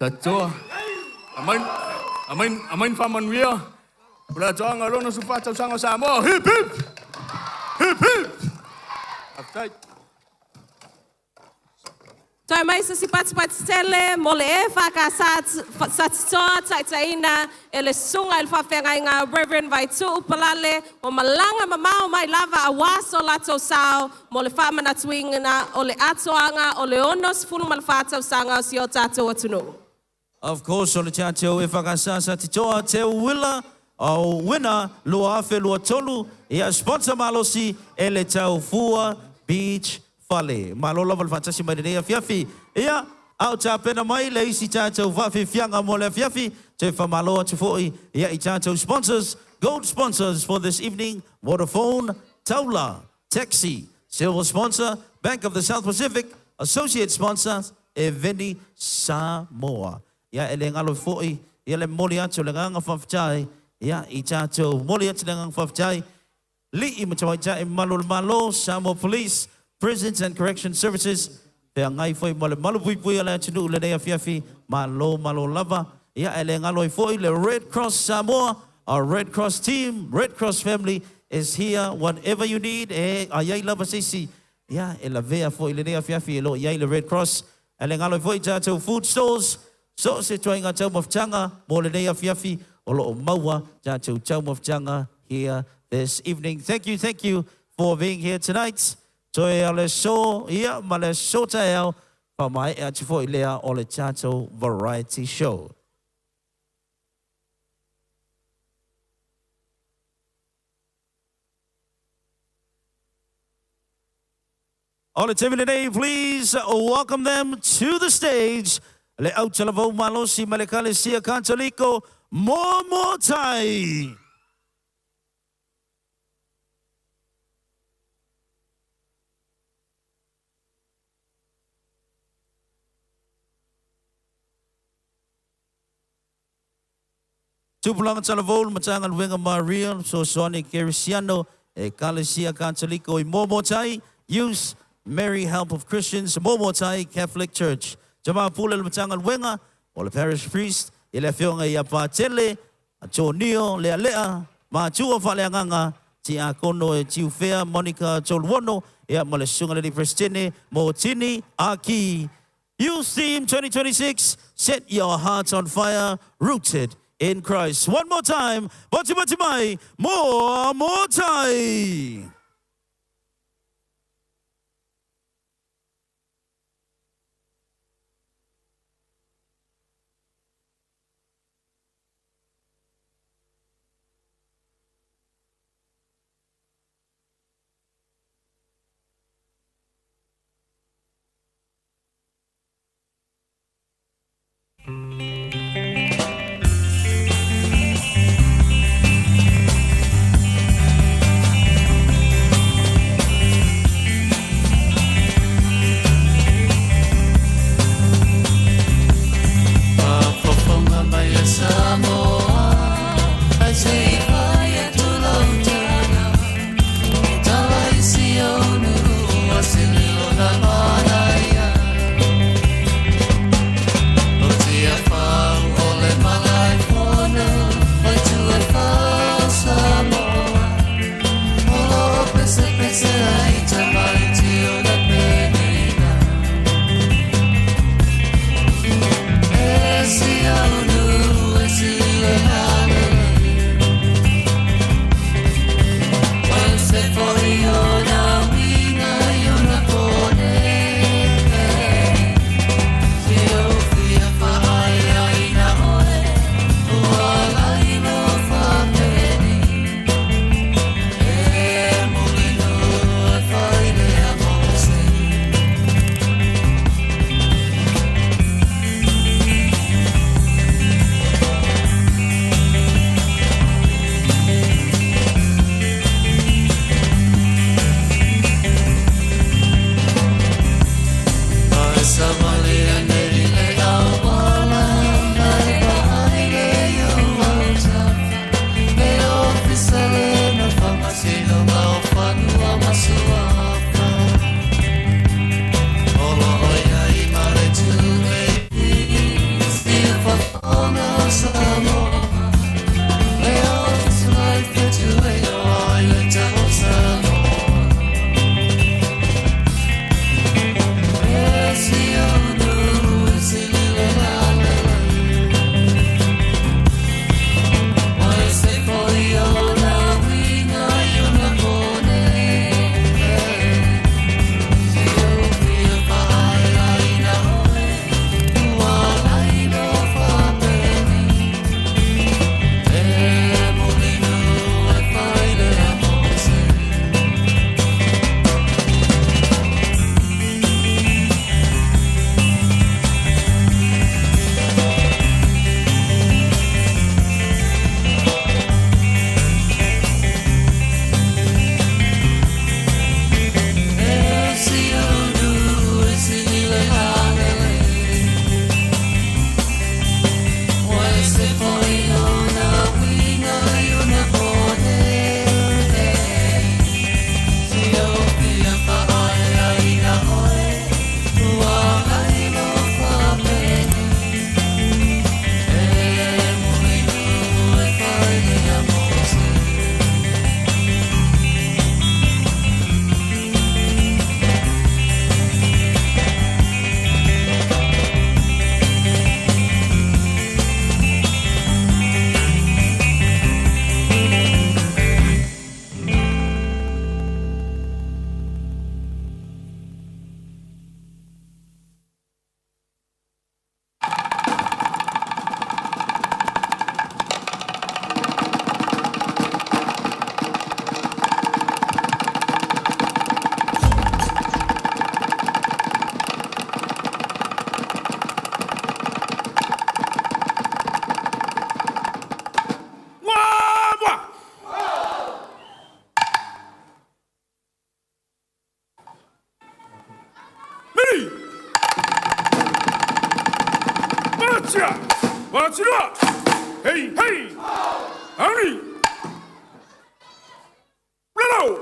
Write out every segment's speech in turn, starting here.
Tatoa. Aumai, aumai, aumai ni faamanuia. O le atoaga o lona 14 tausaga o Samoa. Hip hip! Hip hip! Faafetai. Toe mai se isi patipati tele mo le EFKS Satitoa taitaiina e le Susuga i le Faafeagaiga Rev. Vaituu Palale ua malaga mamao mai lava aua so latou sao mo le faamanatuina o le atoaga o le 64 tausaga o si o tatou atunuu. Of course, o le tatou EFKS Satitoa Teuila o Winner 2023, ia sponsor malosi e le Taufua Beach Fale. Malo lava le faatasi mai lenei afiafi. Ia, a o tapena mai le isi tatou faafiafiaga mo le afiafi, toe faamalo atu foi ia i tatou sponsors, gold sponsors for this evening, Vodafone, Taula, Taxi, silver sponsor, Bank of the South Pacific, associate sponsor, Eveni Samoa. Ia, e le galo foi ia le momoli atu o le agaga faafetai, ia, i tatou momoli atu le agaga faafetai, Alii ma Tamaitai Malu o le Malo, Samoa Police, Prisons and Correction Services, feagai foi ma le malupuipui a le atunuu i lenei afiafi, malo malo lava. Ia, e le galo ai foi le Red Cross Samoa, our Red Cross team, Red Cross family is here, whatever you need, e a i ai lava se isi, ia, e lavea foi i lenei afiafi e lo o i ai le Red Cross. E le galo ai foi tatou food stores, so o se ituaiga taumafataga mo lenei afiafi o lo o maua tatou taumafataga here this evening. Thank you, thank you for being here tonight. Toe o le aso, ia, ma le aso taeao, faamaea atu foi lea o le tatou variety show. O le taimi lenei, please welcome them to the stage, le autalavou malosi ma le Ekalesia Kataliko, Moamoa Tai. Tupulaga Talavou le Matagaluega Maria Fesoasoani Kerisiano Ekalesia Kataliko i Moamoa Tai, Youth Mary Help of Christians Moamoa Tai Catholic Church. Tama Pule le Matagaluega o le Parish Priest i le Afioga ia Patele Antonio Lealea, matua faaleagaga Tiakono e Tiufea Monica Toluono, ia ma le Susuga le Presidente Motini Aki. Youth Theme 2026, set your hearts on fire, rooted in Christ. One more time, Moti Moti Mai, Moamoa Tai. Sia! Wasilua! Hei, hei! Ani! Lalo!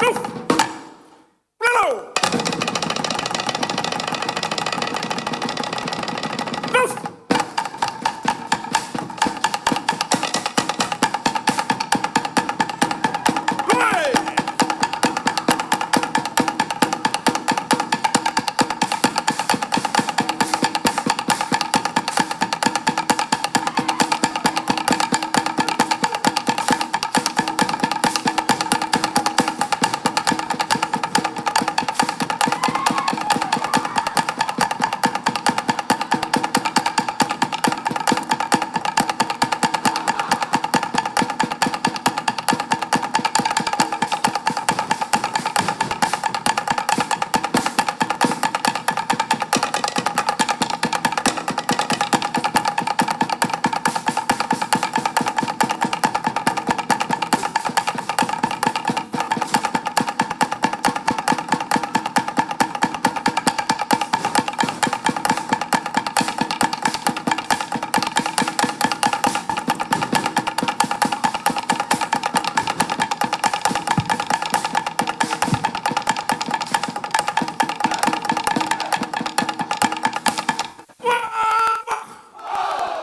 Luf! Lalo! Luf! Lui!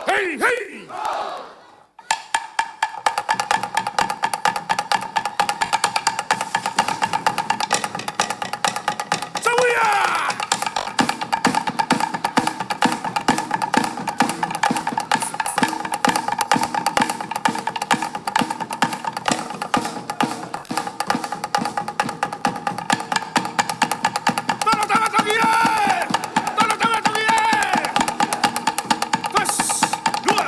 Hey, hey! Sawia! Tala, tala, tagia! Tala, tala, tagia! Tas, dua.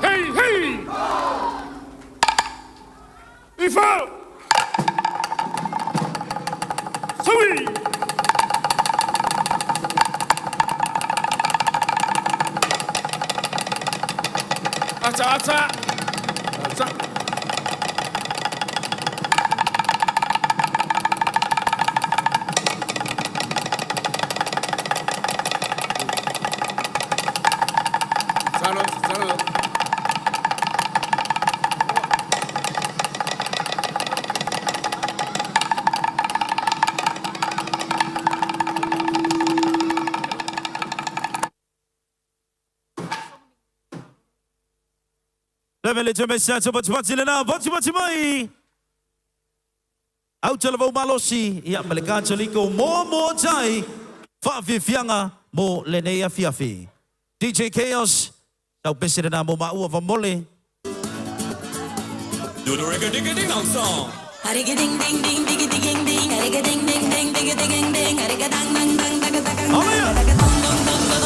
Hey, hey! Ifo! Sawi! Acha, acha! Acha! Salo, salo. Leve le teme sa te patipati lena, patipati mai. Au te lavau malosi, ia ma le katoliko mo mo tai, whaafiafianga mo lenei afiafi. DJ Chaos, sau pese lena mo maua famole. Do the reggae digga ding dong song. Ding ding ding ding ding ding ding ding ding ding ding ding ding ding dang dang dang dang dang Hallelujah. dong dong dong dong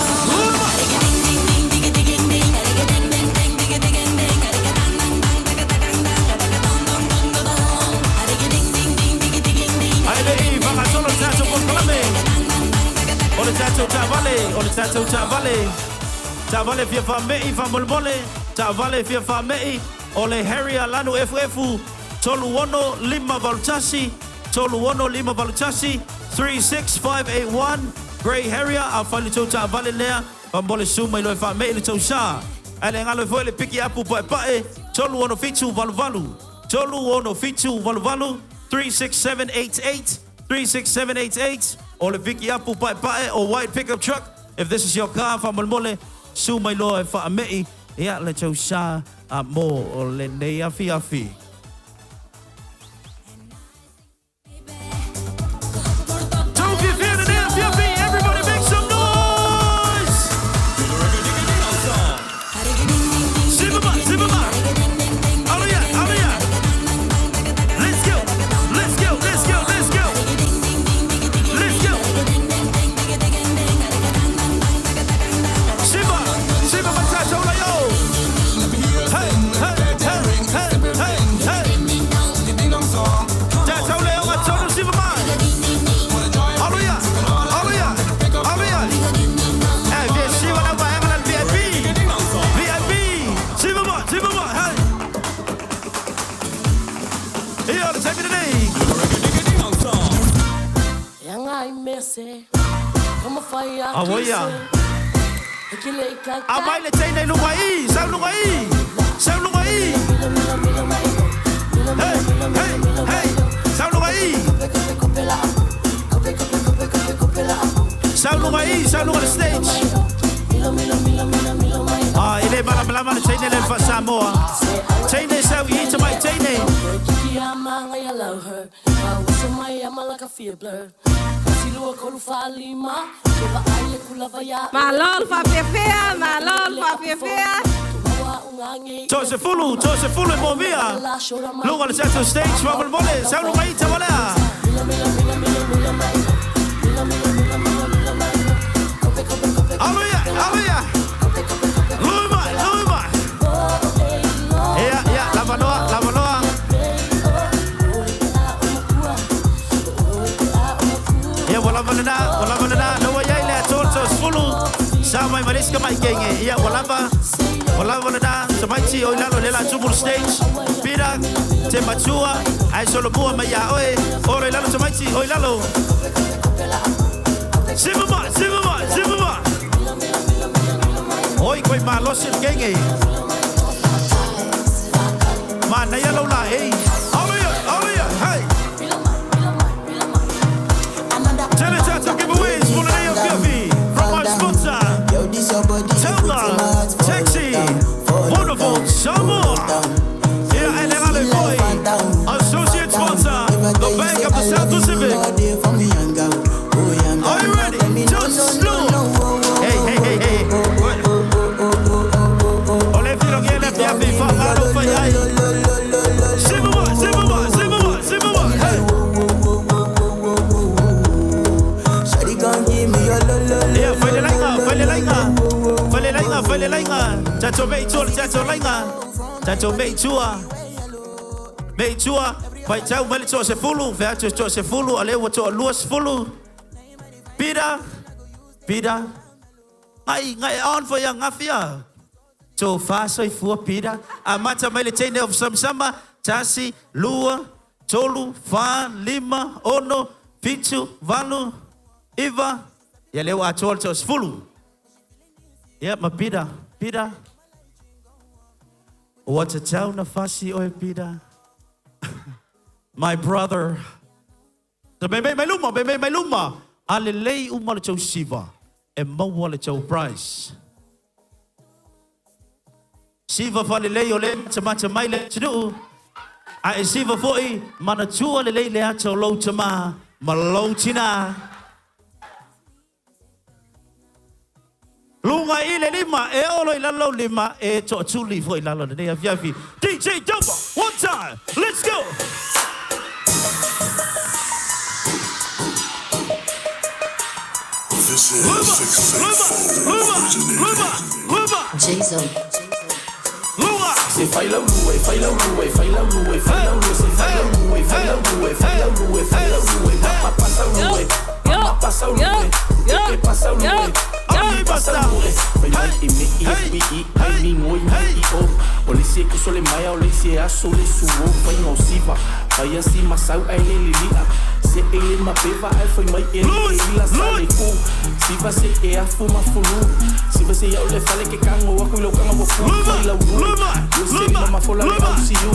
ding ding ding ding ding ding ding ding ding ding ding dang dang dang dang dang dang dong dong dong dong ding ding ding ding ding ding Ai le i whakasolo tatou polokalame. O le tatou taavale, o le tatou taavale. Taavale fia whame'i whamolemole, taavale fia whame'i, o le Harrier Lanu FF, 36581, 36581, 36581, Grey Harrier, a whai le tou taavale lea, whamole su mai loe whame'i le tau sā. Ai le ngalo foi le piki apu pae pae, 36788, 36788, 36788, 36788, o le piki apu pae pae, o white pickup truck. If this is your car, whamolemole, su mai loa e whame'i, ia le tau sā a mo o le nei afi afi. Tau fiafia le nei afi afi, everybody make some noise! Do the reggae digga ding dong song. Zimmerman, Zimmerman! Hallelujah, hallelujah! Let's go, let's go, let's go, let's go! Let's go! Simba, Simba Matata yo! Hey, hey, hey, hey, hey, hey! Tata Leo Matata Simba Man! Hallelujah, hallelujah, hallelujah! Hey, VSC wana ba England VIP! VIP! Simba Man, Simba Man, hey! Here, the time of the day! Digga ding dong song. Awoia. A mai le teine i lunga i, sau lunga i, sau lunga i. Hey, hey, hey, sau lunga i. Sau lunga i, sau lunga le stage. Ah, ile malamalama le teine le fa Samoa. Teine sau i te mai teine. Malo le faafiafia, malo le faafiafia. Tose fulu, tose fulu e mo mia. Lunga le tatou stage, faamolemole, sau lunga i te walea. Hallelujah, hallelujah. Lui mai, lui mai. Ia, ia, lava noa, lava noa. Ia, ua lava lena, ua lava lena. Na ua iai le atoa le tosefulu. Sa mai ma le isi ka mai kenge. Ia, ua lava, ua lava lena. Tamaiti o i lalo le la tumu le stage. Pira, te matua, ai solomua mai ia oe. Oro i lalo tamaiti, o i lalo. Siva mai, siva mai, siva mai. Oi, koe malosi le kenge. Manaia lau la, ei. Hallelujah, hallelujah, hey. Tele tatou giveaways mo lenei afiafi from our sponsor, Yo, this your body, you put in my Telma heart for Taxi, lockdown, for Vodafone. Tatou mei i tua. Mei i tua, faitau mai le toasefulu, fai atu e toasefulu, a lea ua toaluasefulu. Peter, Peter, ngai, ngai on foi ia gafi a. Tofa soifua Peter. Amata mai le teine of Samasama, tasi, lua, tolu, fa, lima, ono, fitu, valu, iva. Ia lea ua atoa le toasefulu. Ia ma Peter, Peter. Ua tatau na fasi oe Peter. My brother. Mei mei mai luma, mei mei mai luma. A lelei uma le tou siva, e maua le tou prize. Siva faalelei o lea e matamata mai le atunuu, a e siva foi, manatua lelei le ata o lou tama ma lou tina. Luga i le lima, e oo loa i lalo lau lima, e toatuli foi i lalo i lenei afiafi. DJ Dopa, one time, let's go! This is Luma, 6 luma, 8 luma, luma, luma, Jason. Luga! Se fai lau lua, e fai lau lua, e fai lau lua, e fai lau lua, se fai lau lua, e fai lau lua, e fai lau lua, e fai lau lua, e papa pasa lua, e mama pasa lua, e pepe pasa lua, e mami pasa lua, e fai mai e me i e pi i ai mi ngoi mai i o. O le isi e kuso le maea, o le isi e aso le suo, fai ngausiva, fai asi masau ai le lilia. Se e le mapeva ae fai mai e le ila sa le ku. Siva se e afu ma fulu. Siva se iau le fale ke kago aku i lau kaga ua fu. Fai lau lue. Lue se lima mafola le au siu.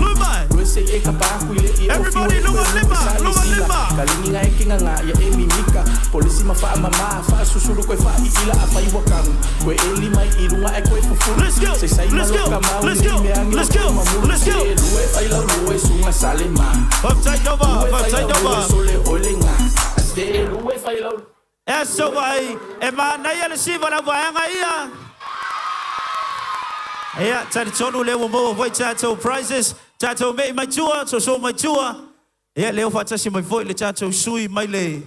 Lue se e kapa aku i le i o fiu e koe lue sa le sila. Ka lingi nga e ke nganga ia e mimika. Polisi ma faa mama faa susulu koe faa i ila a fai ua kagu. Koe e lima i lunga ae koe fufulu. Let's go! Se sai Let's malo go! ka mau Let's nei go! mea angi o Let's koe go! mamulu. Let's Se go! e lue fai lau lue sunga sale ma. Faafetai Nova, Lue fai faafetai lau lue Nova. sole oile nga. Se e lue fai lau. E aso ai, e manaia le siva o le auvaega ia. Ia, talitonu lea ua maua foi tatou prizes, tatou mei mai tua, soso mai tua. Ia, lea ua faatasi mai foi le tatou sui mai le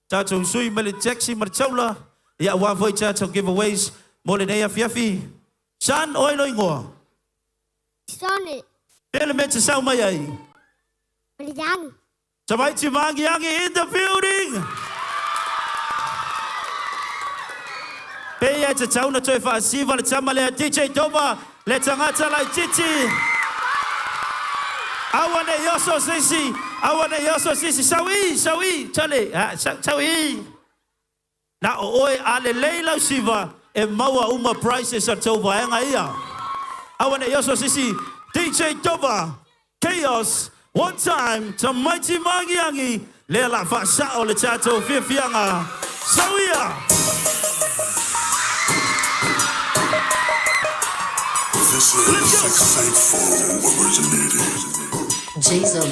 tatou sui mai le taxi ma le taula. Ia, aua foi tatou giveaways mo lenei afiafi. Son, oe lou igoa? Sonny. Pea le mea e te sau mai ai? Mariani. Tamaiti Maagiagi in the building! Pei e tatau na toe faasiva le tama lea DJ Doba, le tagata laitiiti. Aua ne i oso se isi, aua ne i oso se isi. Sau i, sau i, tale, ha, sau, sau i. Na o oe a lelei lau siva e maua uma prizes a tou vaega ia. Aua ne i oso se isi DJ Doba, Chaos, One time, tamaiti maagiagi, lea la faasao le tatou fiafiaga. Sau ia! This is Let's go! 684 originating. Jason.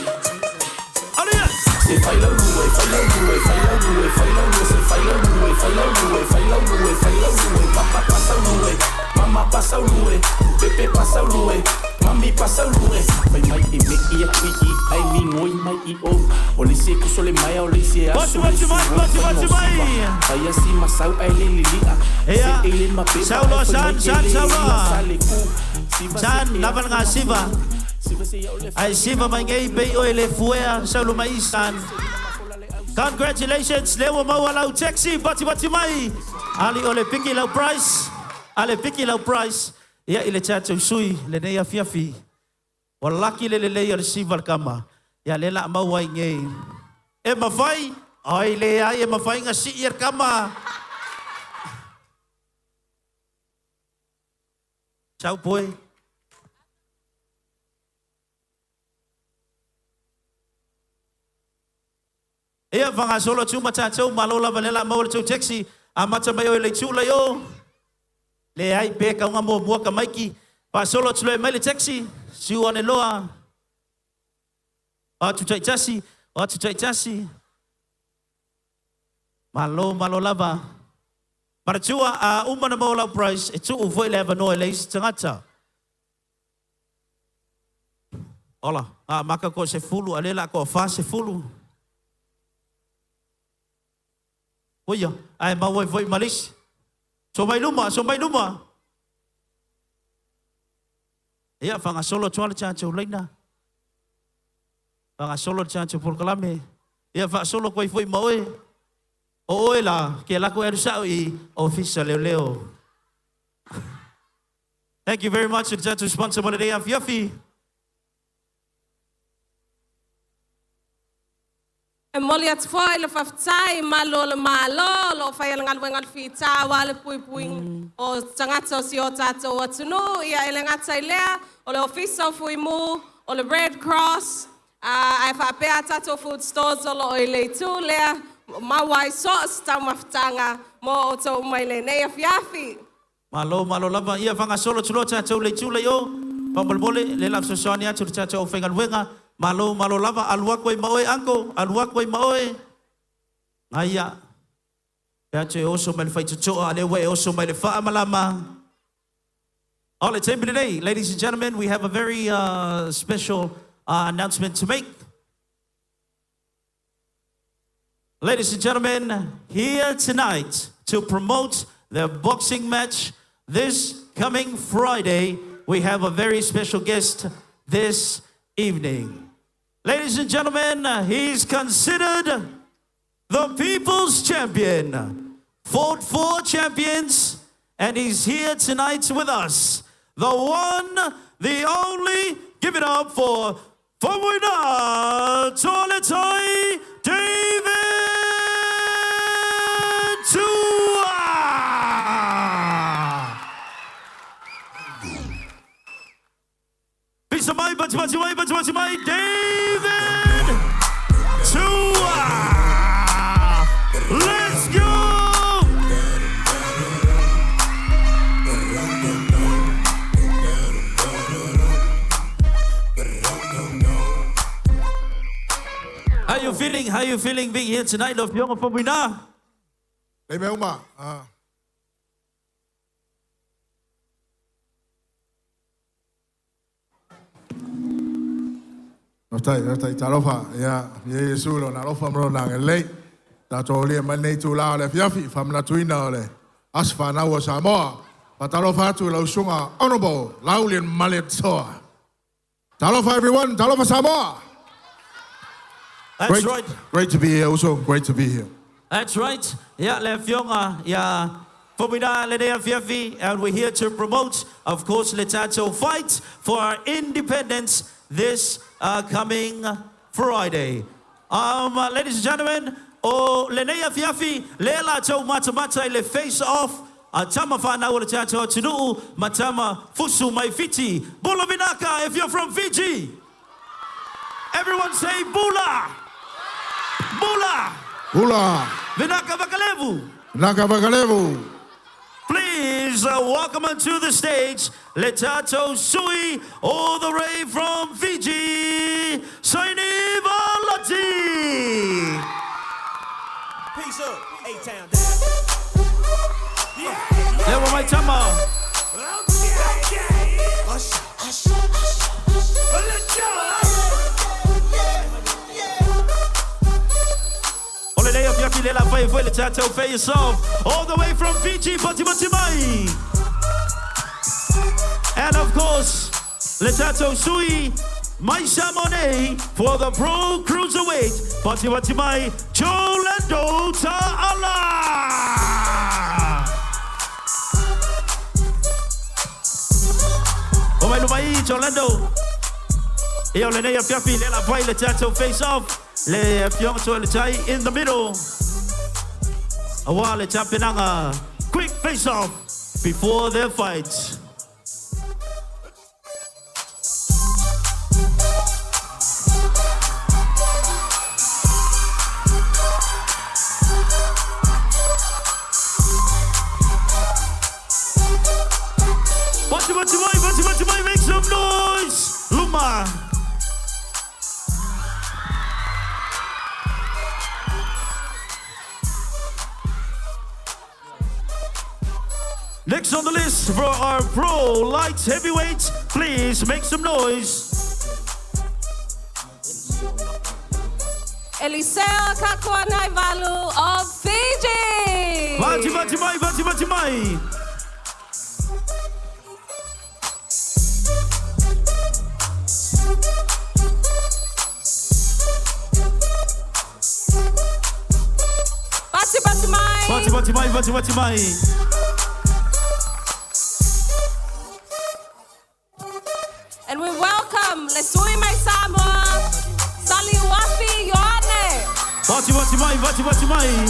Alu ia! Se fai lau lua, e fai lau lua, e fai lau lua, e fai lau lua, se fai lau lua, e fai lau lua, e fai lau lua, e fai lau lua, e papa pasa lua, e mama pasa lua, e pepe pasa lua, e mami pasa lua, e fai mai e me i aku i i ai mi ngoi mai i o. O le isi e kuso le maea, o le isi e Bati aso le bati mai, suo, bati fai bati ngau siva. mai! Fai asi masau ai le lilia, se Ia, e le mapeva sau ai loa fai mai San, e San, le sau ila loa. sa le ku. Siva se San, e lava afu le ma siva. fulu. Siva se iau le Ai fale ke siva mai kago nei aku i pei lau oe le kaga ua fuea, fu. sau luma i San. Congratulations, lea ua maua lau taxi, bati bati mai. Ali o le piki lau price, ale piki lau price. Ia i le tatou sui lenei afiafi. Ua laki le lelei o le siva le kama. Ia lea la a maua ai nei. E mafai? Ai leai e mafai na sii e le kama. Sau poe. Ia fagasolo atu ma tatou, malo lava lea la a maua le tou taxi. Amata mai oe i le itu lai o. Leai pe kauga muamua ka maiki. Faasolo atu loa e mai le taxi. Siu ane loa. O atu taitasi, o atu taitasi. Malo, malo lava. Manatua, a uma na maua lau prize, e tuu foi le avanoa i le isi tagata. Ola, a maka ko 10, a le la ko 40. Oia, ae maua ai foi ma le isi. So mai luma, so mai luma. Ia, faagasolo atu lava le tatou laina. Faagasolo le tatou polokalame. Ia, faasolo atu ai foi ma oe. O oe la, ke alu atu e alu sao i Ofisa o Leoleo. Thank you very much to the tatou sponsor mo lenei afiafi. E momoli atu foi le faafetai i malu o le Malo o lo o faia le galuega o le fita aua le puipuiga o tagata o si o tatou atunuu. Ia e le gata i lea, o le Ofisa o Fuimu, o le Red Cross, ae faapea a tatou food stores o lo o i le itu lea, maua ai so o se taumafataga mo outou uma i lenei afiafi. Malo, malo lava. Ia faagasolo atu loa tatou i le itu lea i o, faamolemole, lea o le a fesoasoani atu le tatou aufaigaluega. Malo, malo lava. Alu atu ai ma oe uncle, alu atu ai ma oe. Aia, e atu e oso mai le faitotoa, a o lea ua e oso mai le faamalama. O le taimi lenei, ladies and gentlemen, we have a very special announcement to make. Ladies and gentlemen, here tonight to promote the boxing match this coming Friday, we have a very special guest this evening. Ladies and gentlemen, he's considered the people's champion, fought four champions, and he's here tonight with us. The one, the only, give it up for Faumuina Toaletai David Tua! Pisa mai, matimati mai, matimati mai, David Tua! Let's go! How you feeling? How you feeling being here tonight, lau Afioga Faumuina? Lei mea uma. Ah. Faafetai, faafetai. Talofa, ia, ia Iesu lona alofa ma lona agalelei. Tatou aulia mai lenei itula o le afiafi, faamanatuina o le Aso Fanau o Samoa. Faatalofa atu i lau susuga Honourable Laaulialemalietoa. Talofa everyone, talofa Samoa! That's Great, right. Great to be here also, great to be here. That's right. Ia, le Afioga ia Faumuina lenei afiafi, and we're here to promote, of course, le tatou fight for our independence this coming Friday. Ladies and gentlemen, o lenei afiafi, lea latou matamata i le face off a tama fanau o le tatou atunuu ma tama fusu mai Fiti. Bula vinaka if you're from Fiji! Everyone say bula! Bula! Bula! Vinaka Vakalevu! Vinaka Vakalevu! Please welcome onto the stage le tatou sui all the way from Fiji, Saini Valati! Peace up, A-Town down. Lea ua mai tama. O lenei afiafi le la fai foi le tatou face off all the way from Fiji, Patimati mai. And of course, le tatou sui mai Samoa nei for the pro cruiserweight, Patimati mai, Jolando Ta'ala. O mai luma i, Jolando. Ia o lenei afiafi le la fai le tatou face off. Le afioga Toaletai in the middle. Aua le tapenaga quick face off before their fight. Bati bati mai, bati bati mai, make some noise! Luma! Next on the list for our pro light heavyweight, please make some noise. Eliseo Kakuanaivalu of Fiji! Bati bati mai, bati bati mai. vati mai, vati vati mai. And we welcome le sui mai Samoa, Saliuafi Ioane. Vati vati mai, vati vati mai.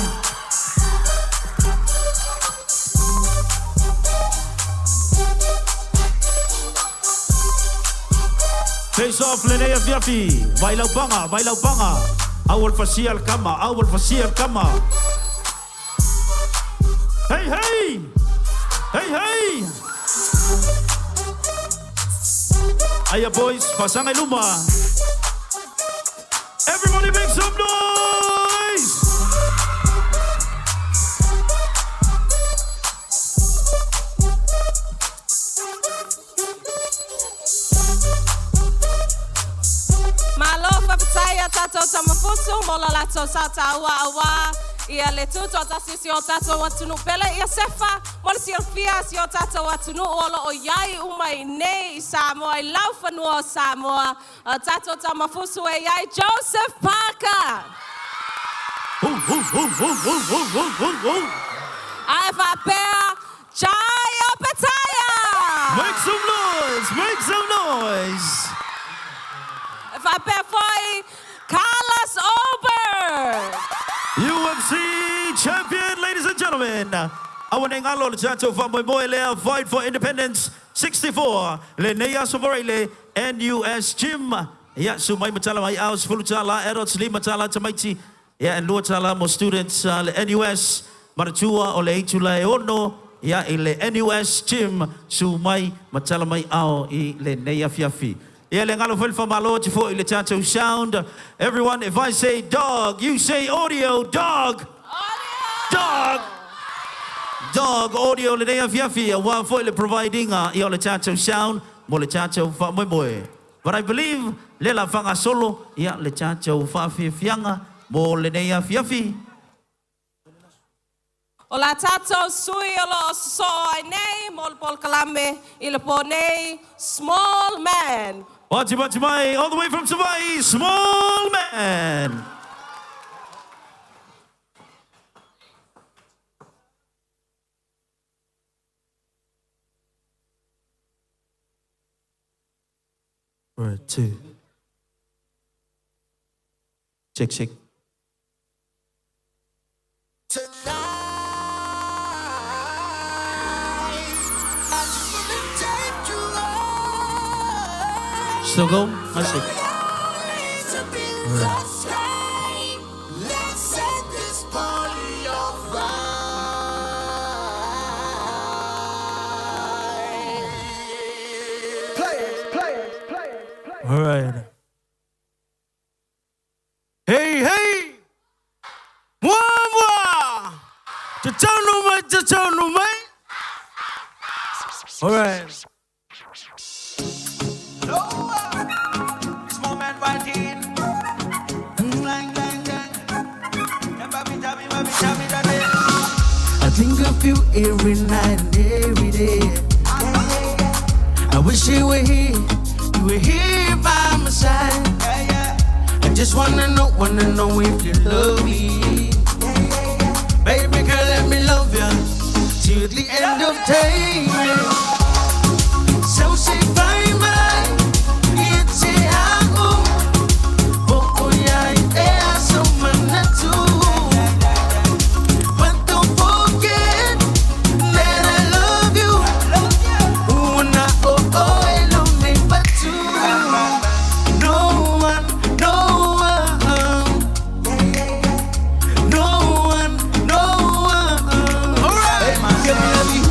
Face off lenei afiafi. Vai laupanga, vai laupanga. Awal fasia al kama, awal fasia al kama. Hey, hey! Hey, hey! Aya boys, pasang luma. Everybody make some noise! Malo fafatai a tātou tamafusu, mo la latou sa tāua awa. Ia le tuto tasi si o tātou atunu pele ia sefa, mo le sialfia si o tātou atunu o lo o iai umai nei i Samoa, i laufanua o Samoa. A tātou tamafusu e iai Joseph Parker. Hu, hu, hu, hu, hu, hu, hu, hu, hu. Ae whapea, Jai Opetaia! Make some noise! Make some noise! E whapea foi, Carlos Ulberg! UFC champion, ladies and gentlemen. Awa nei ngalo le tātou whamoemoe lea Fight for Independence 64. Le nei aso le NUS Gym. Ia, su mai matala mai au, sefulu tala, adults lima tala tamaiti. Ia, and lua tala mo students le NUS. Maratua o le eitu la e ono. Ia, i le NUS Gym. Su mai matala mai au i le nei afiafi. Ia le ngalo foi le whamalo te fo i le tātou sound. Everyone, if I say dog, you say audio. Dog! Dog! Dog audio le nei afiafi. A wā foi le providing ia o le tātou sound mo le tātou whamoemoe. But I believe le la whanga solo ia le tātou whaafiafianga mo le nei afiafi. O la tātou sui o lo so ai nei, mo le polokalame i le pō nei, Small Man. Vati vati mai, all the way from Hawaii, Small Man. One, two. Check, check. Tonight, I just wanna take you high. Still go? I see. Up in the sky. Let's set this party on fire. All right. Hey, hey! Mua, mua! Tatanu mai, tatanu mai! All right. Small man right here. Bang, bang, bang. I think of you every night and every day. I wish you were here, you were here by my side. I just wanna know if you love me. Baby girl, let me love you till the end of time. So say bye bye, it's a But don't forget that I love you. Una oh oh elone batu. No one, no one, no one, no one. All right. Love you.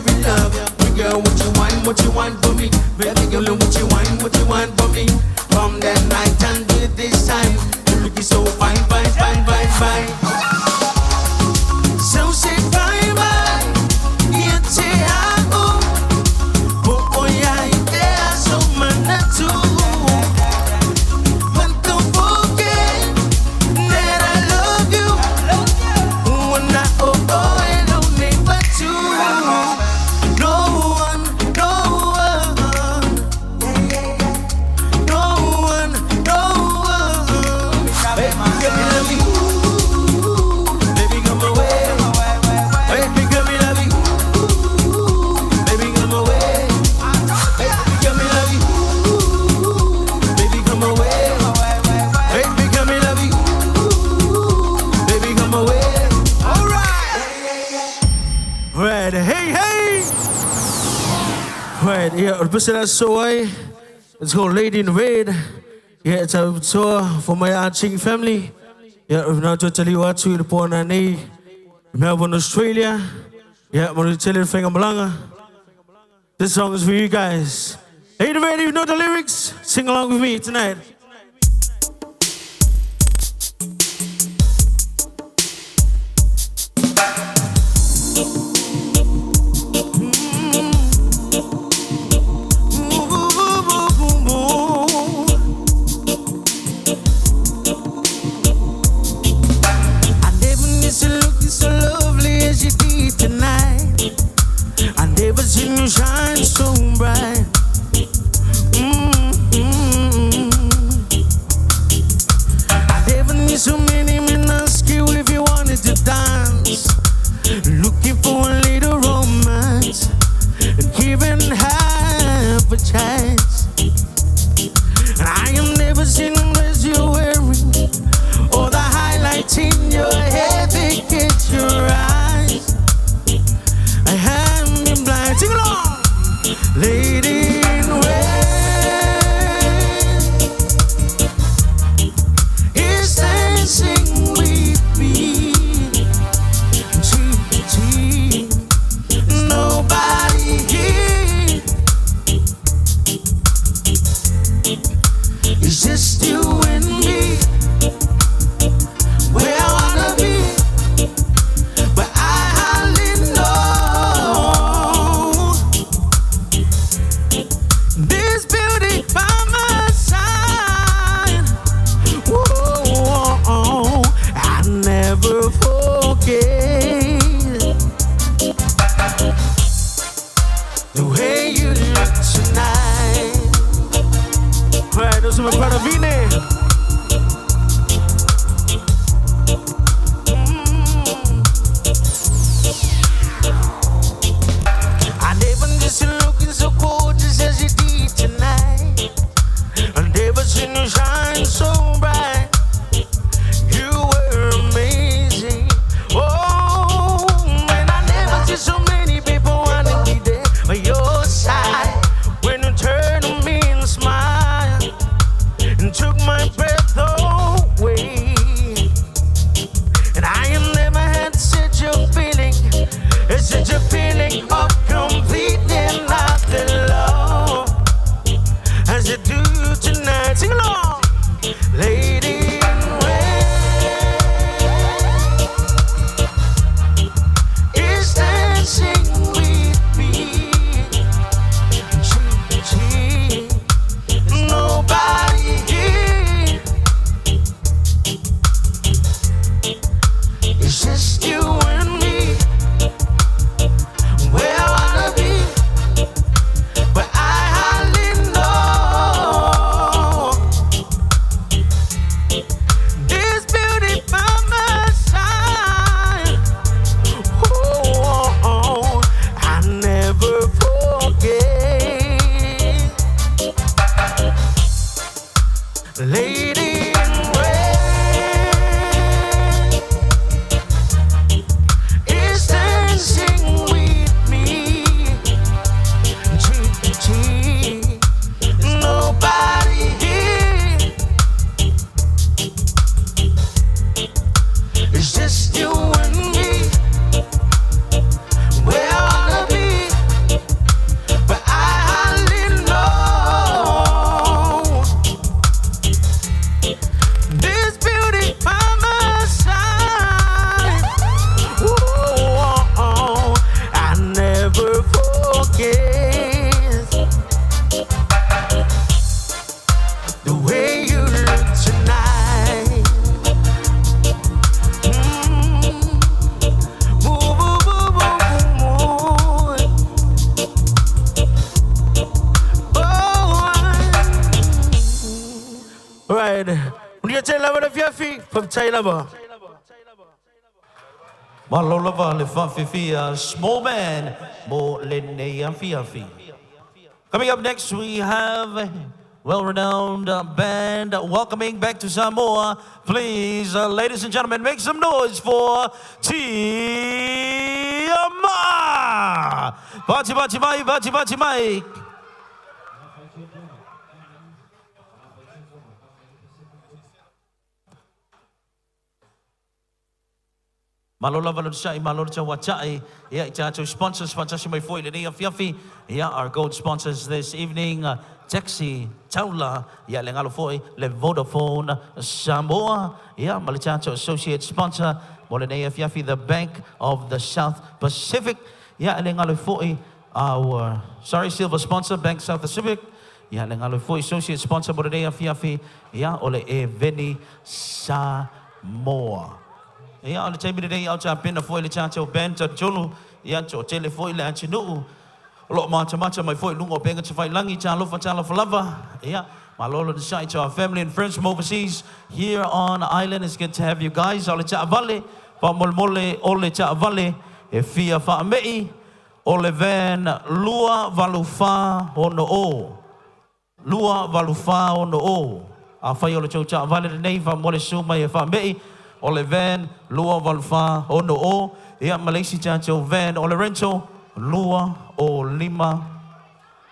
every love. Big girl, what you want, what you want for me? Baby girl, what you want, what you want for me? From that night until this time, you looking so fine, fine, fine, fine, fine. So say bye bye, yeah, say I oh, oh yeah, yeah, so man too. But don't forget that I love you. When I oh oh and only but you. No one, no one, no one, no one. Baby, girl, me love you. Baby, come away. Baby, girl, me love you. Baby, come away. Baby, girl, me love you. Baby, come away. Baby, girl, me love you. Baby, come away. All right. Right, hey, hey! Right, yeah, so it's called Lady in Red. Yeah, it's a tour for my Ching family. Yeah, we've now to tell you what to the Melbourne, Australia. Yeah, I'm gonna tell you the. This song is for you guys. Lady in Red, you know the lyrics? Sing along with me tonight. I never knew you looking so lovely as you did tonight. I never seen you shine so bright. Mm-hmm. I never knew so many men ask you if you wanted to dance. Looking for a little romance and giving half a chance. And I am never seen dress you're wearing or the highlights in your hair they catch your eyes. I have been blind. Sing along, lady in red is dancing with me. She, nobody here. It's just you and me. Where I wanna be, but I hardly know this beauty by my side. Whoa, I never forget the way you look tonight. Right, those are my brother Vine. I never just looking so gorgeous as you did tonight. I never seen you shine so bright. You were amazing. Oh, and I never see so many people wanna be there by your side. When you turn to me and smile and took my breath away. And I have never had such a feeling. It's such a feeling of complete and utter love as you do tonight. Sing along, lady in red is dancing with me. She, nobody here. It's just you and me. Where I wanna be, but I hardly know this beauty by my side. Oh, I never forget, lady in red is dancing with me. She, nobody here. It's just you and me. Where I wanna be, Alright. Manuia tele lava le afiafi, faafetai lava. Malo lava le faafefea Small Man mo lenei afiafi. Coming up next, we have a well-renowned band welcoming back to Samoa. Please, ladies and gentlemen, make some noise for Tiamaa! Bati bati mai, bati bati mai. Malo lava le onosai, malo le tauatai. Ia, i tatou sponsors, faatasi mai foi i lenei afiafi. Ia, our gold sponsors this evening, Taxi Taula, ia, le galo foi, le Vodafone Samoa. Ia, ma le tatou associate sponsor mo lenei afiafi, the Bank of the South Pacific. Ia, le galo foi, our, sorry, silver sponsor, Bank South Pacific. Ia, le galo foi, associate sponsor mo lenei afiafi, ia, o le Eveni Samoa. Ia, o le taimi lenei a o tapena foi le tatou band talitonu, ia, toatele foi le atunuu o lo o matamata mai foi i luga o upega tafailagi, talofa, talofa lava. Ia, malo le onosai to our family and friends from overseas here on island. It's good to have you guys. A o le taavale, faamolemole o le taavale e fia faamei, o le van 284 60. 284 60. Afai o le tou taavale lenei, faamolemole susu mai e faamei, o le van 284 60. Ia, ma le isi tatou van o le rental 2 o 5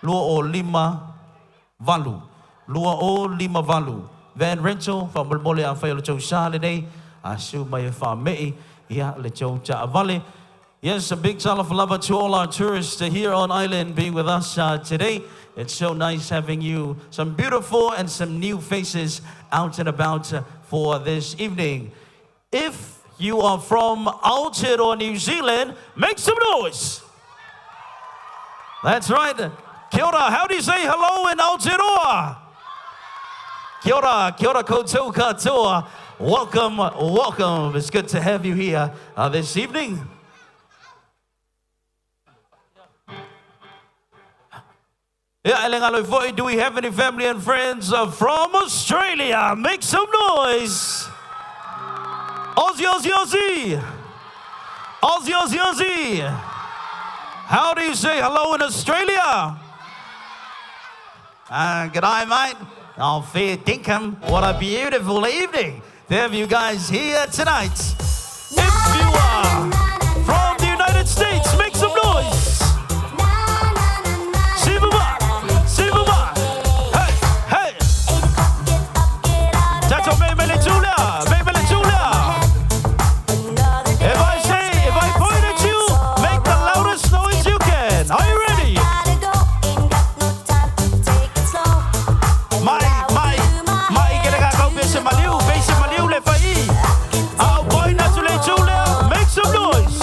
2 o 5 8. 2058 van rental. Faamolemole afai o le tou sa lenei, a susu mai e faamei ia le tou taavale. Yes, a big talofa lava to all our tourists here on island being with us today. It's so nice having you, some beautiful and some new faces out and about for this evening. If you are from Aotearoa, New Zealand, make some noise. That's right. Kia ora. How do you say hello in Aotearoa? Kia ora, kia ora koutou katoa. Welcome, welcome. It's good to have you here this evening. Yeah, e le galo foi, do we have any family and friends from Australia? Make some noise. Aussie, Aussie, Aussie. Aussie, Aussie, Aussie. How do you say hello in Australia? G'day, mate. Oh, fair dinkum. What a beautiful evening to have you guys here tonight. If you are from the United States, make some noise. Siva Siva. Hey, hey. Tato me mele Julia, me mele Julia. If I say, if I point at you, make the loudest noise you can. Are you ready? Mai, mai, mai ke le ka kau pese maliu, pese maliu le fai. Au point atu le Julia, make some noise.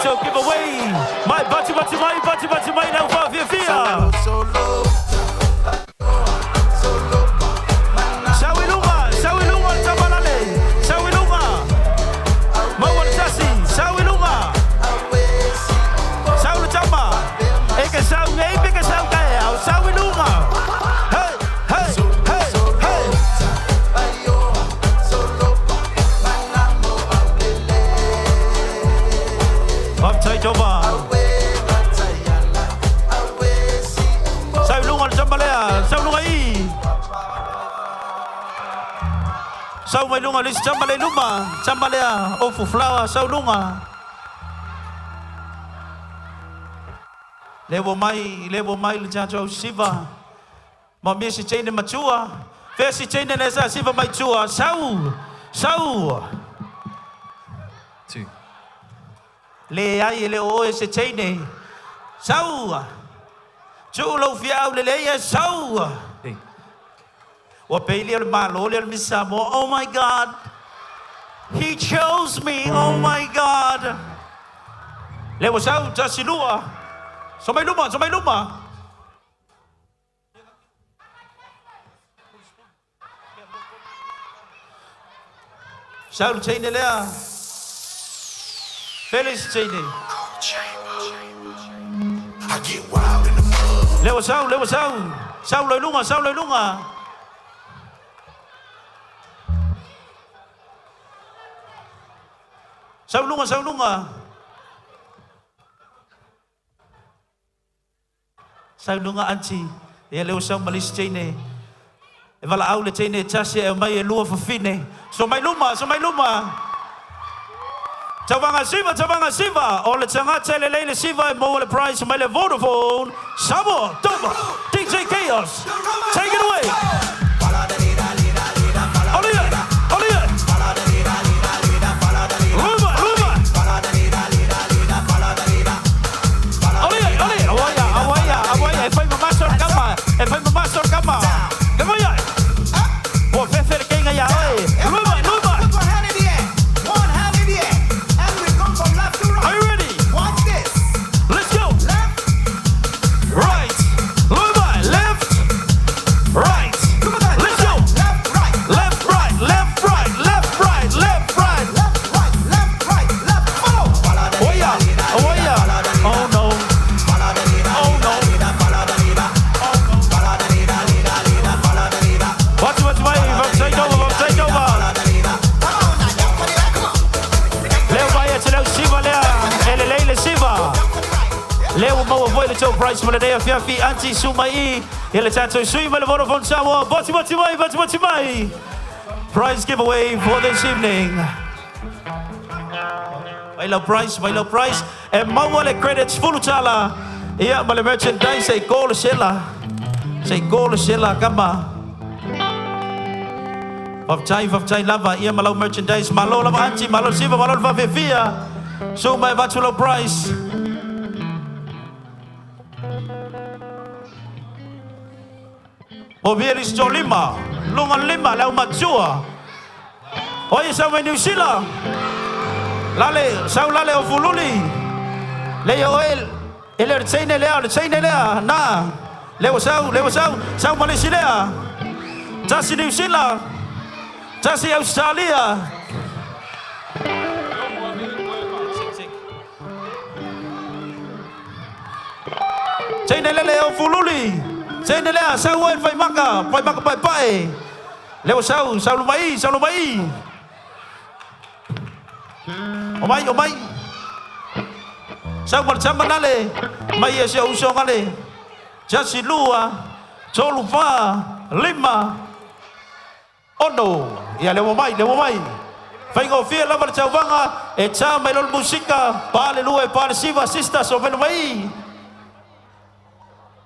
tatou giveaway. Mai bati bati mai bati bati mai lau whaafiafia. Sau i luga, sau i luga le tamalale. Sau i luga. Maua le tasi, sau i luga. Sau le tama. E ke sau nei pe ke sau kai au. Sau i luga. Hey, hey, hey, hey. Faafetai Toma. Sau i luga le tama lea. Sau luga i. Sau mai luga le isi tama le i luma. Tama lea, ofu flower, sau luga. Le ua mai, le ua mai le tatou siva. Ma mea si teine matua. Fea si teine le sa siva mai tua. Sau, sau. Two. Le ai e le o oe se teine. Sau. Tuu lau fiau le leia, sau. Hey. Ua peilia le malo le Miss Samoa. Oh my God. He chose me. Oh my God. Le ua sau, tasi lua. So mai luma, so mai luma. Sau le teine lea. Felix teine. I get wild in the mud. Le ua sau, le ua sau. Sau loi lunga, sau loi lunga. Sau lunga, sau lunga. Sau lunga anti. Ia le ua sau malisi teine. E vala au le teine e tasi e mai e lua fafine. So mai luma, so mai luma. Tauvaga siva, tauvaga siva. O le tagata e lelei le siva e maua le prize mai le Vodafone. Samoa, Toma, DJ Chaos. Take it away. Olia, olia. Luma, luma. Olia, olia. Awaia, awaia, awaia. E fai mamaso le kama. E fai mamaso le kama. Kama ia. Ua fefe le keinga ia oe. Luma, luma. Put one hand in the air. One hand in the air. And we come from left to right. Are you ready? Watch this. Let's go. Left. Right. Luma, left. Right. Look at that. Let's go. Left, right. Left, right, left, right, left, right, left, right. Left, right, left, right, left. Follow. Oh yeah, oh yeah. Oh no. Oh no. Watch, watch, mai, take over, take over. Leo mai e te leo siva lea, e le lei le siva. Leo maua foi le tau prize mo le nei afiafi anti su mai i. E le tatou sui mai le Vodafone Samoa. Boti boti mai, boti boti mai. Prize giveaway for this evening. Mai lau prize, mai lau prize. E maua le credits fulu tala. Ia ma le merchandise e go le sela. Se go le sela kama. Faafetai, faafetai lava ia ma lau merchandise. Malo lava anti, malo siva, malo le faafefia. Su mai vatu lau prize. O via lis tō lima, lunga lima, lau matua. Oia sau mai New Zealand. Lale, sau lale o fululi. Le ia oe, e le teine lea, le teine lea, na. Le ua sau, le ua sau, sau Malesi lea. Tasi New Zealand. Tasi Australia. Teine lele o fululi. Teine lea, sau oe fai maka, fai maka pai pai. Le ua sau, sau lumai, sau lumai. O mai, o mai. Sau ma le tama nale. Mai e se uso ngale. Tasi lua, tolu fa, lima, ono. Ia le ua mai, le ua mai. Faigofie lava le tauvaga e tā mai lo le musika. Pa le lua e pa le siva, sisters o vena mai.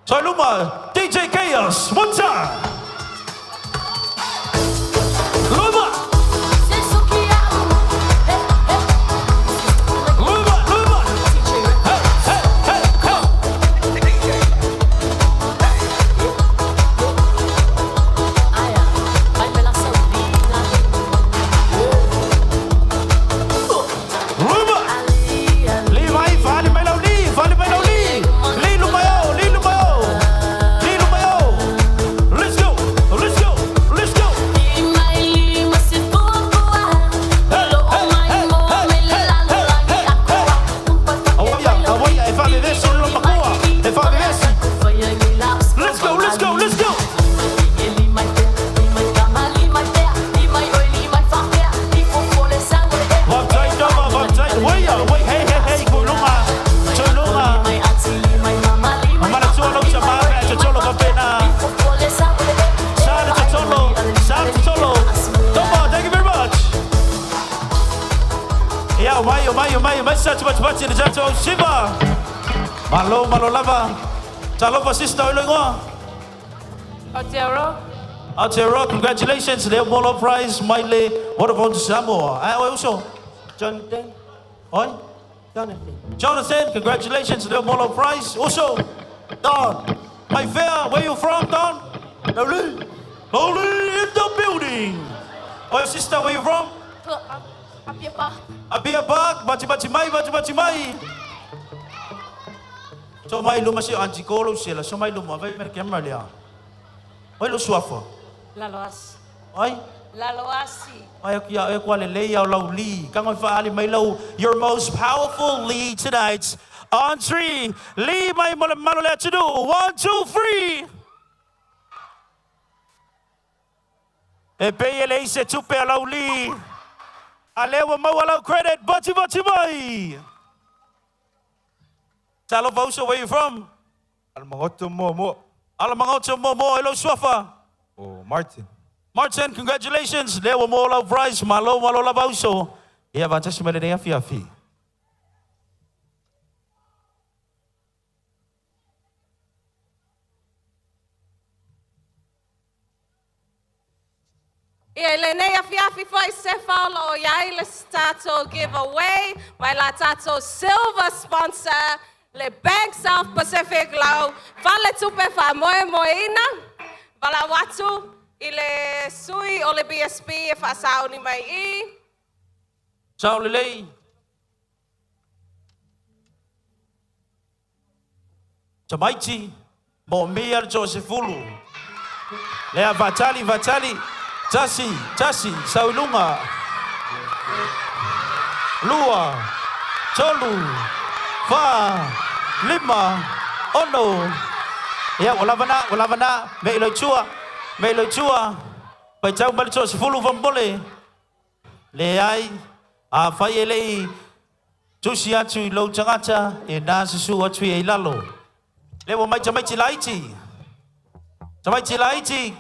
So luma, DJ Chaos, one time. Luma. Luma, luma. Hey, hey, hey, hey. Luma. Lima. Omai, omai, omai, omai sa tupatupati le tatou au siva. Malo, malo lava. Talofa sister, oi loingoa. Aotearoa. Aotearoa, congratulations. Leo Molo Prize, mai le Vodafone Samoa. Ai, oi uso. Jonathan. Oi? Jonathan. Jonathan, congratulations. Leo Molo Prize. Uso. Don. My fair, where you from, Don? Loli. Loli in the building. Oi, sister, where you from? Apia Park. Apia Park, bati bati mai, bati bati mai. So mai luma si Auntie Kolo sila, so mai luma, vai mer camera lea. Oi lo suafa. Laloasi. Oi? Laloasi. Ai kia e kwa le lei au lau li. Ka ngoi whaali mai lau, your most powerful lead tonight. On three, li mai mo le malo le atunu. 1, 2, 3. E pei e le ise tupe a lau li. A lea ua maua lau credit, bati bati mai. Talofa uso, where you from? Alamagoto Moa. Alamagoto Moa, hello suafa. Oh, Martin. Martin, congratulations. Lea ua maua lau prize, malo malo lava uso. Ia vantasi mai lenei afi afi. Ia i lenei afiafi foi se whaolo o iai le tatou giveaway mai la tatou silver sponsor le Bank South Pacific lau fale tupe wha moe moeina. Vala watu i le sui o le BSP e whaasao ni mai i. Sao lelei. Tamaiti, mo mia le Josefulu. Lea vatali, vatali. Tasi, tasi, saulunga. Lua, tolu, fa, lima, ono. Ia, o lava na, o lava na. Me iloi tua, me iloi tua. Pai tau mai le toasefulu fambole. Le ai, a fai e lei tusi atu i lou tagata e nā susu atu i lalo. Le ua mai tamaiti laiti. Tamaiti laiti.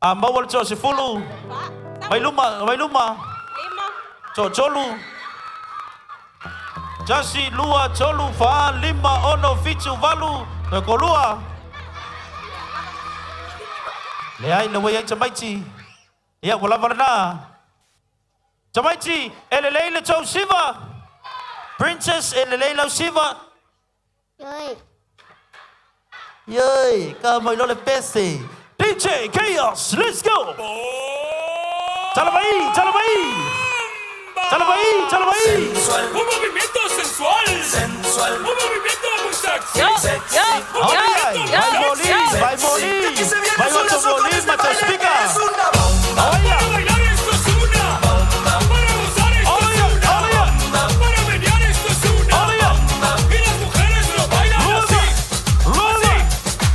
A maua le toasefulu. Mai luma, mai luma. Toatolu. Tasi, lua, tolu, fa, lima, ono, fitu, valu. Toekolua. Le ai, le ua iai tamaiti. Ia, ua lava lena. Tamaiti, e lelei le tou siva. Princess, e lelei lau siva. Oi. Ioi, ka mai lo le pese. DJ Chaos, let's go! Tala mai, tala mai! Tala mai, tala mai! Sensual. Un movimiento sensual. Sensual. Un movimiento muy sexy. Yo, Sexy. yo, Un Ai, movimiento ai, muy vai sexy. Molin, vai Molin! Vai Otto Molin, ma te spica! Es una bomba. Para bailar esto es una bomba. Para gozar esto es una bomba. Para menear esto es una bomba. Y las mujeres lo bailan así. Luma!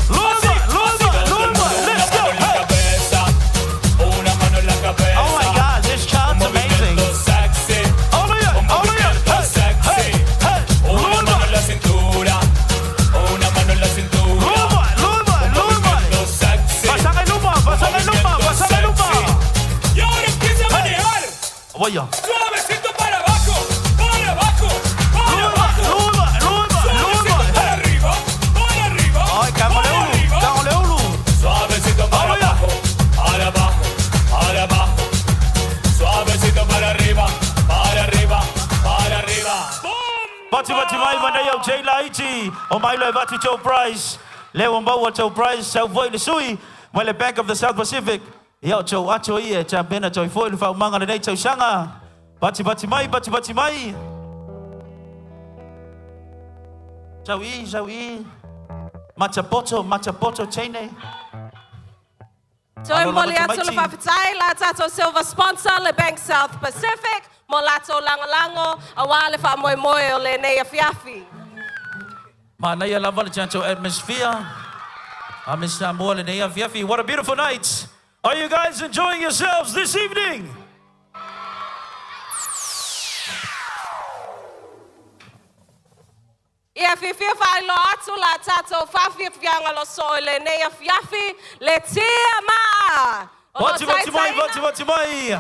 Luma! Luma! Luma! Let's go! Una mano en la cabeza. Una mano en la cabeza. Oh my God, this child's amazing! Sexy. Olha, Un olha! movimiento Hey, sexy. hey, hey! Una Luma! mano en la cintura. Una mano en la cintura. Luma! Luma! Un Luma! movimiento sexy. Pasangai luma! Pasangai luma! Pasangai luma! Y ahora empieza a manejar. Oia! Suavecito para abajo, para abajo, para Luma! abajo. Luma! Luma! Suavecito Luma! para arriba, para arriba, Ai, ka para leulu! arriba. Ka leulu! Suavecito para Olha. abajo, para abajo, para abajo. Suavecito para arriba, para arriba, para arriba. Bati bati mai mana iau Jay Laiti. O mai loe bati Joe Price. Le ua maua Joe Price sau foi le sui. Mai le Bank of the South Pacific. Ia o Joe ato ia e champena toi foi le whaumanga le nei tausaga. Bati bati mai, bati bati mai. Sau i, sau i. Matapoto, matapoto teine. Toi Alo moli lava atu le tamaiti. whawhitai la tatou silver sponsor le Bank South Pacific mo latou langolango a wā le wha moe moe o le nei afiafi. Manaia lava le tatou atmosphere. A Miss Samoa le nei afiafi. What a beautiful night. Are you guys enjoying yourselves this evening? Ia whiwhia whailo atu la tatou whawhiawhianga lo so i le nei afiafi le tia maa. O lo Bati bati mai, taitaina. bati bati mai.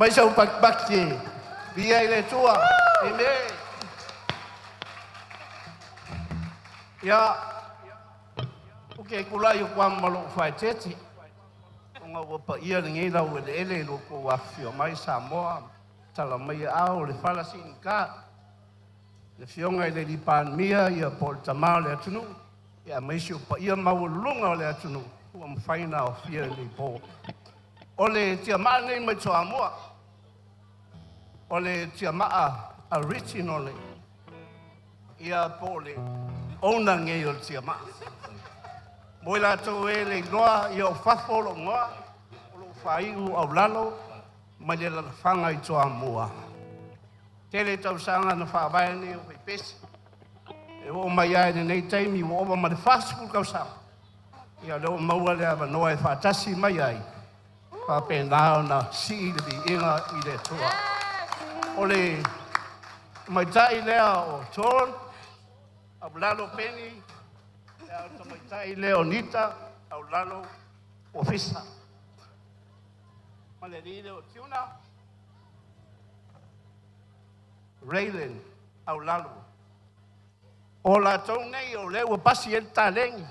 Mai sau patipati. Via i le Atua. Amen. Ia, o ke kula i o kwa malo whaetete. O ngā ua pa ia lenei lau ele ele lo ko wafio mai Samoa. Tala mai ao le whala ka. Le fionga i le lipan mia ia po le tamā o le atunu. Ia maisi o pa ia maualuluga o le atunu. Ua mafai ona aofia i lenei po. O le tiamaa nei mai Toamua. O le tiamaa original ia po o le owner nei o le tiamaa. Mo i latou e le iloa ia o fafo o lou igoa, o lou faaiu Aulalo mai le alalafaga i Toamua. Tele tausaga na faavae nei o faipese. E oo mai ai lenei taimi ua ova ma le 40 tausaga. Ia lea ua maua le avanoa e faatasi mai ai, faapena ona sii le viiga i le Atua. O le tamaitai lea o John, Aulalo Penny, ia o le tamaitai lea o Nita, Aulalo Ofisa. Ma le alii lea o Tiuna, Raylan Aulalo. O latou nei o lea ua pasi ai le taleni.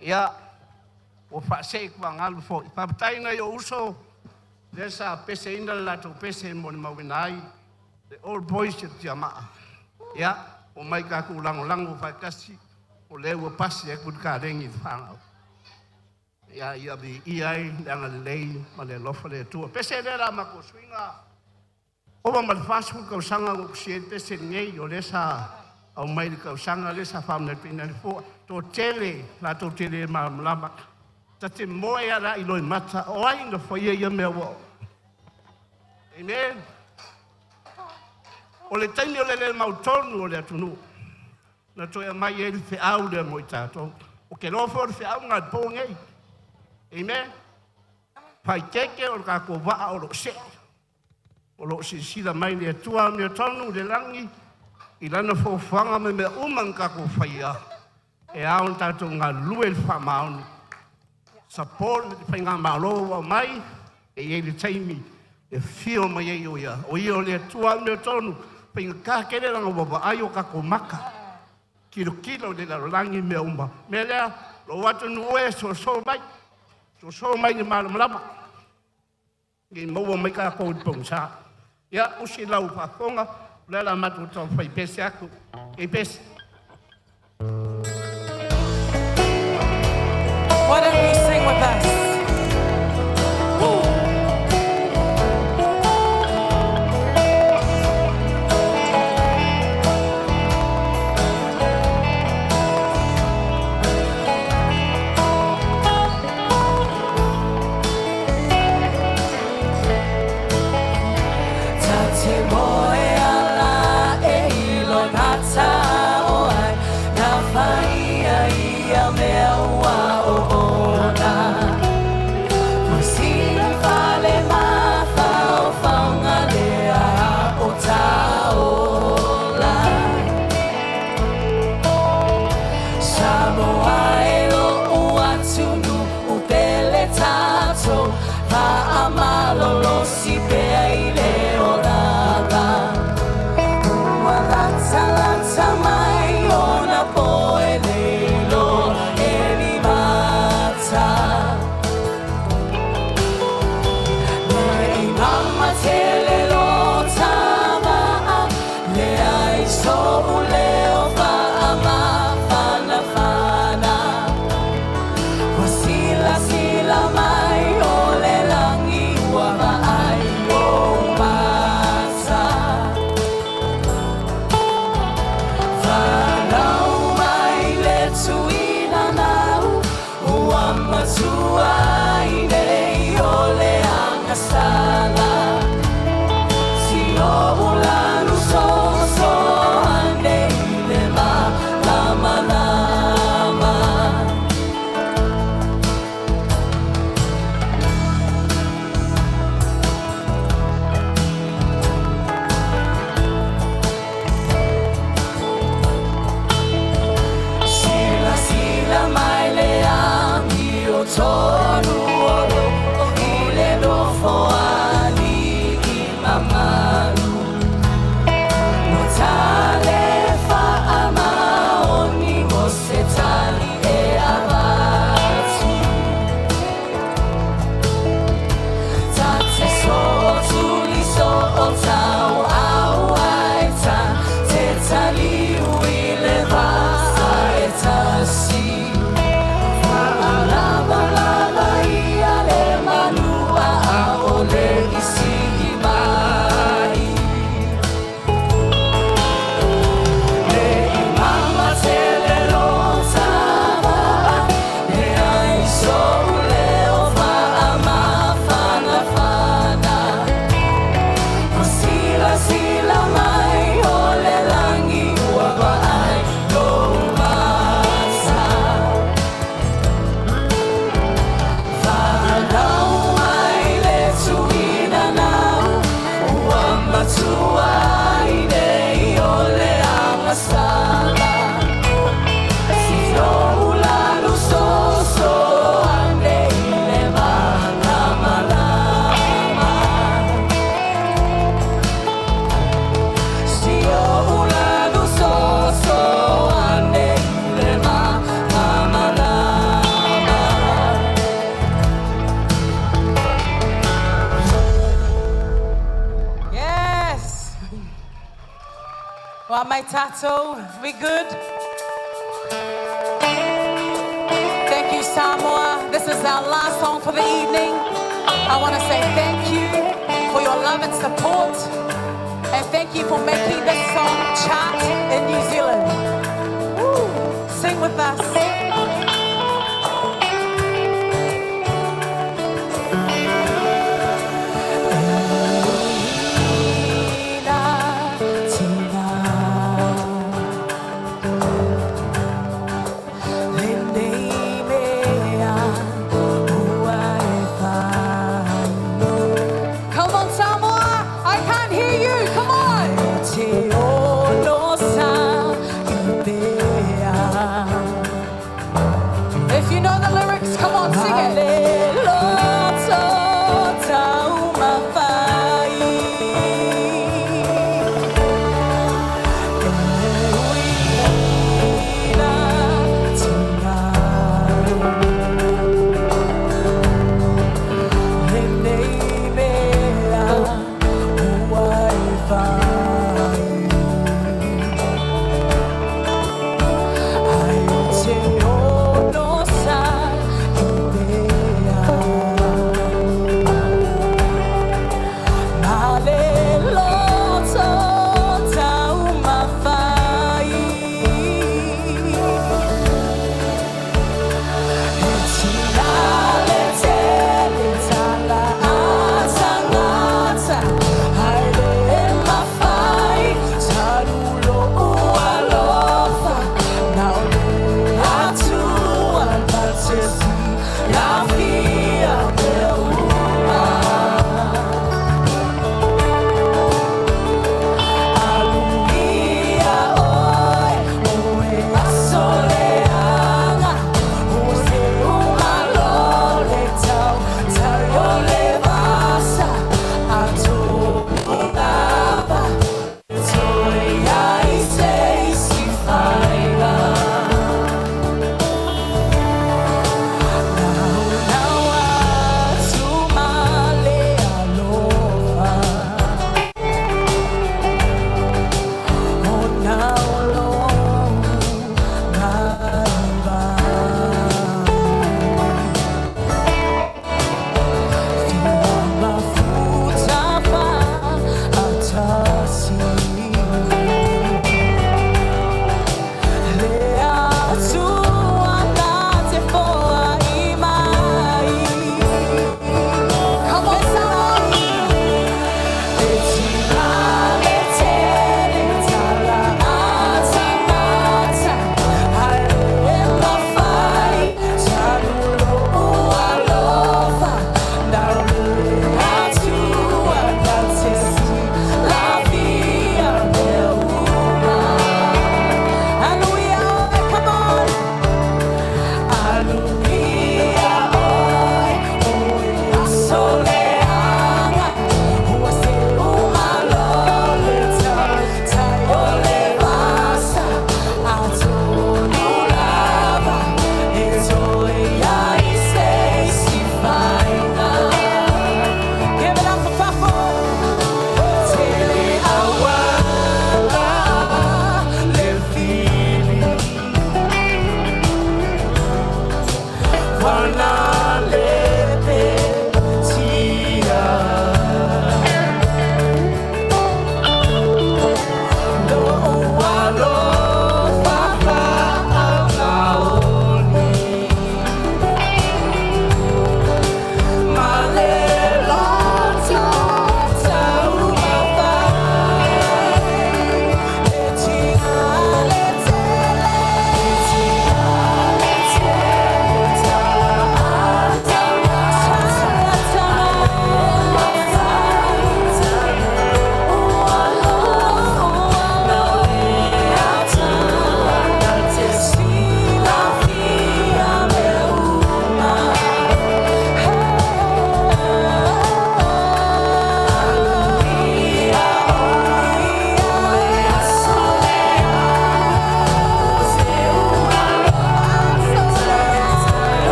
Ia, ua faasee i tuagalu foi. Faafetai nai ou uso, lea sa peseina le latou pese mo le mauina ai, the old boys o Tiamaa. Ia, o mai tatou lagolago faatasi, o lea ua pasi atu le taleni i le fanau. Ia, ia viia ai le agalelei ma le alofa o le Atua. Pese lea la matou suiga, ova ma le 40 tausaga na ou tusia ai le pese lenei, o lea sa aumai le tausaga lea sa faamanatuina ai le fua. Toatele latou te le malamalama. Ta te moe ala i loimata, o ai na faia ia mea ua. Amen. O le taimi o le le mautonu o le atunuu, na toe aumai ai le feau lea mo i tatou. O ke loa foi o le feau na le po nei. Amen. Faitete o le tatou vaa o loo see. O loo silasila mai le Atua mea tonu le lagi i lana foafoaga ma mea uma na tatou faia e ao ona tatou galulue i le faamaoni. Support le faigamalo ua aumai e i ai le taimi e fio mai ai o ia. O ia o le Atua mea tonu, faigata tele lana vaavaai o tatou maka. Kilokilo i le lalolagi mea uma. Mea lea, lou atunuu e soso mai. Soso mai le malamalama. I maua mai tatou i le pogisa. Ia, usi lau faafofoga, o lea la matou taumafai pese atu. E pese. Why don't you sing with us? Woo. Ta te moe ala e ilo nata o ai Na whaia ia mea ua o ona Pusi fale mafa o whaunga lea o taola Samoa e lo uatunu u pele tato Va'a malolo si pea i le olaga Ua lata lata mai ona po e lelo e limata Nei mama tele lo tava'a Le ai so u leo fa'a mafana fana Ua sila sila mai o le langi ua vaai o mata Whanau mai le tuina nau Ua matua i nei o le agasala Si o ulanu so so ane Wa mai tātou, we good? Thank you, Samoa. This is our last song for the evening. I want to say thank you for your love and support. And thank you for making this song chart in New Zealand. Woo. Sing with us. Come on, Samoa! I can't hear you. Come on!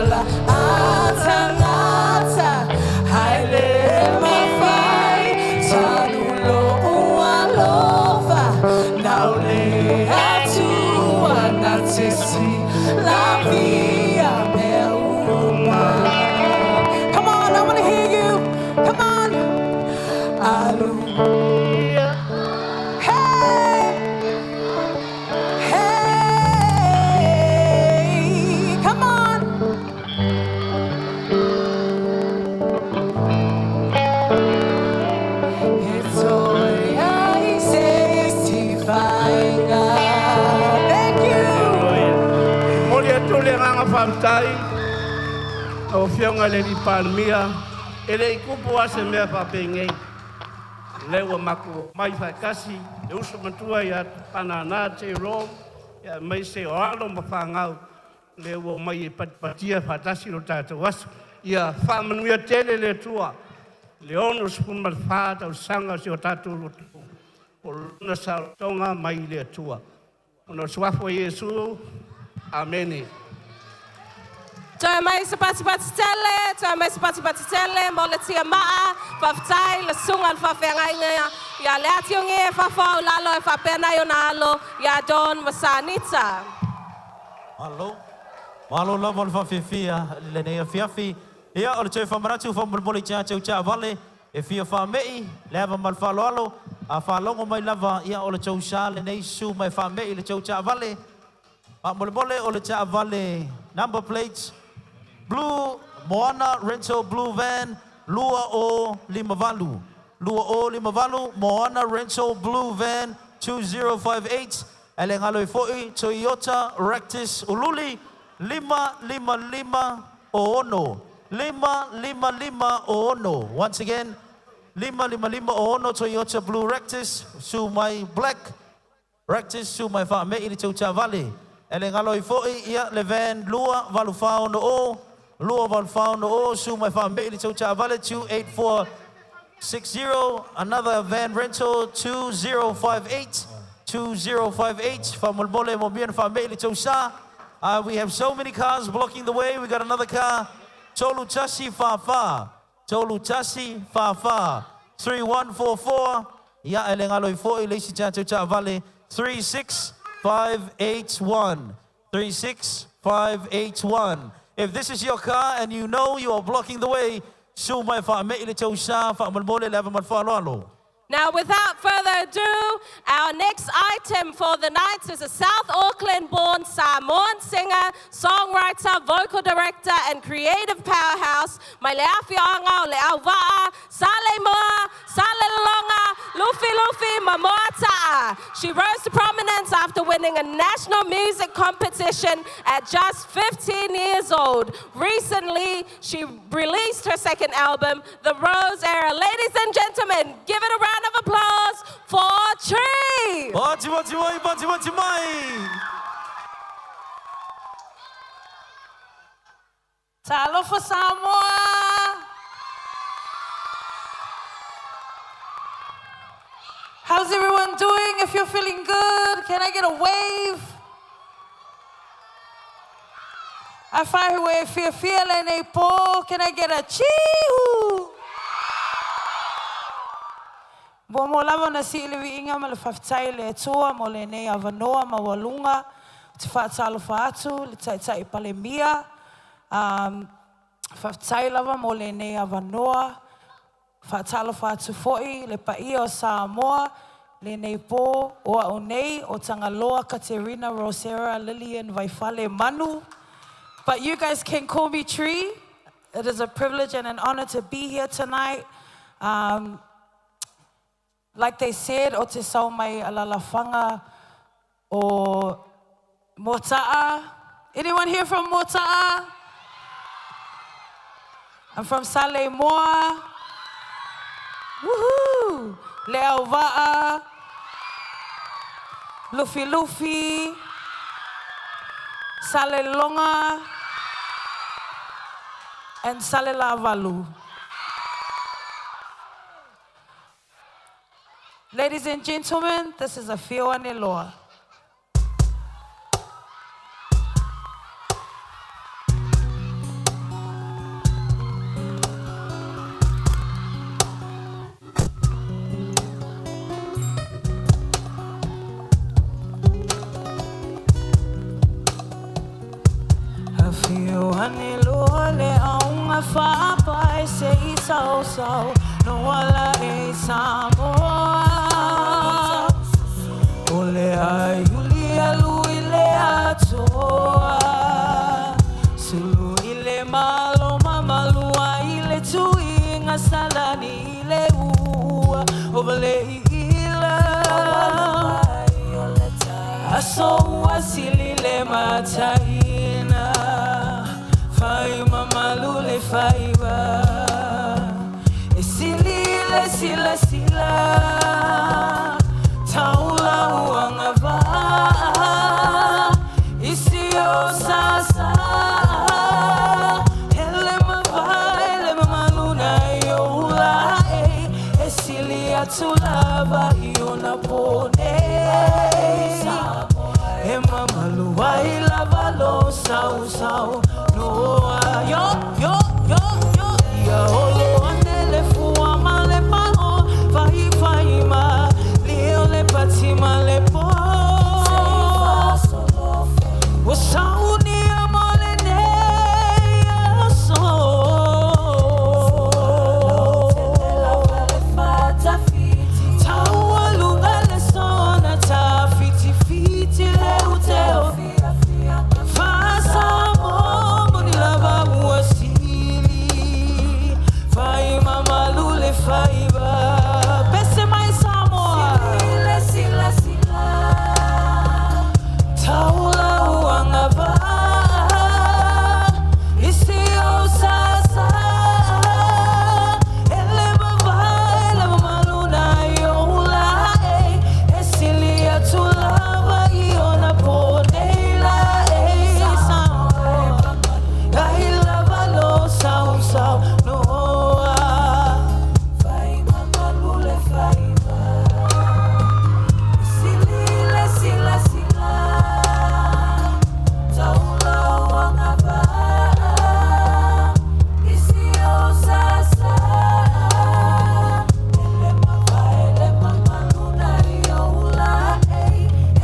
ala a tangata Hai le mawhai Talu alofa Nau le atua Na te si la via me uma. Come on, I want to hear you. Come on. Alu. Hey! Hey! Come on. It's all I say Thank you. Moli atu le nganga whamtai, o fionga le li palmia, e le ikupu a se mea whapengei. Lewa maku mai whaikasi, le uso matua ia panana te ro, ia mai se o alo ma whangau, le ua mai e patipatia whatasi lo tātou aso. Ia whaamanuia tele le tua, le ono sipuma le wha tau sanga se o tātou lotu. O luna sa tonga mai le atua. Ona suafo Iesu, amene. Toe mai se patipati tele, toe mai se patipati tele, mo le tia maa, whawhitai, le sunga le whawhengainga, ia le ationge e whawhau lalo e whapena i ona alo, ia Don Masanita. Malo. Malo lava le whawhiwhia le nei afiafi. Ia, o le toe whamaratu whamolemole i te ate o taavale, e fia whamei, le ava ma le faaaloalo, a faalogo mai lava, ia o le tou sa lenei susu mai faamei le tou taavale. Faamolemole o le taavale number plates, Blue Moana Rental Blue Van, 2058. 2058, Moana Rental Blue Van 2058. E le galo i foi, Toyota Ractis Ululi, 555 o ono. 555 o ono. Once again, 555 o ono Toyota Blue Ractis, susu mai Black Ractis, susu mai faamei le tou taavale. E le galo i foi, ia le van 284 o, 284 o, susu mai faamei le tou taavale, 28460, another van rental 2058, 2058, faamolemole mo mia na faamei le tou sa. We have so many cars blocking the way. We got another car, Tolu Tasi Fa Fa, Tolu Tasi Fa Fa, 3144, ia e le galo i foi, le isi tatou taavale, 36581, 36581. If this is your car and you know you are blocking the way, susu mai faamei le tou sa, faamolemole le ava ma le faaaloalo. Now, without further ado, our next item for the night is a South Auckland-born Samoan singer, songwriter, vocal director, and creative powerhouse, mai le afioaga o Leauva'a, Saleimoa, Salelologa, Lufilufi, Mamoata'a. She rose to prominence after winning a national music competition at just 15 years old. Recently, she released her second album, The Rose Era. Ladies and gentlemen, give it a round of applause for Tree. Pati pati mai, pati pati mai. Talofa Samoa! How's everyone doing? If you're feeling good, can I get a wave? Afai ua e fiafia lenei po, can I get a chiu? Muamua lava na sii le viiga ma le faafetai i le Atua mo lenei avanoa maualuga ou te faatalofa atu le Taitai Palemia. Um, faafetai lava mo lenei avanoa. Faatalofa atu foi le paia o Samoa lenei po o au nei o Tagaloa Katerina Rosera Lillian Vaifale Manu. But you guys can call me Tree. It is a privilege and an honor to be here tonight. Like they said, o te sao mai alalafaga o Mota'a. Anyone here from Mota'a? I'm from Saleimoa. Woohoo! Leauva'a, Lufilufi, Salelologa, and Salelavalu. Ladies and gentlemen, this is Afio Aneloa. Lani loa le aunga whaapai se i sau sau No ala e Samoa. O le ai uli alu i le atoa. Sulu i le malo mamalua i le tuinga salani i le ua. O vale i ila. Aso ua sili le mataina. Fai mamalu le faiva. E sili le sila sila. Taula uanga va. Isi o sasa. Hele mava, hele mamaluna i o ula e. E sili atu lava i ona pone. E mamalu ai lava lo sau sau. Noa yo yo yo yo. Ia olo ane le fua ma le paho. Vai vai ma. Leo le pati ma le po. O sauni a mo le nei aso. Taua lunga le sona ta fiti fiti le uteo. Fasa mo moni lava ua sili. Fai mamalu le faiva. Pese mai Samoa. Sila sila sila. Taula uanga va. Isi o sasa. Ele mava, ele mamaluna i o ula e. E sili atu lava i ona pone la e Samoa. Ai lava lo sau sau noa. Fai mamalu le faiva. Sili le sila sila. Taula uanga va. Isi o sasa. Ele mava, ele mamaluna i o ula e.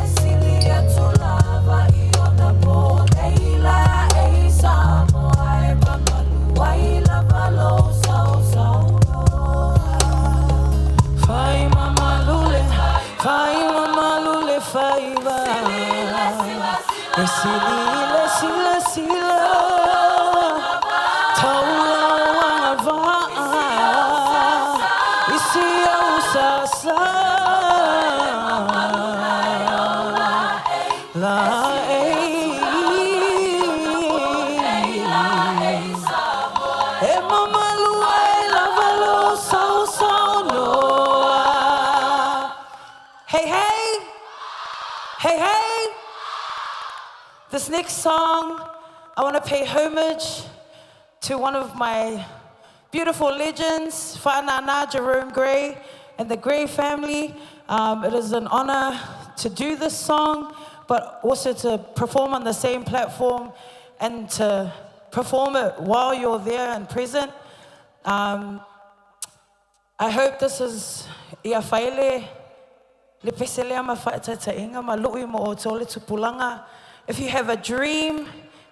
E sili atu lava i ona pone la e Samoa. E mamalu ai lava lo sau sau noa. Fai mamalule, fai mamalule faiva. E sili le sila sila. Taula uanga va. Isi o sasa. La e. E mamalu ai lava lo sau sau noa. Hey, hey! Hey, hey! This next song, I want to pay homage to one of my beautiful legends, Wha'anana Jerome Gray and the Gray family. It is an honor to do this song, but also to perform on the same platform and to perform it while you're there and present. I hope this is ia faile le peselea ma whaetaitainga ma lui mo o tole tupulanga. If you have a dream,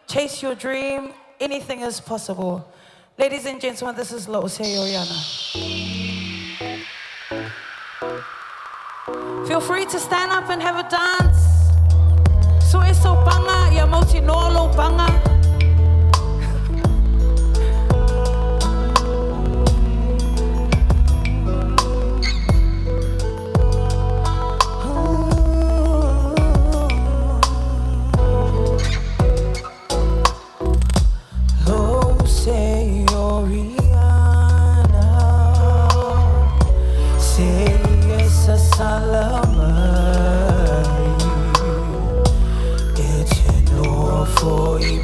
chase your dream. Anything is possible. Ladies and gentlemen, this is Lo'o Oriana. Feel free to stand up and have a dance. So eso panga, ia mauti noa lo panga. Lo se Oriana, se esa salamai, e te no foi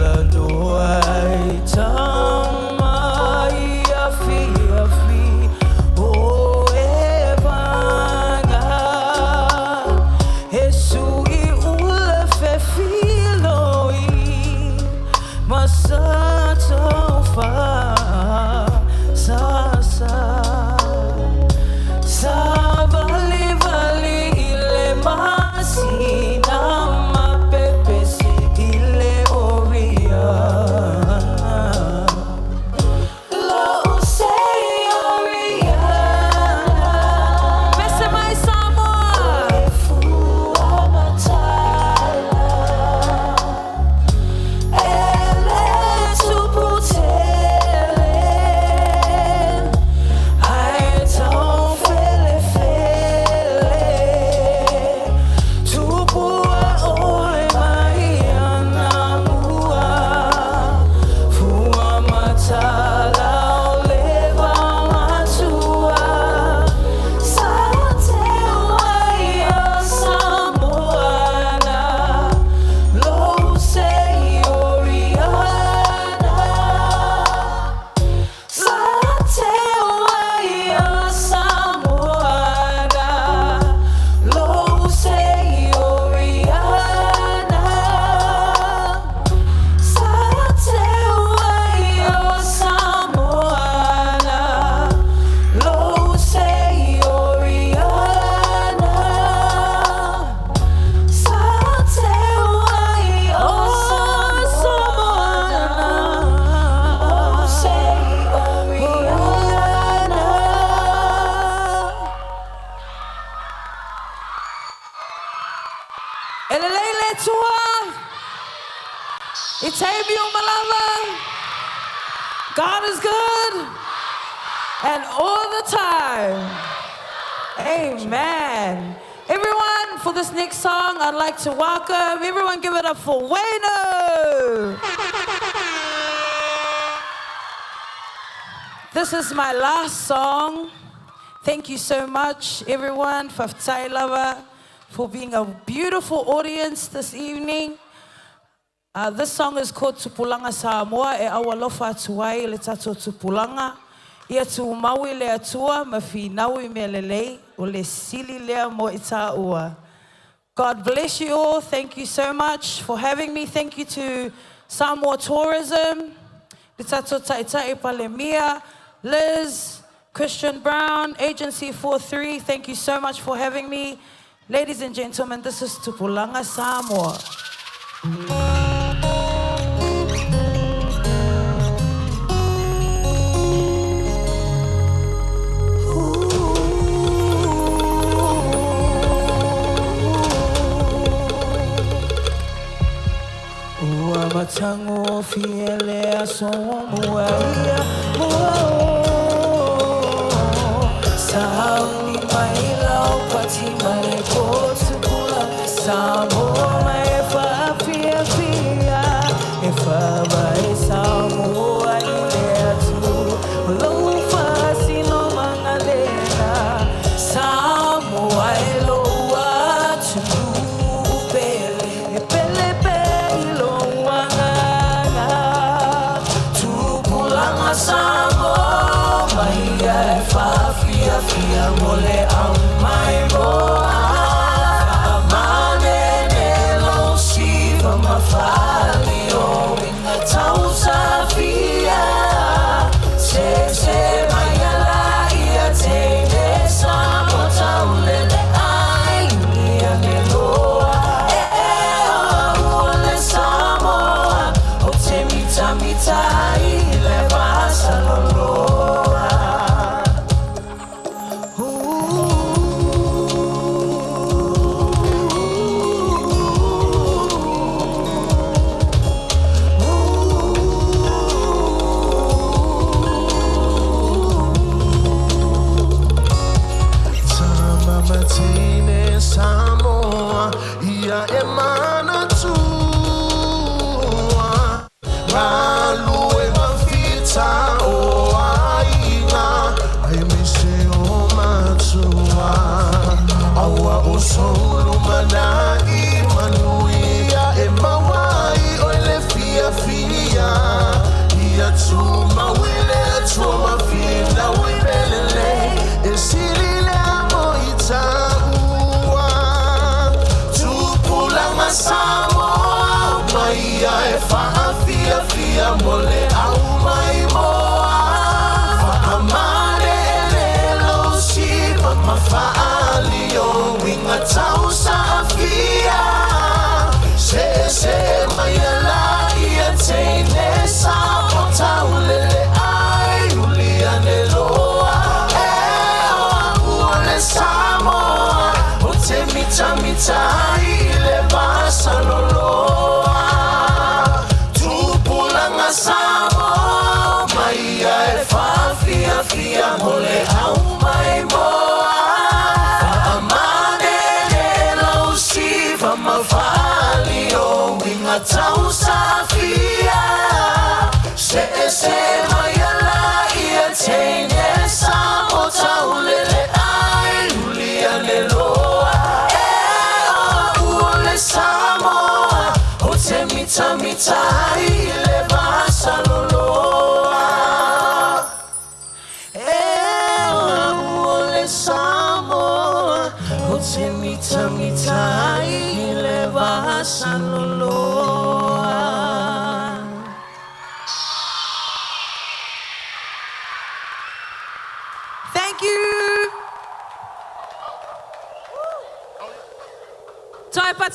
talanoa ai tama i afiafi o e vaga e sui ula fefiloi ma sa taufa sa sa sa vali vali i le masina ma pepesi i le Oriana. Lo sei Oriana. Pese mai Samoa. E fua matala. Ele tupu tele. Ai tau fele fele. Tupua oe mai ana mua. Fua matala o le vaumatua. Sa te wai o Samoana. Lo sei Oriana. Sa te wai o Samoana. Lo sei Oriana. Sa te wai o Samoana. Lo sei Oriana. Sa te wai o Samoana. Lo sei Oriana. E lelei le Atua. I taimi uma lava. God is good and all the time. Amen. Everyone, for this next song, I'd like to welcome everyone. Give it up for Wayno. This is my last song. Thank you so much, everyone, Fafetai lava, for being a beautiful audience this evening. This song is called Tupulaga Samoa e aualofa atu ai le tatou tupulaga. Ia tumau i le Atua ma finau i mea lelei o le sili lea mo i tāua. God bless you all. Thank you so much for having me. Thank you to Samoa Tourism, le tatou Taitai Palemia, Liz, Christian Brown, Agency 43. Thank you so much for having me. Ladies and gentlemen, this is Tupulaga Samoa. Ua matagofie le aso ua ia mua o. Sauni mai lau pati mai po tupulaga Samoa mai e faafiafia. E faavae Samoa i le Atua. O lou faasinomaga lena. Samoa e lou atunuu pele. E pele pea i lou agaga. Tupulaga Samoa mai ia e faafiafia mo le au maimoa. Faamanene lou siva ma faalioina tausafia. Se mai ala ia teine Samoa taulele ai ia meloa. E o le Samoa o te mitamita ai le vasaloloa. Tama matine Samoa ia e manatua Malu e mafita o aiga ai mise o matua Aua o solo manai manuia e mawai o le fia fia.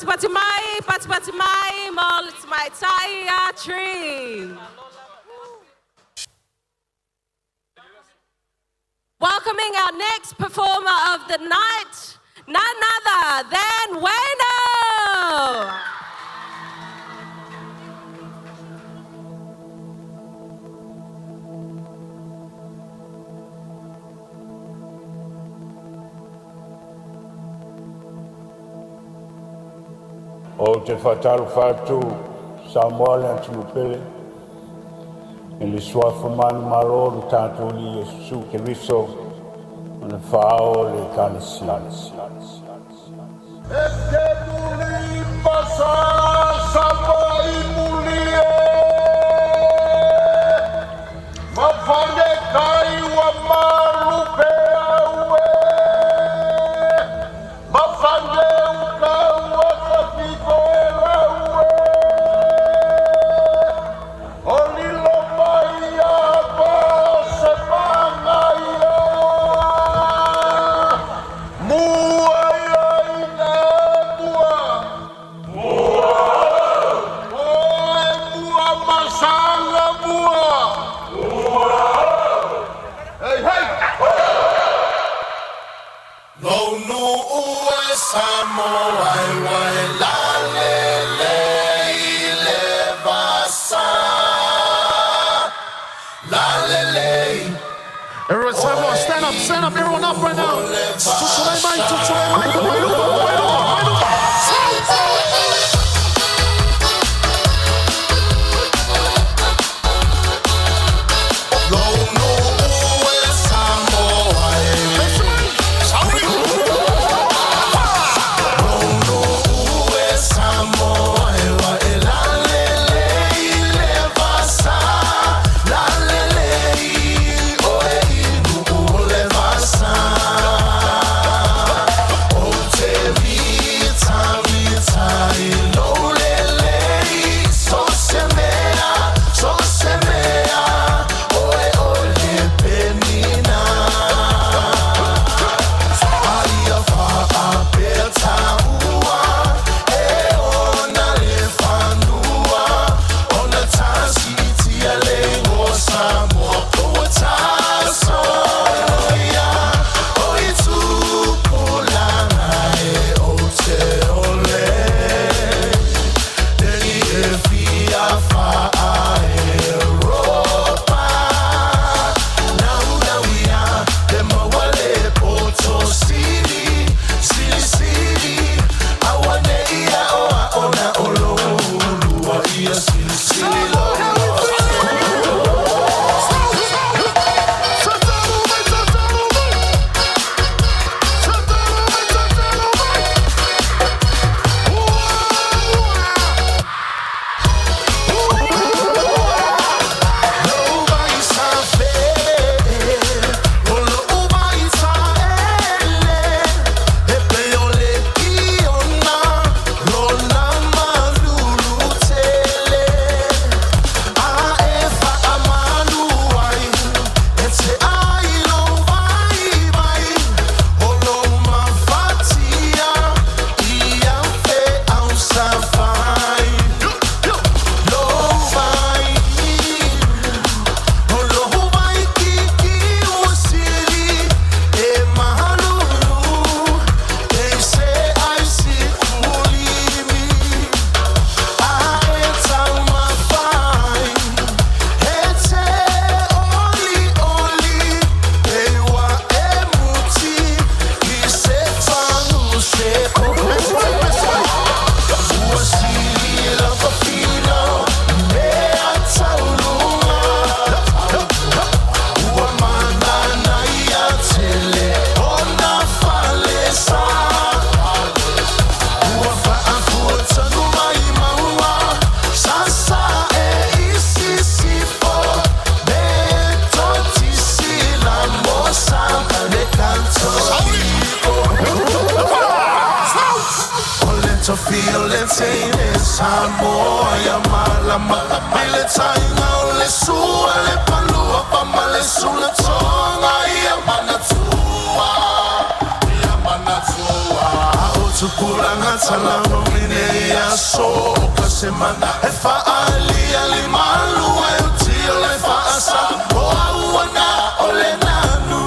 Patipati mai, patipati mai mo le tamaitai a Tree. Welcoming our next performer of the night, none other than Wayno! Ou te faatalofa atu Samoa le atunuu pele i le suafa manumalo o lo tatou Alii Iesu Keriso ma le Faa-ao o le Ekalesia. Kai ua malu pe au e Mafane uka ua kapiko e lau e O lilo mai a pa o se mangaia Mua ia ina mua Mua Oe mua masanga mua Mua Hey, hey! Lonu ue Samoa e wae lale le i le vasa. Lale le. Everyone, Samoa, stand up, stand up, everyone up right now. Tutsulei mai, tutsulei mai, mai luma, mai luma, mai luma. Lonu ue Samoa e. Lonu ue Samoa e wae lale le i le vasa. Lale le i oe i nuu le vasa. O te vita vita i lo le le i so se mea, so se mea, oe o le penina. Aia faapea taua, e ona le fanua, ona tasi tia le igoa Samoa, ua tasoia, o i tupulaga e o te ole. Leni e fia faa-Europa, nau ia le maua le poto sili, sili sili, auane'i aoaoga o lou ulua ia silisili lou. Samoa ia malama i le taiga o le sua le palua pa ma le sula tonga ia manatua ia manatua o tupulaga talavou. se mana e faalia li malu e uti o le faasa o auana o le nanu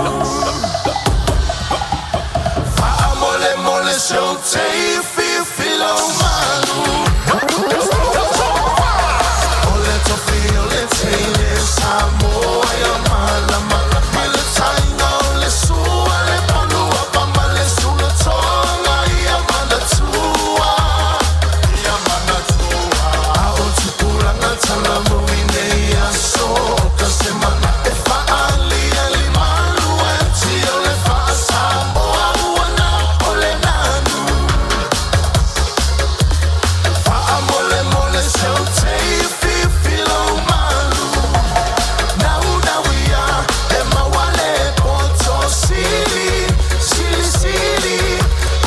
Faamole mole se o te i fifila o malu O le tofi o le teine Samoa ia malama Ma le taina o le sua le panua pa ma le sula tonga ia manatua Ia manatua A o tupulaga talamui nei aso o ka se mana e faalia li malu e ti o le faasamoa uana o le nanu Faamolemole se o te i fifila o malu Nau nau ia e mauale poto sili sili sili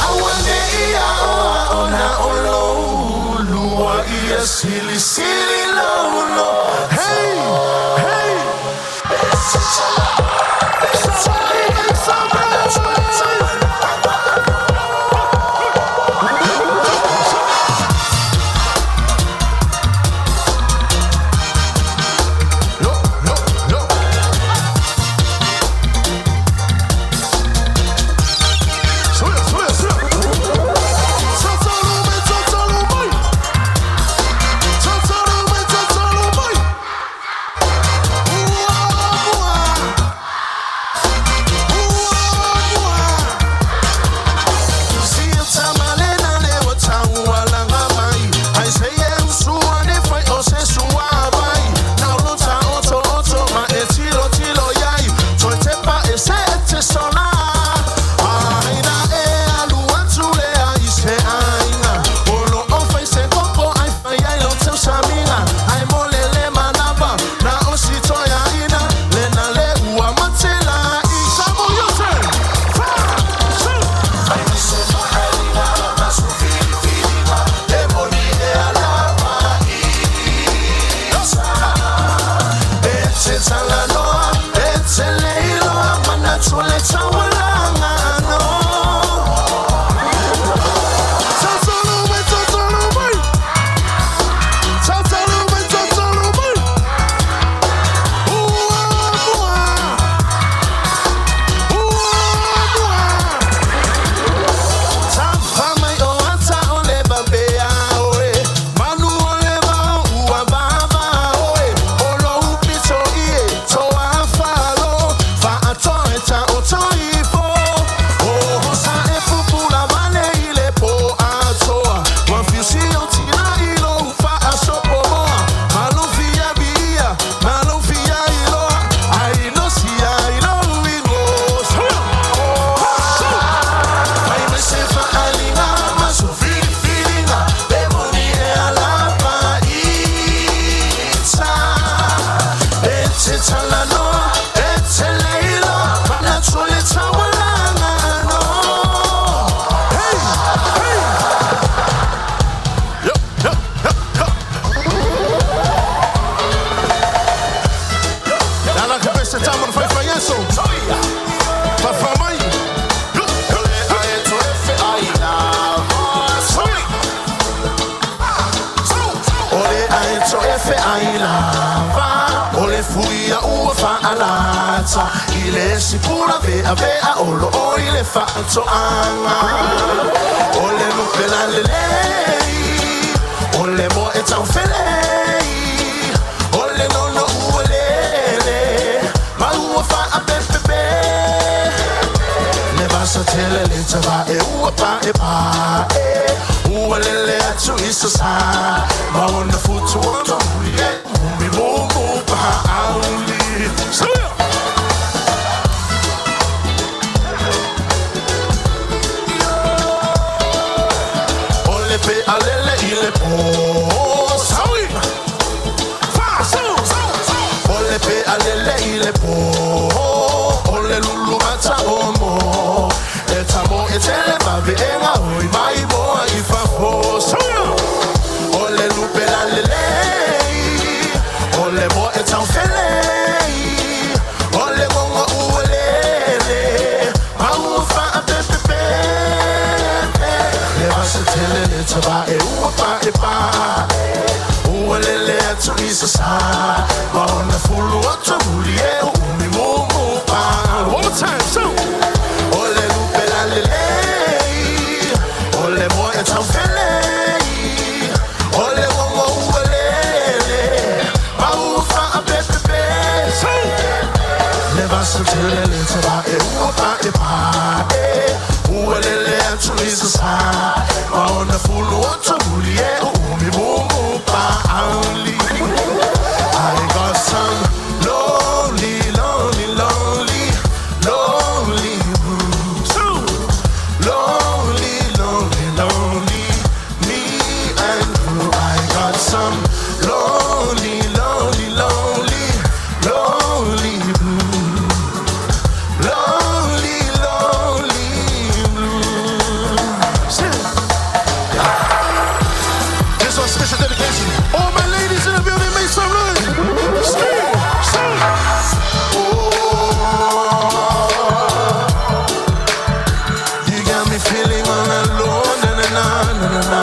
Aua ne ia oa ona o lou lua ia sili sili lou lo Hey, hey! Somebody make some noise! No, no, no. Suya, suya, suya. Tatarume, tatarume. Tatarume, tatarume. Ua, ua. Ua, ua. Sia tamalena le wa taualanga mai. Ai se e usua ne fai o se sua vai. Nau lo ta oto oto ma e tilo tilo iai. Toi te pa e se e te sola. Aina e alu atu le ai se aina. Olo o fai se koko ai fai ai lo tau samina. Ai mole le manava na o si toi aina. Le na le ua matela i Samo Yose. Fa, su. Ai mi se fahalina ma su filifilina. E moni e alama i sa. E te talanoa, e te leiloa, manatu le taualaga no. Tatalo mai, tatalo mai. Tatalo mai, tatalo mai. Ua, ua. Ua, ua. Tafamai o ata o le babea oe. Manu o le vao ua vava oe. O lo upito i e toa falo. Faatoa e ta o toifo. O hosa e pupula vale i le po atoa. Ua fiusi o tila i lo faasopo moa. Malo fia via, malo fia iloa. Ai no sia i lo uigo. Ai me se faalinga ma so filifilinga e moni e alapa ita. E te talanoa, e te leiloa, manatu le taualaga no. Hey, hey! Yo, yo, yo, yo. Nana cabeça tá mano fai fai eso. Fa fa mai. Ole ae to efe ai lava Ole fuia ua faalata I le sipula vea vea Olo o i le faatoanga Ole lupela lelei Ole mo e taufelei Ole nono ua lele Ma ua faapepepe Le vasa tele le tava e ua pa e pa e Ua lele atu i sa sa Ma ona futu o tō e Umi mumu pa auli Suya! Ole pe alele i le po Saui! Fa, su, su, su. Ole pe alele i le po Ole lulu mata o mo E tamo e tele vave e ngā hoi mai moa i faho Suya! Ole lupe la lelei Ole mo e tau felei Ole ngongo uelele Mau wha pe pe pe Le vasa tele le tava e ua pa e pa atu i sa sa Ma ona fulu atu uli e o umi mumu pa. One more time, so. O le lupe la lelei, o le moe e tau felei, o le uongo ua lele, ma ua faa pepe pe. So. Le vasa tele le tava e ua pa e pa e, ua lele atu i sa sa, ma ona fulu atu uli e o umi mumu pa ali. I got some lonely, lonely, lonely, lonely blues. Lonely, lonely, lonely, me and you. I got some lonely, lonely, lonely, lonely blues. Lonely, lonely blues. This one's special dedication. All my ladies in the building, make some noise. Scream, sing. Oh, you got me feeling all alone, na na na na na na.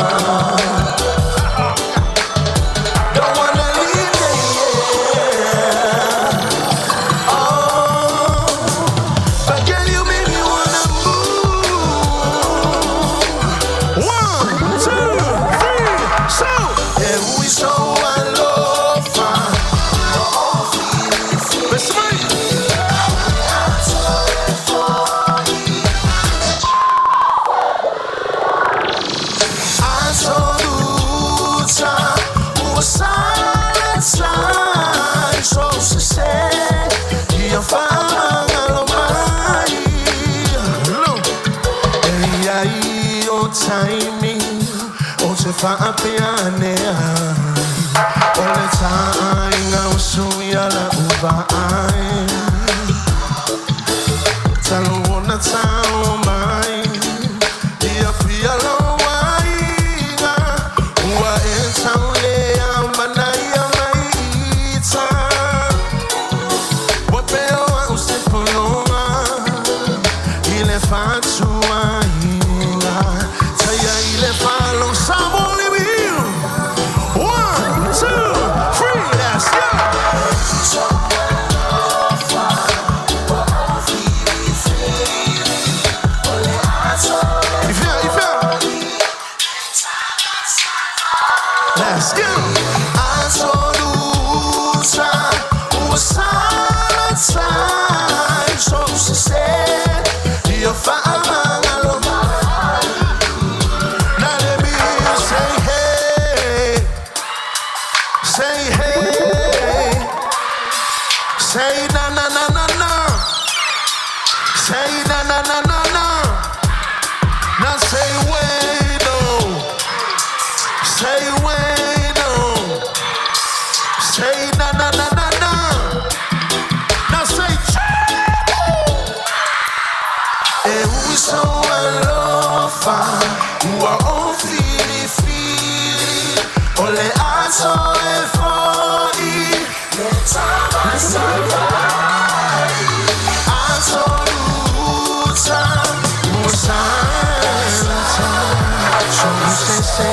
Don't wanna leave, yeah, yeah. Oh, but girl, you make me wanna move. 1, 2, 3, so. Yeah, we so alofa. Let's make. Absoluta, o so se se, ia whaangalo mai. No. E ai o taimi, o te whaapea ai. O le tainga o sui ala uva ai. Talo ona tau mai, ia pia lo waiga. Ua e tau lea manaia mai ita. Wa peo au se pononga, i le whatuainga. Taia i le whalo Samoa with you. 1, 2, 3, let's go. If you, if you. Let's go. Absoluta, ua salatai, so se se, ia whaamangalo. Now let me hear you say hey, say hey, say na na na na na, say na na na na na, now say wait oh, say wait oh, say na na na na na, Now say E ui so alofa, ua o fili fili, o le aso e foi, le tama Absoluta, ua salatai, so se se.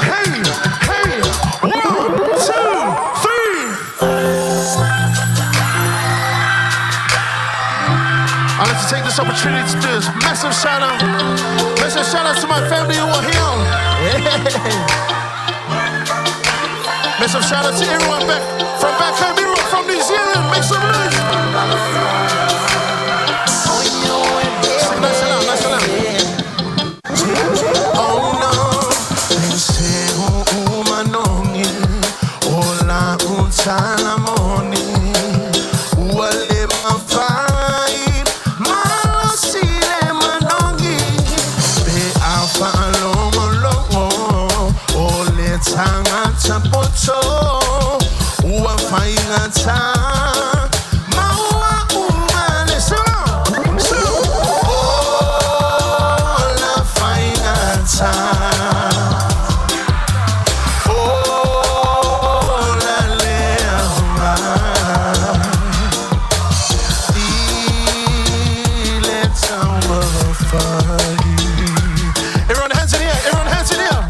Hey, hey, 1, 2, 3. I'd like to take this opportunity to do this massive shout out. Massive shout out to my family who are here. Yeah. Massive shout out to everyone back from back home, everyone from New Zealand. Make some noise. Sing nice and loud, nice and loud. Oh no, se umanongi, ola untalamoni, ua le mafai, malosile manongi, pe afa longo longo, o le tangata poto, ua faingata, maua umale so, so, oh la faingata. Oh, la lea I le taumafai. Everyone hands in the air, everyone hands in the air.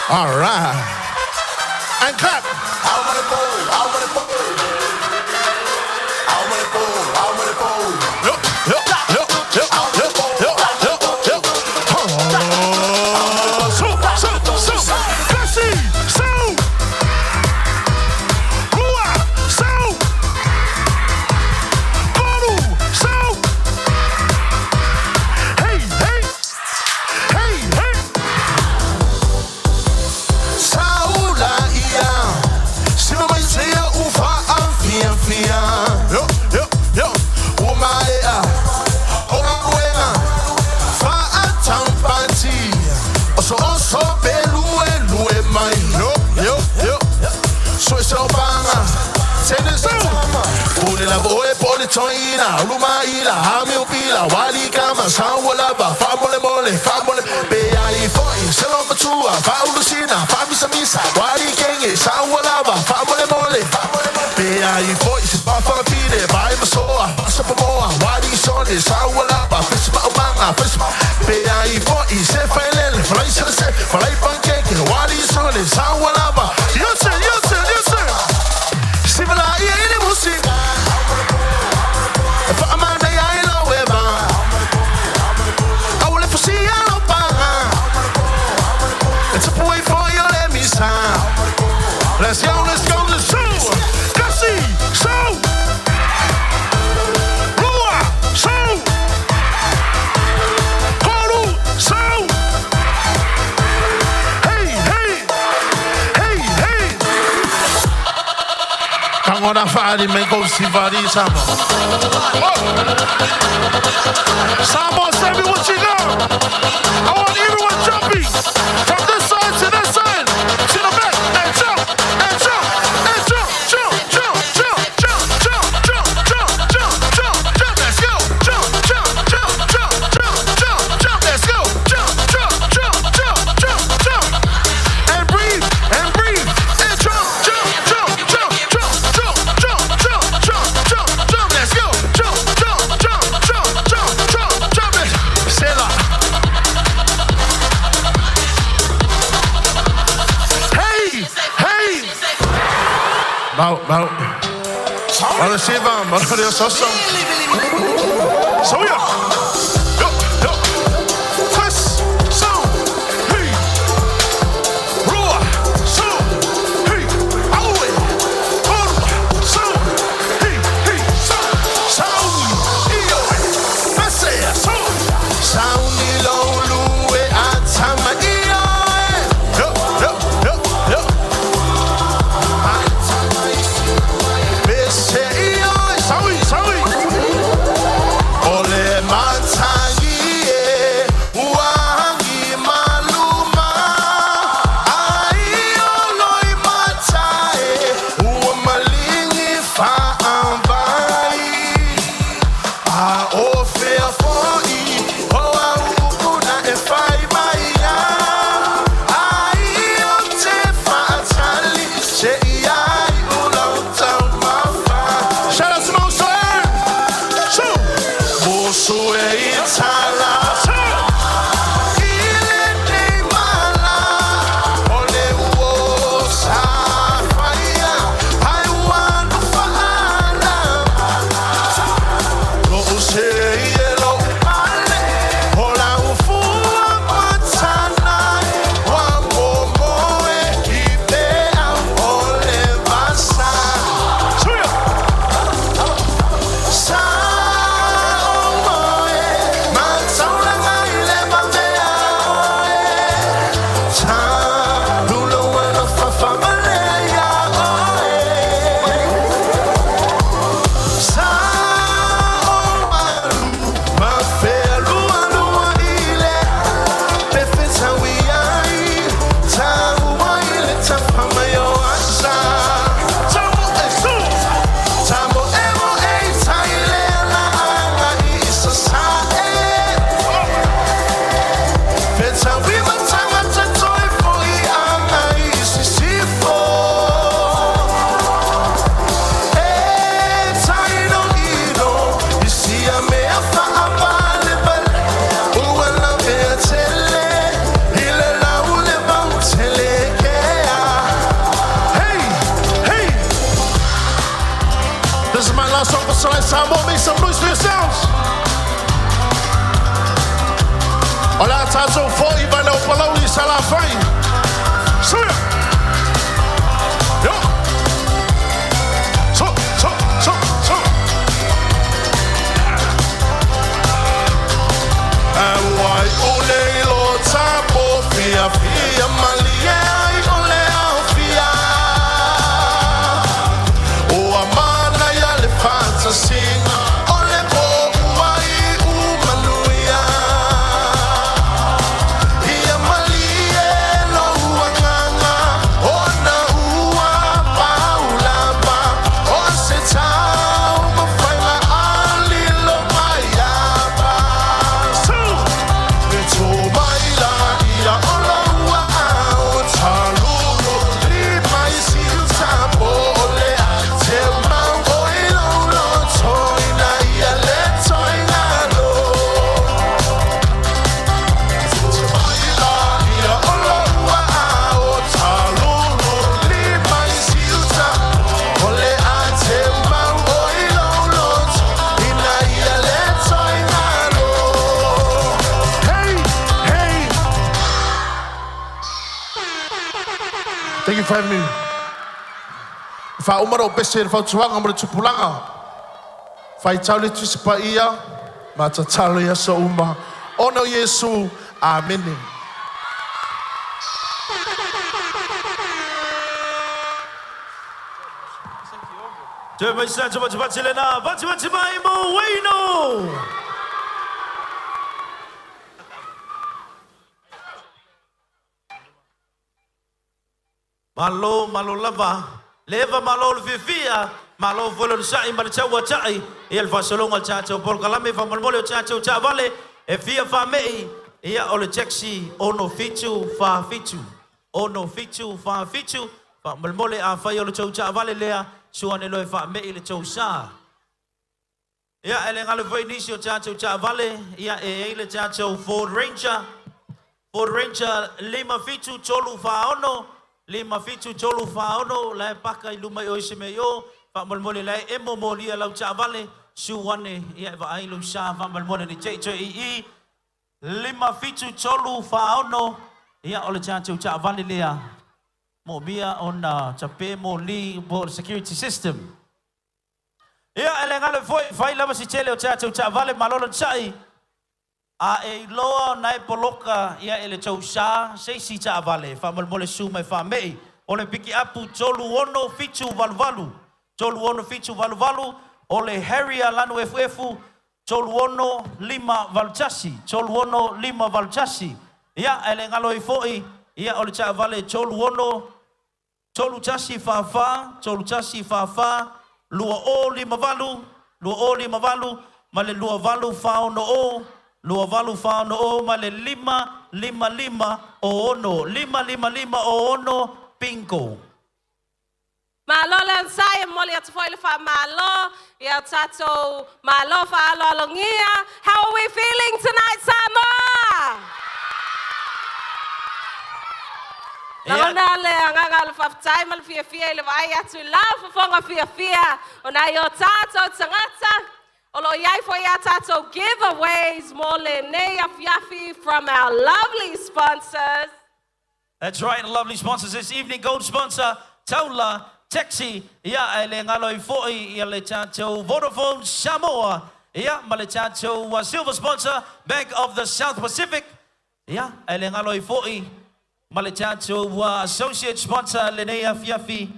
All right. And clap. Yup, yup, yup, yup, yup, yup, yup, yup. Oh, so, so, so. Kasi, so. Lua, so. Koru, so. Hey, hey. Hey, hey. Saula ia, sima mai sea ufa amfia fia. Yo, yo, yo. Umaea, oruena, fa atampati. Oso oso belue lue mai. Yo, yo, yo. So so banga. Tene so. Pule la boe pole toina, uluma ila, hami upila, wali kama, sawa lava, fa mole mole, fa mole, be ai foi, selo matua, fa ulusina, fa misa misa, wali kenge, sawa lava, fa mole mole, be ai foi, se fa fa fine, vai masoa, pasa pomoa, wali sone, sawa lava, fes ma umanga, fes be ai foi, se fa lele, falai se se, falai pancake, wali sone, sawa lava, yotse, yotse, yotse. Sivela ia ile musi. Fa amanda ia ila weba. I will foresee lo panga. It's a boy for your let me sign. Let's go, let's go, let's go. Kasi, so. Lua, so. Koru, so. Hey, hey. Hey, hey. Kangona fari me go sivari sama. Samoa, send me what you got. I want everyone jumping from this side to that side, to the back, and jump, and jump, and jump, jump, jump, jump, jump, jump, jump, jump, jump, jump, jump. Let's go, jump, jump, jump, jump, jump, jump, jump. Let's go, jump, jump, jump, jump, jump, jump, and breathe, and breathe, and jump, jump, jump, jump, jump, jump, jump, jump, jump, jump, jump. Let's go, jump, jump, jump, jump, jump, jump, jump. Sela. Hey, hey. Mau, mau. Malo siva, malo dio soso. Soya. Yo, yo. Press, so, hey. Rua, so, hey. Aue, oru, so, hey, hey, so, so, iyo, pese, so. Sauni lo lue atama iyo. Yo, yo, yo, yo. Bese iyo, saui, saui. Ole man That's right, Samoa, make some noise for yourselves. O la tātou fō i vai lau palauli sa la whai. Suia! Yo! So, so, so, so. Wai o le lo tapo fia fia malie ai o le au fia. O a mana ia le fantasinga o le po uai u manuia. Ia malie lo uanganga o na ua paulapa o se tau mawhainga ali lo mai apa. So, e tō mai la ia o lo ua au talulu li mai si tapo o le a te mau o i lo lo toi na ia le toi na lo. Ia o lo ua au talulu li mai si tapo o le a te mau o i lo lo toi na ia le toi na lo. Hey, hey. Thank you for having me. Wha umaro pese le whautuanga mo le tupulanga. Whai tau le tusi pa ia, ma tatalo ia so uma. Ono Yesu, amene. Toe mai sa tuma tuma tele na, vati vati mai mo Wayno! Malo, malo lava, leva malo le fiafia, malo foi le sa'i ma le tau ata'i, ia le faasologa o le tatou polokalame faamolemole o tatou taavale, e fia faamei, ia o le taxi 6747, 6747, faamolemole afai o le tou taavale lea, sua ane loa e faamei le tou sa. Ia, e le galo foi nisi o tatou taavale, ia e ai le tatou Ford Ranger, Ford Ranger 57 3 46, 57 3 46, la e paka i luma i o i se mea i o, faamolemole la e emo molia lau taavale, su ane, ia e vaai lou sa faamolemole ni te i i, 57 3 46, ia o le tatou taavale lea, moomia ona tape moli po o le security system. Ia, e le galo foi, fai lava si tele o tatou taavale malo le sa'i, a e iloa ona e poloka ia e le tou sa se isi taavale, faamolemole su mai faamei. O le pikiapu 36788, 36788, o le Harrier lanu efuefu 36581, 36581. Ia, e le galo ai foi, ia o le taavale 36 31 44, 31 44, 2058, 2058, ma le 28 46 o, 28 46 ma le 5 5 5 o 6, 5 5 5 o 6, bingo. Malo le ansai e moli atu foi le wha malo, ia tātou malo whaaloalogia. How are we feeling tonight, Samoa? Lagona le agaga o le faafetai ma le fiafia i le vaai atu i lau fofoga fiafia o nai o tātou tagata. O lo o i ai foi a tātou giveaways mo lenei afiafi from our lovely sponsors. That's right, and lovely sponsors this evening. Gold sponsor, Taula Taxi. Ia, e le galo i foi, ia le tātou Vodafone Samoa. Ia, ma le tātou silver sponsor, Bank of the South Pacific. Ia, e le galo i foi, ma le tātou associate sponsor, lenei afiafi.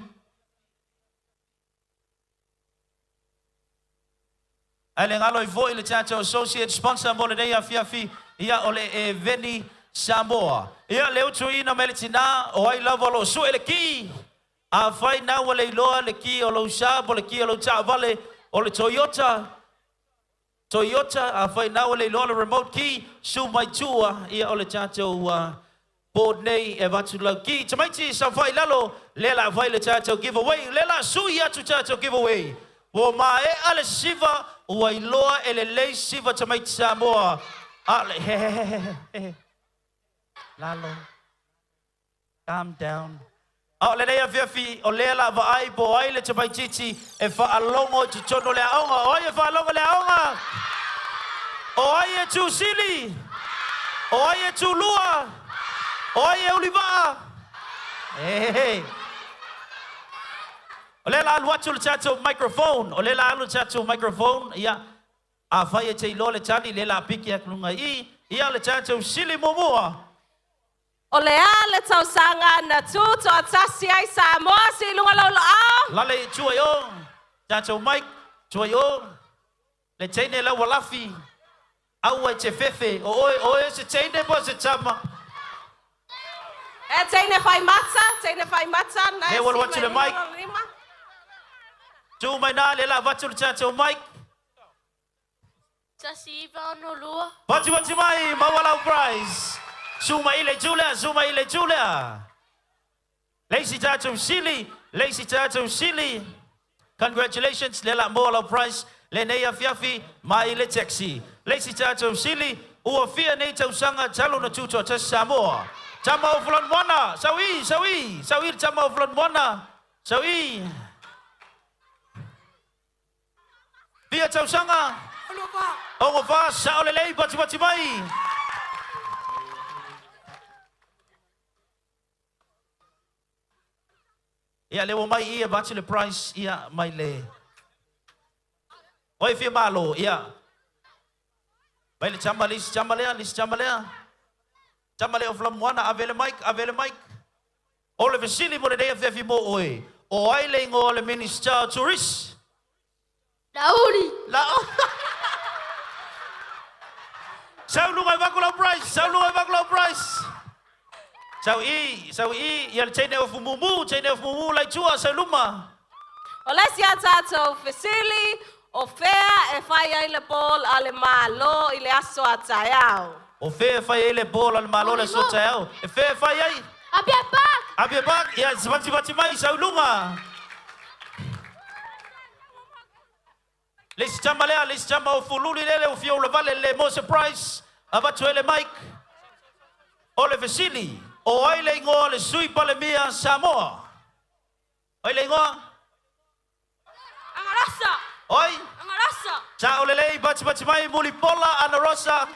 E le galo i foi le tātou associate sponsor mo lenei afiafi, ia o le Eveni Samoa. Ia le utuina mai le tinā, o ai lava o lo o sue le ki. Afai na ua le iloa le ki o lou sa po le ki o lou taavale o le Toyota, Toyota, afai na ua le iloa le remote key, su mai tua, ia o le tātou board nei e avatu lau ki. Tamaiti saofai i lalo, lea la fai le tātou giveaway, lea la sui atu tātou giveaway. Ua maea le siva, ua iloa e lelei siva tamaiti Samoa. A le, he he he he he. Lalo. Calm down. A o lenei afiafi, o lea o le a vaai po o ai le tamaitiiti e faalogo i totonu o le aoga. O ai e faalogo i le aoga? O ai e tu sili? O ai e tu lua? O ai e ulivaa? Ee. O lea o le a alu atu le tatou microphone. O lea o le a alu le tatou microphone. Ia, afai e te iloa le tali, lea o le a piki atu i luga i i. Ia, le tatou sili muamua. O le a le tausaga na tutoatasi ai Samoa? Sii i luga lou aao. Lale i tua i o, tatou mic, tua i o, le teine lau alafi, aua e te fefe, o oe, o oe se teine po o se tama. E teine fai mata, teine fai mata, na Lea e ua alu sii atu mai le luga mic. lona lima. Tu mai na, lea o le a avatu le tatou mic. 1962. Pati pati mai, maua lau prize. Su mai i le itu lea, su mai i le itu lea. Le isi tatou sili, le isi tatou sili. Congratulations, lea o le a maua lau prize lenei afiafi mai le taxi. Le isi tatou sili, ua fia nei tausaga talu na tutoatasi Samoa? Tama o Fualanumoana, sau i, sau i, sau i le tama o Fualanumoana, sau i. Fia tausaga? 64, sao lelei, patipati mai. Ia, lea ua mai i avatu le prize, ia, mai le. Oi fia malo, ia. Mai le tama, le isi tama lea, le isi tama lea. Tama lea o Fulamuana, ave le mic, ave le mic. O le fesili mo lenei afiafi mo oe. O ai le igoa o le Minister o Tourist? Lauli. La. Sau luga i vaku lau prize, sau luga i vaku lau prize. Sau i, sau i, ia le teine o Fumumu, teine o Fumumu lai tua, sau luma. O le isi a tatou fesili, o fea e fai ai le ball a le Malo i le aso a taeao? O fea e fai ai le ball a le Malo le aso taeao? E fea e fai ai? Apia Park. Apia Park, ia patipati mai, sau luga. Le isi tama lea, le isi tama o Fululi lele o fia ulavale le mo se prize. Avatu ai le mic. O le fesili, o ai le igoa o le Sui Palemia Samoa? O ai le igoa? Angarasa. Oi? Angarasa. Sao lelei, patipati mai, Mulipola, Anarosa.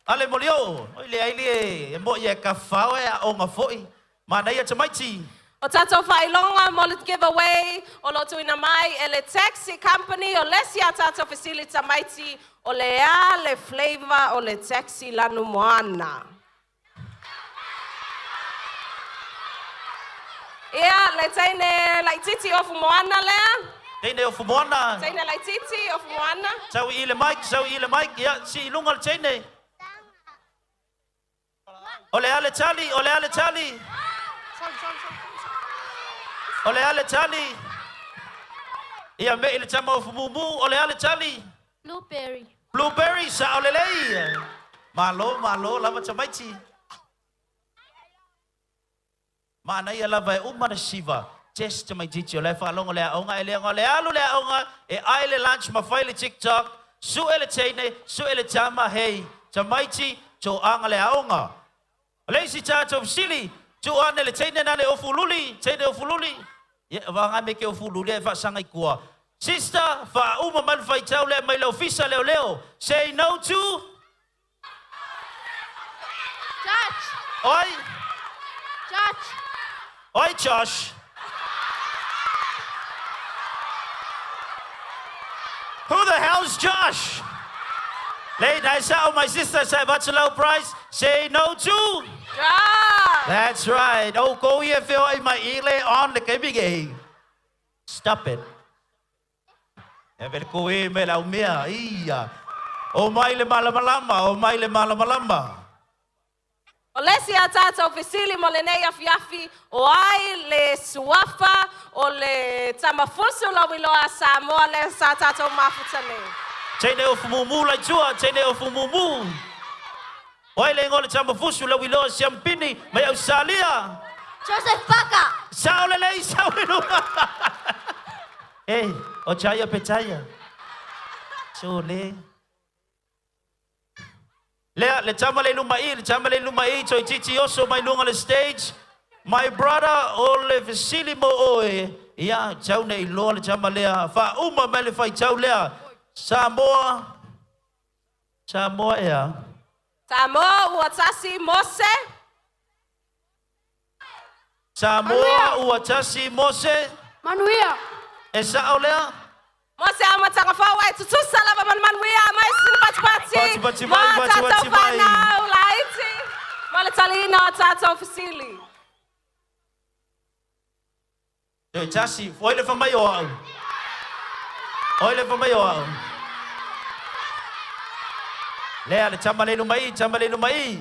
Ale molio. Oi le ai le e mo ia ka fao e a onga foi. Mana ia tamaiti. O tatou faailoga mo le giveaway o lo o tuuina mai e le Taxi Company. O le isi a tatou fesili tamaiti, o le a le flavor o le taxi lanumoana? Ia, le teine laitiiti o Fumoana lea. Teine o Fumoana. Teine laitiiti o Fumoana. Sau i le mic, sau i le mic. Ia, si i luga le teine. O le a le tali, o le a le tali. O le a le tali. Ia me i le tama o Fumumu, o le a le tali. Blueberry. Blueberry, sao lelei. Malo, malo, lava tamaiti. Manaia lava e uma na siva. Test tamaitiiti o la e faalogo le aoga e leaga o le alu le aoga e ai le lunch ma fai le TikTok, sue le teine, sue le tama, hei, tamaiti, toaga le aoga. O le isi tatou fesili, tuu ane le teine na le ofululi, teine ofululi. Ia, vaga me ke ofululi e faasaga i kua. Sister, faauma mai le faitau lea mai le ofisa leoleo. Say no to? Judge. Oi? Judge. Oi, Josh. Who the hell's Josh? Lei, nice out, my sister, sa avatu lau prize. Say no to? Josh. That's right. Oh, go ia feo ai mai ile on le kaimi ke. Stop it. E vele ko e me lau mea. Ia. O mai le malamalama, o mai le malamalama. O le isi a tatou fesili mo lenei afiafi, o ai le suafa o le Tamafusu lauiloa a Samoa lea sa tatou mafuta nei? Teine o Fumumu lai tua, teine o Fumumu. O ai le igoa o le Tamafusu lauiloa Siampini mai Ausalia? Joseph Paka. Sao lelei, sao le luga. Ei, o Chaia Petaia. Sole. Lea, le tama le luma i, le tama le luma i, toeitiiti oso mai luga o le stage. My brother, o le fesili mo oe, ia, tau nei loa le tama lea, faauma mai le faitau lea. Samoa, Samoa ea. Samoa ua tasi Mose. Samoa ua tasi Mose. Manuia. E sa'o lea? Mose amataga fou ai tutusa lava ma le manuia mai sina patipati. Patipati mai, Mo tatou patipati mai. fanau laiti. Mo le taliina o tatou fesili. Toe tasi, oi le whamai o au. Oi le whamai o au. Lea le tama le mai, tama le mai.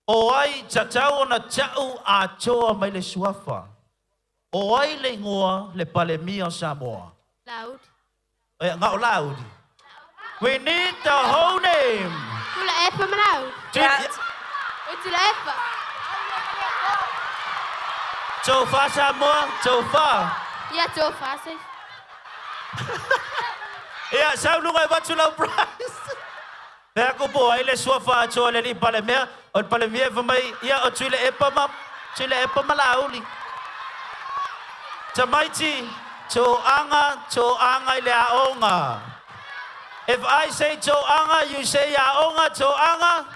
O ai tatau ona ta'u atoa mai le suafa. O ai le ingoa le Palemia o Samoa. Loud. E, ngao laudi. We need the whole name. Tuilaepa ma Loud. Tuilaepa. Tofa Samoa, tofa. Ia tofa se. Ia, saunuga e vatu lau prize. Pea ko po ai le suafa atoa le li Palemia, o le Palemia e whamai, ia o Tuilaepa ma, Tuilaepa ma lauli. Tamaiti, to'aga, to'aga i le aoga. If I say to'aga, you say aoga, to'aga.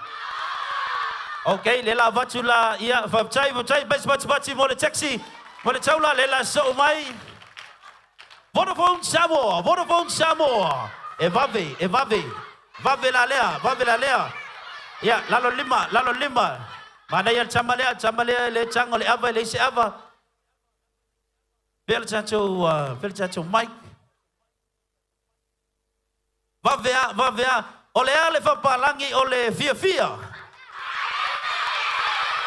Okay, le la vatu la, ia, faafetai, faafetai, basi pati pati mo le taxi, mo le taula, le la soo mai. Vodafone Samoa, Vodafone Samoa. E vave, e vave, vave la lea, vave la lea. Ia, lalo lima, lalo lima. Manaia le tama lea, tama lea, le tago le ava, le isi ava. Pea le tatou, pea le tatou mic. Vave a, vave a. O le a le faapalagi o le fiafia.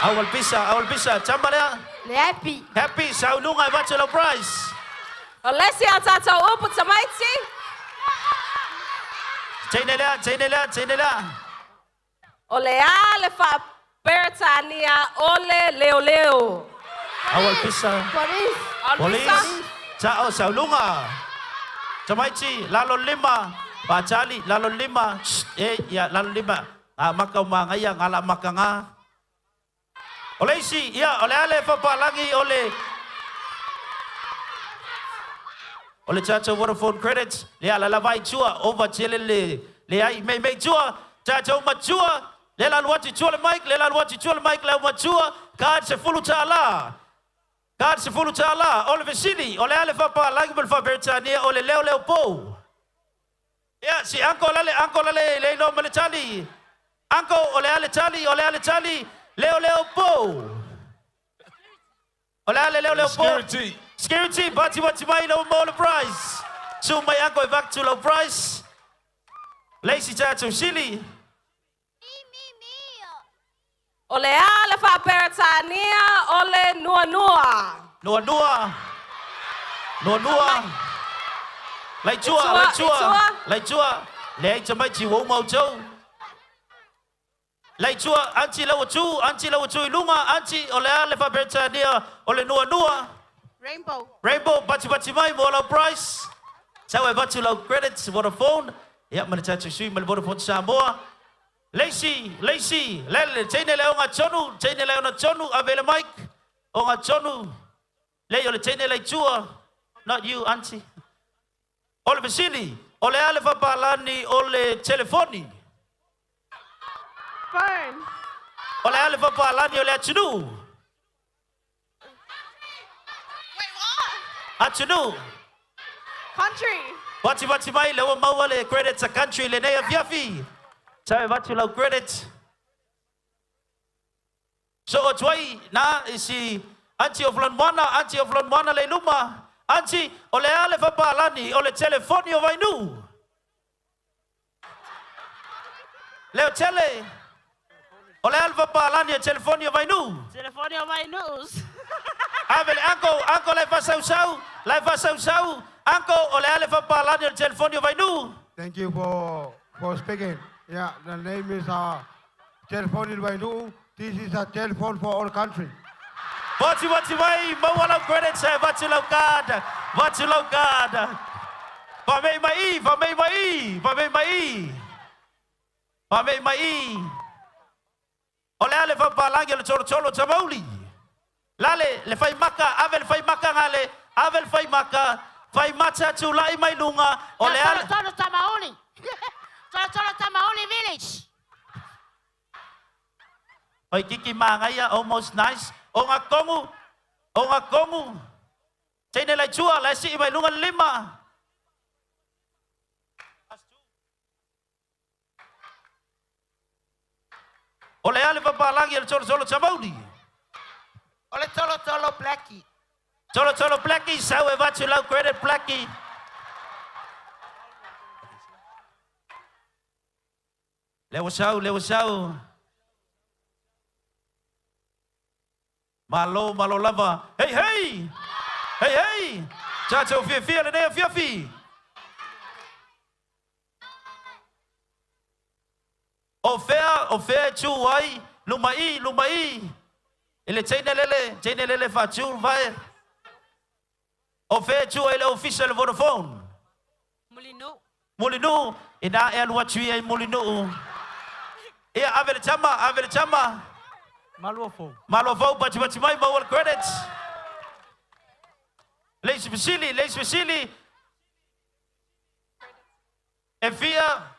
Awal pisa, awal pisa. Tama lea. Le happy. Happy, saunuga e vatu lau prize. O le isi a tatou upu tamaiti. Teine lea, teine lea, teine lea. O le a le faaperetania o le leoleo. Awal pisa. Police. Police. Sa'o sauluga. Tamaiti, lalo lima. Patali, lalo lima. Shh, e, ia, lalo lima. Ngā maka o mangaia, ngā la maka ngā. O le isi, ia, o le a le faapalagi o le... O le tatou Vodafone credits, le ala lava i tua, ova tele le, le ai, mei mei tua, tatou matua, le la luati tua le mic, le la luati tua le mic, le au matua, card $10. Card $10. O le fesili, o le a le faapalagi ma le faaperetania o le leo leo pou. Ia, si uncle lale, uncle lale, le iloa ma le tali. Uncle, o le a le tali, o le a le tali, leo leo pou. O le a le leo leo pou. Security. Security, pati pati mai lau mo le prize. Su mai uncle e vatu lau prize. Le isi tatou sili. O le a le faaperetania o le nuanua. Nua nua. Nua nua. Lai tua, Itua, lai tua. itua. Lai tua. Le ai tamaiti ua uma outou. Lai tua, aunty lau atu, aunty lau atu i luga, aunty o le a le faaperetania o le nuanua. Rainbow. Rainbow, pati pati mai mo lau prize. Sau e vatu lau credits, Vodafone. Ia, ma le tatou sui ma le Vodafone Samoa. Leisi, Leisi, lele, teine le onga tonu, teine le onga tonu, ave le mic. Onga tonu. Le o le teine le tua. Not you, auntie. O le fesili, o le a le faapalagi o le telefoni. Phone. O le a le faapalagi o le atunuu. Atunuu. Country. Pati pati mai le ua maua le credits a country lenei afiafi. Sau e vatu lau credit. So o tuai na isi aunty of Lonwana, aunty of Lonwana le luma. Aunty, o le a le faapalagi o le telefoni o Vainuu. Leo tele. O le a le faapalagi o telefoni o Vainuu. Telefoni o Vainuu. Ave le uncle, uncle le fasausau, le fasausau. Uncle, o le a le faapalagi o le telefoni o Vainuu. Thank you for speaking. Yeah, the name is Telephone in Vainuu. This is a telephone for all country. Vati vati mai, maua lau credits e vatu lau card, vatu lau card. Fa mei mai, fa mei mai, fa mei mai. Fa mei mai. O le a le faapalagi o le tolotolo tamauli. Lale, le fai maka, ave le fai maka ngale, ave le fai maka, fai mata tula'i mai luga, o le ale. Tolo Tamaoli. Tolo Tamaoli Village. Fai kiki mangaia, almost nice. O ngā kongu, o ngā kongu. Teine lai tua, lai sii mai luga le lima. O le ale papalangi o le tolo tolo tamauni. O le Tolo Tolo Blackie. Tolo tolo Blackie, sau e vatu lau credit Blackie. Lewa sau, lewa sau. Malo, malo lava. Hey, hey! Hey, hey! Tātou fia fia le nea fia fi. O fea e tū ai, luma i, luma i. I le teine lele, teine lele whātū, vai. O fea e tū ai le ofisa le Vodafone. Mulinu. Mulinu, i nā e alu atu ia i Mulinu. Ia, ave le tama, ave le tama. Malua fou. Malua fou, pati pati mai, maua le credits. Leisi Vasili, Leisi Vasili. E fia.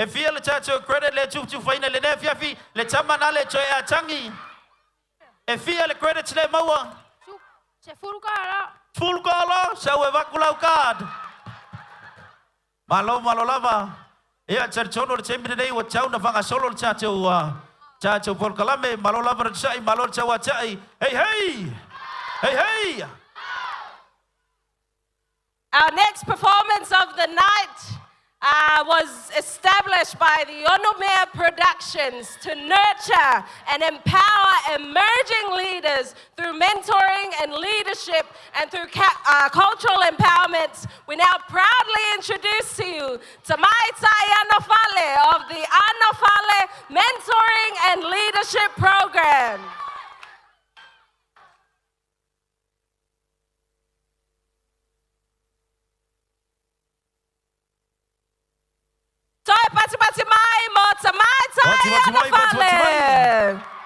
E fia le tātou credit le tū whaina le nea fiafi, le tama nā le toe a tangi. E fia le credits le maua. Se furu kala. Full kala, sau e vaku lau card. Malo, malo lava. Ia, tari tono le tempi nei, ua tau na whanga solo le tātou, tātou polokalame, malo lava le tai, malo le tau a tai. Hey, hey! Hey, hey! Our next performance of the night was established by the Onomea Productions to nurture and empower emerging leaders through mentoring and leadership and through cultural empowerment. We now proudly introduce to you Tamaitai Anofale of the Anofale Mentoring and Leadership Program. Toi pati pati mai mo Tamaitai Pati pati mai, pati pati mai. Anofale.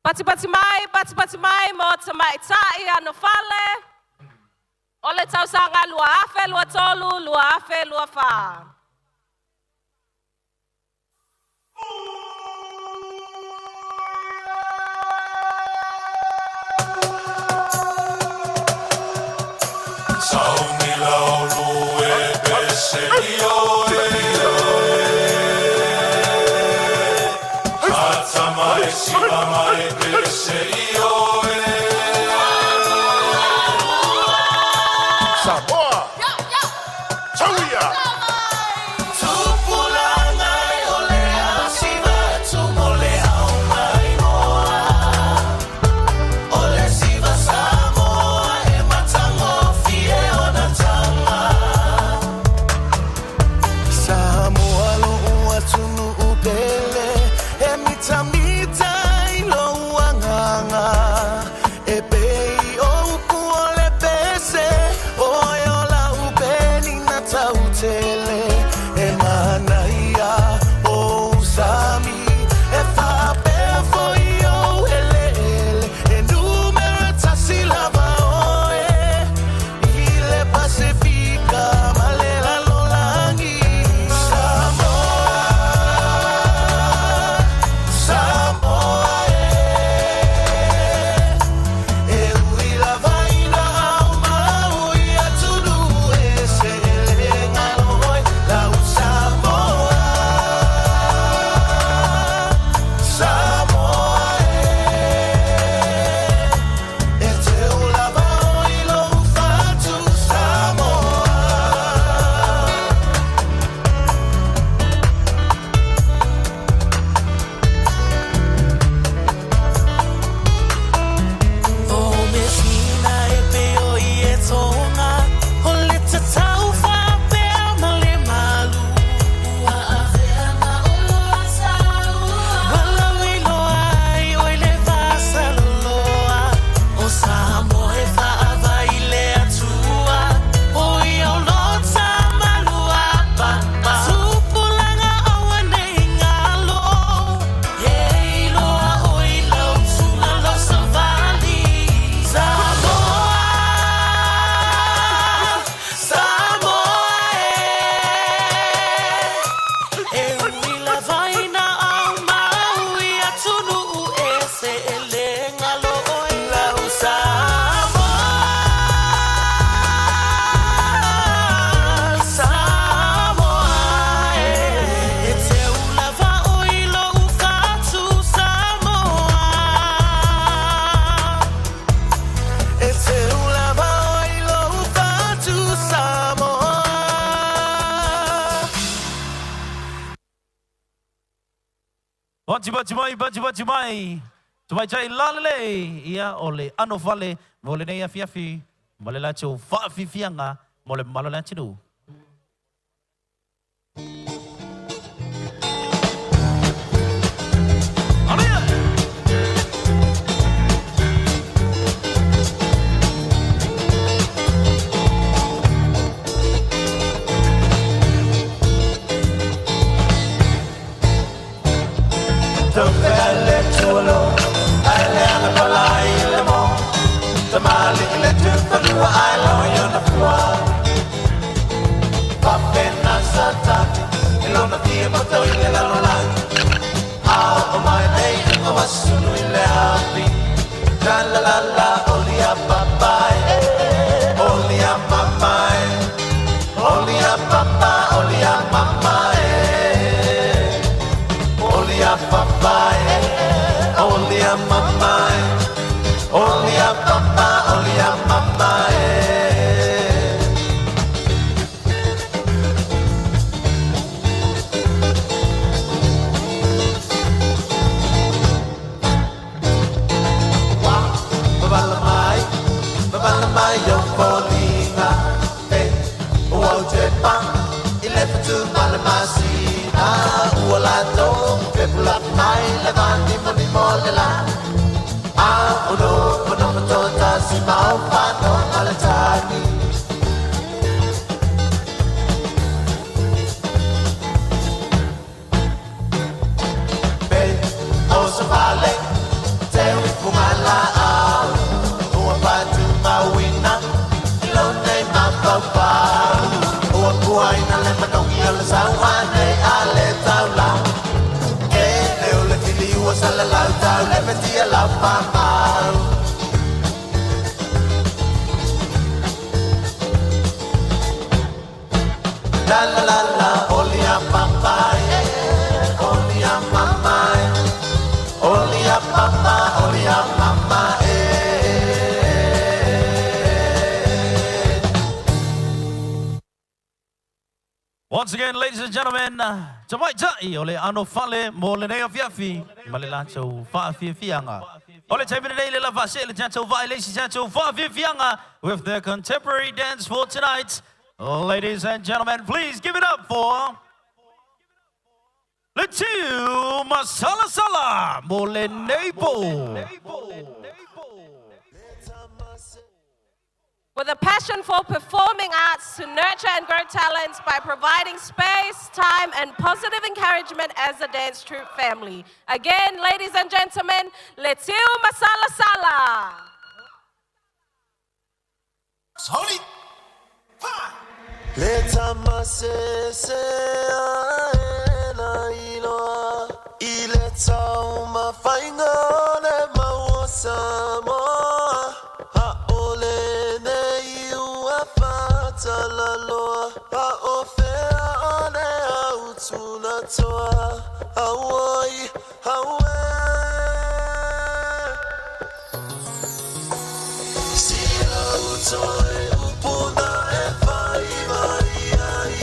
Patipati mai, patipati mai mo tamaitai anofale. O le tausaga 2023, 2024. Sauni laulu e pese ioe. Atsa mai sila mai pese ioe. Samoa! Tauia! Tupulaga e o le asiva atu mo le aumaimoa. O le siva Samoa e matagofie ona taga. Samoa lo'u atunuu pele e mitamita i lou agaga e pei o upu o le pese oe o lau penina tautele e manaia ou sami e faapea foi ou eleele e numera tasi lava oe i le Pasefika ma le lalolagi. Samoa, Samoa e ui lava ina aumau i atunuu ese e le galo oe lau Samoa. Samoa e te ulava o i lou fatu Samoa. O mesina e peo i e tonga o le tatau whapea ma le malu. Ua awhea ma olo a saua. Walawi loa ai o i le vasaloloa. O Samoa e whaava i le atua. O i o lota malua papa. Tupulaga aua nei ngalo. E iloa o i lau tula lau savali. Samoa, Samoa e. E ui lava ina aumau i atunuu ese e le galo oe lau Samoa. Samoa e. E te ulava o i lou fatu Samoa. E te ulava o i lou fatu Samoa. Pati pati mai, pati pati mai. Tumaitai lalelei ia o le ano fale mo lenei afiafi ma le latou faafiafiaga mo le mamalu o le atunuu. Taufele tualo, ai le aga palai le mo. Tamali le tufanua ai lo iona fua. Papena satani, ilona fia mato i le lalolagi. Ao o mai nei inga wasunu i le api. La la la la, oli a papai, oli a mamai. Oli a papa, oli a mamai. Oli a papai, oli a mamai. Oli a papa, oli a mamai. Babala mai, babala mai yo folinga. Hey, ua o te pa, i le fatu male masina. Ua la tō, pe pula mai le vani mo ni mo le la. A o no, o no mo tō ta si mau pa no male tani. Pe, o sa vale, te Sauane a le taula. E le o le fili ua sala lau tau le metia lau mamau. La la la la, oli a papa, eh, oli a mama, eh, oli a papa, oli a mama, eh. Once again, ladies and gentlemen, tamaitai o le ano fale mo lenei afiafi ma le latou faafiafiaga. O le taimi lenei le lava se le tatou vaai le isi tatou faafiafiaga with their contemporary dance for tonight. Ladies and gentlemen, please give it up for Letiu Masalasala mo lenei po. With a passion for performing arts to nurture and grow talents by providing space, time, and positive encouragement as a dance troupe family. Again, ladies and gentlemen, Letiu Masalasala. Holy Le tamasese aena iloa i le taumafaiga o le mau o Samoa. A o lenei ua fatalaloa, a o fea o le autulatoa. Auoi, auē. Si au toe upuna e fai mai ai,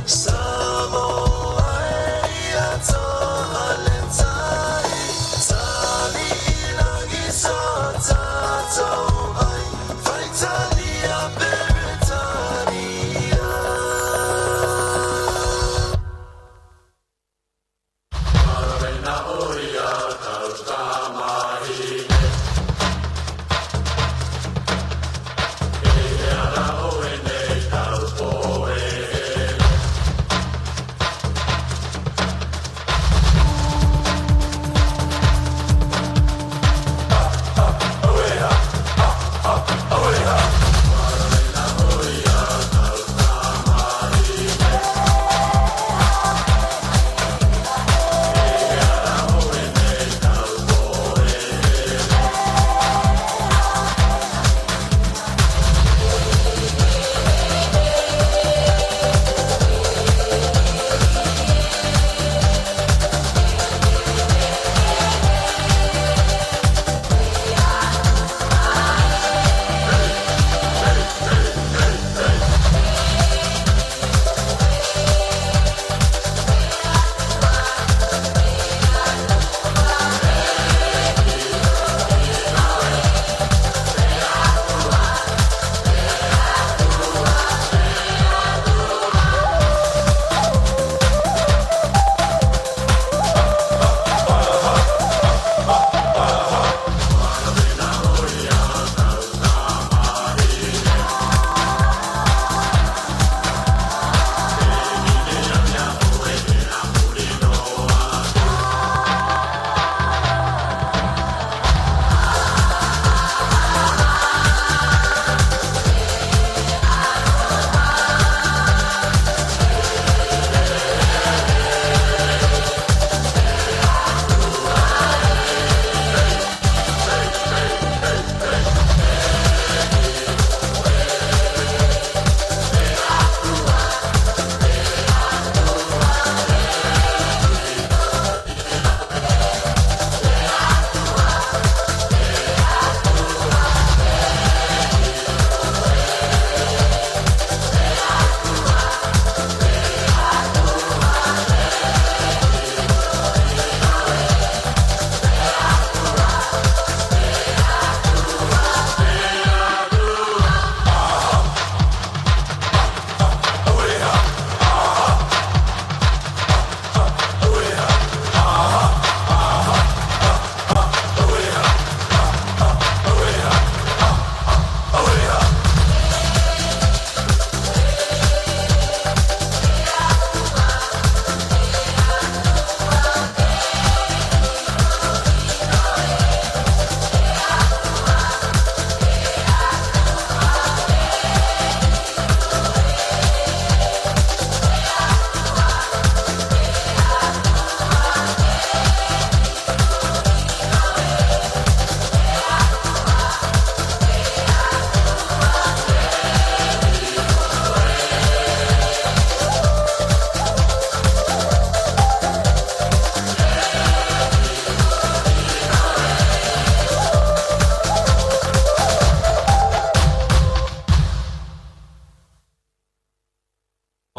Samoa e ia toa le tai, tali lagi so tātou ai, Faitalia Peretania. Marena oia,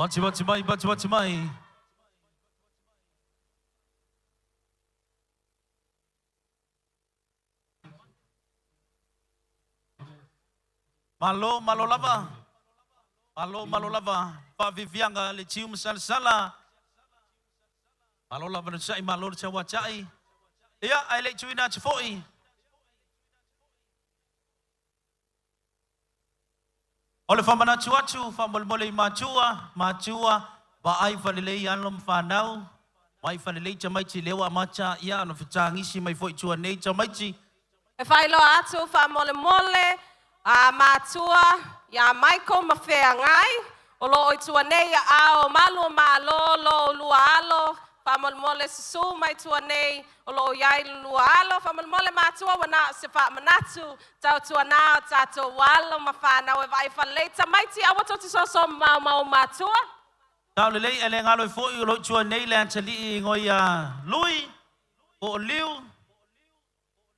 Matimati mai, matimati mai. Malo, malo lava. Malo, malo lava. Faafiafiaga le tiu ma salasala. Malo lava na sa'i, malo le tauata'i. Ia, ae le i tuuina atu fo'i. O le faamanatu atu, faamolemole i matua, matua, vaai faalelei alo ma fanau, vaai faalelei tamaiti lea ua amata ia ona fetagisi mai foi i tua nei tamaiti. E faailoa atu faamolemole a matua iā Michael ma Feagai o lo o i tua nei aao o malu o Malo lo oulua alo faamolemole susu mai tua nei o lo o i ai le lua alo faamolemole matua ua na o se faamanatu tautuana o tatou alo ma fanau e vaai faalelei tamaiti aua tou te soso mamao ma o matua. Sao lelei e le galo ai foi o lo o i tua nei le atalii i igoa ia Lui po o Liu.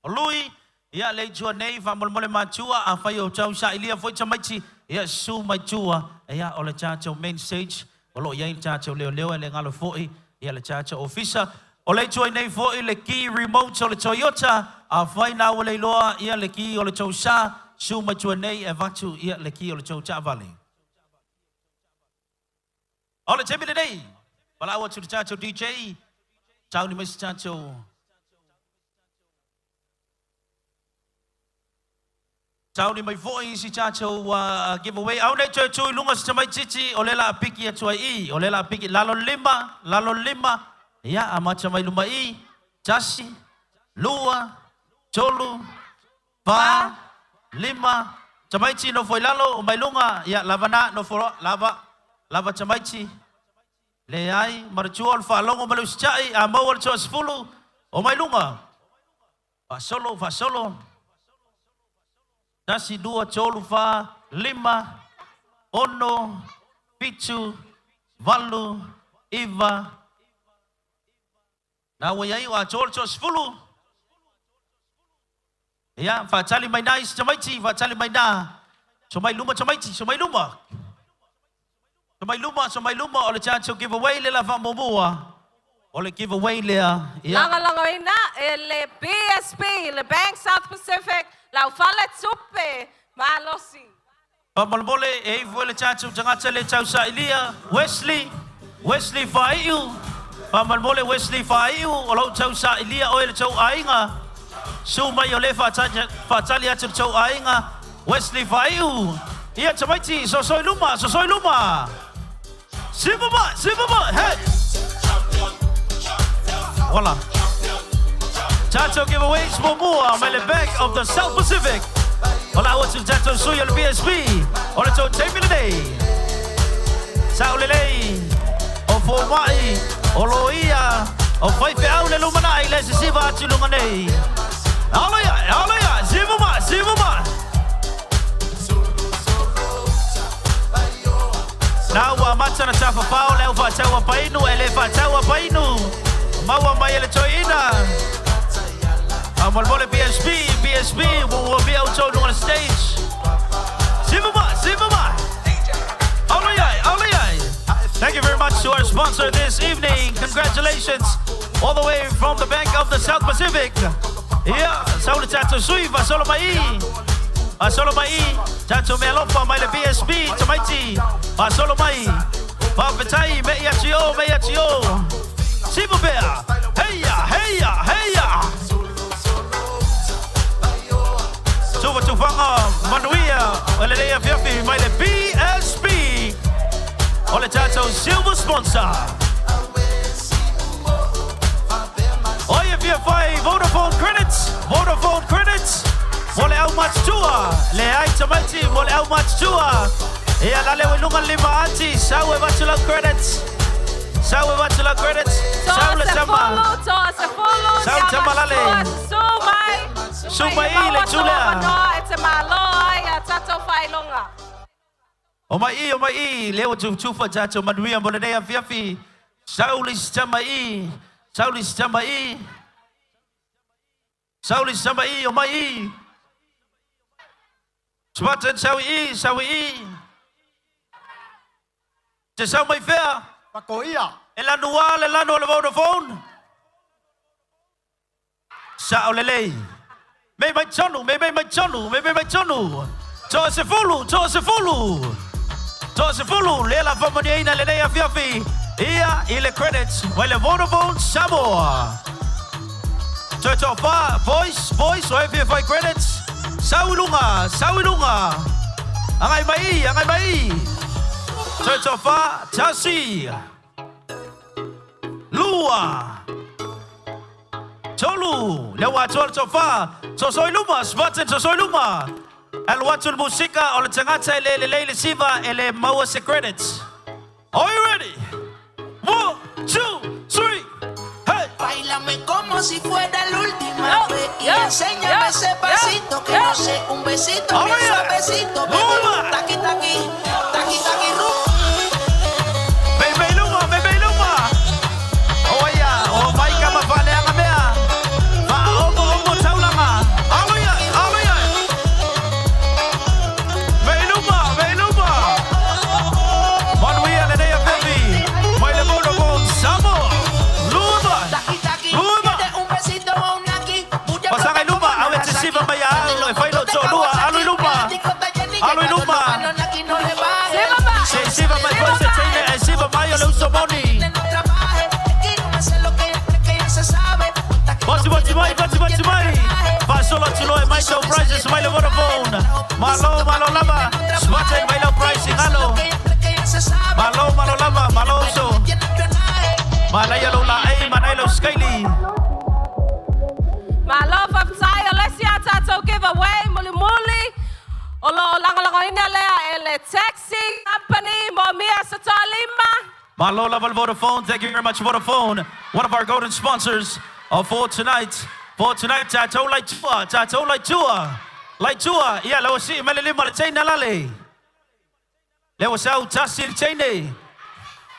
O Lui, ia le i tua nei, faamolemole matua, afai o tau sailia foi tamaiti, ia susu mai tua, ia o le tatou main stage o lo o i ai le tatou leoleo e le galo foi, ia le tatou ofisa. O le i tua nei foi le key remote o le Toyota, afai na ua le iloa ia le key o le tou sa, susu mai tua nei e avatu ia le key o le tou taavale. O le taimi lenei, valaau atu i le tatou DJ, sauni mai se tatou Sauni mai foi isi tatou giveaway. Aua ne i toe tu i luga si tamaitiiti, o lea la a piki atu ai i, o lea la a piki, lalo le lima, lalo le lima, ia, amata mai luma i, tasi, lua, tolu, fa, lima, tamaiti nofo i lalo, omai luga, ia, lava na, nofo loa, lava, lava tamaiti, leai, manatua o le faalogo ma le usitai, a maua le toasefulu, omai luga. Faasolo, faasolo. Tasi, lua, tolu, fa, lima, ono, fitu, valu, iva. Na ua i ai ua atoa le toasefulu. Ia, faatali mai na isi tamaiti, faatali mai na. Somai luma tamaiti, somai luma. Somai luma, somai luma, o le tatou giveaway le la faamuamua. O le giveaway lea, ia. Lagolagoina e le BSP, le Bank South Pacific, lau faletupe malosi. Faamolemole, e ifo e le tatou tagata le tausailia, Wesley, Wesley Faaiu. Faamolemole Wesley Faaiu, o lou tausailia oe le tou aiga. Susu mai o lea e faatali atu le tou aiga, Wesley Faaiu. Ia tamaiti, soso i luma, soso i luma. Siva mai, siva mai, hey! Voila. Tatou giveaways muamua mai le Bank of the South Pacific. O la atu le tatou sui o le BSP o le tou taimi lenei. Sao lelei, o fomai, o loia, o faifeau le lumanai le sisiva atu i luga nei. Alo ia, alo ia, siva mai, siva mai. Na ua amata ona tafafao le au faatau a painu e le faatau a painu. Maua mai e le toeaina. Faamolemole BSB, BSB, ua uamia outou i luga o le stage. Siva mai, siva mai. Aole ai, aole ai. Thank you very much to our sponsor this evening. Congratulations all the way from the Bank of the South Pacific. Ia, sau le tatou sui, faasolo mai i. Faasolo mai i, tatou mealofa mai le BSB, tamaiti, faasolo mai. Faafetai, mei atu i o, mei atu i o. Siva pea, heia, heia, heia. Tufatufaga manuia o lenei afiafi mai le BSB o le tatou silver sponsor. Oi e fia whai Vodafone credits, Vodafone credits, mo le au matutua, leai tamaiti mo le au matutua. Ia lale ua i luga le lima ati, sau e vatu lau credits, sau e vatu lau credits, sau le tama, Toa se fulu, sau le tama lale. Susu mai, Susu mai i le itu lea. Avanoa e te malo ai a tatou faailoga. Omai i, omai i, lea ua tufatufa tatou manuia mo lenei afiafi. Sau le isi tama i, sau le isi tama i, sau le isi tama i, omai i. Spartan, sau i i, sau i i. Te sau mai fea. Pakoia. E lanu a le lanu o le Vodafone. Sa o lelei. Me mai tonu, me mai tonu, me mai tonu. Toa se fulu, toa se fulu. Toa se fulu, le la whamaniaina le nei afiafi. Ia i le credits, mai le Vodafone Samoa. Toe toa wha, voice, voice, o e fia whai credits. Sau i lunga, sau i lunga. Angai mai, angai mai. Toe toa wha, tasi. Lua. Tolu, le ua atoa le tofa. Sosoi luma, Smartin sosoi luma. Alu atu le musika o le tagata e le lelei le siva e le maua se credits. Are you ready? 1, 2, 3, hey! Báilame como si fuera la última vez y enséñame ese pasito que no sé, un besito Oh, bien yeah. suavecito, bebé. Taqui taqui, taqui taqui ru. Bebe luma, bebe luma. O ia, o mai ka mawhaleanga mea. Wha omo omo taulanga. Alo ia, alo ia. Me luma, me luma. Manuia le nei awhiwhi. Mai le Vodafone Samoa. Luma. Luma. Pasangai luma, awe te siva mai a au, e whailo tō lua. Alo i luma. Alo i luma. Se siva mai koe se teine, e siva mai o le uso moni. Bati bati mai, bati bati mai. Fasolo atu loe mai tau prizes mai le Vodafone. Malo, malo lava. Smarte mai lau prize i ngalo. Malo, malo lava, malo uso. Malaia lau la ei, manai lau skaili. Malo whawhtai o lesi a tātou giveaway muli muli. O lo langolagoina lea e le taxi company mo mia sa toa lima. Malo lava le Vodafone. Thank you very much, Vodafone. One of our golden sponsors for tonight. For tonight, tātou lai tua, tātou lai tua. Lai tua, ia lau si, mele lima le teina lale. Lewa sau tasi le teine.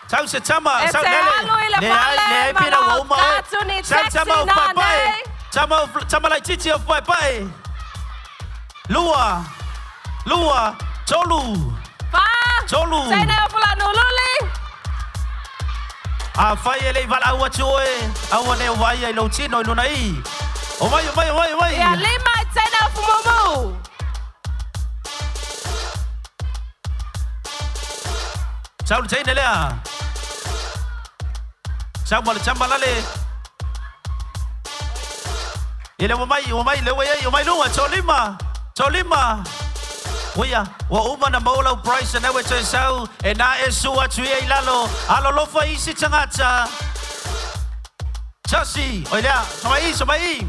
Tau se tama, E sau te lele. alu i le Le ai, fale, le ai pira malo wa uma e. tātu ni Sau taxi tama o nā paepae. nei. Tama, tama lai titi o paepae. Lua, lua, tolu. Wha, Tolu. teine o pulanu luli. A whai e lei wala au atu oe. Aua ne o vai ai lau tino i luna i. O mai, o mai, o mai, o mai. Ia lima i teine o fumumu. Sau le teine lea. Sau ma le tama lale. I le mai, o mai, le ua ei, o mai lunga, tō lima, tō lima. Uia, ua uma na maulau price na ue toe sau, e nā e su atu ia i lalo, alo lofa isi tangata. Tasi, oi lea, samai i, samai i.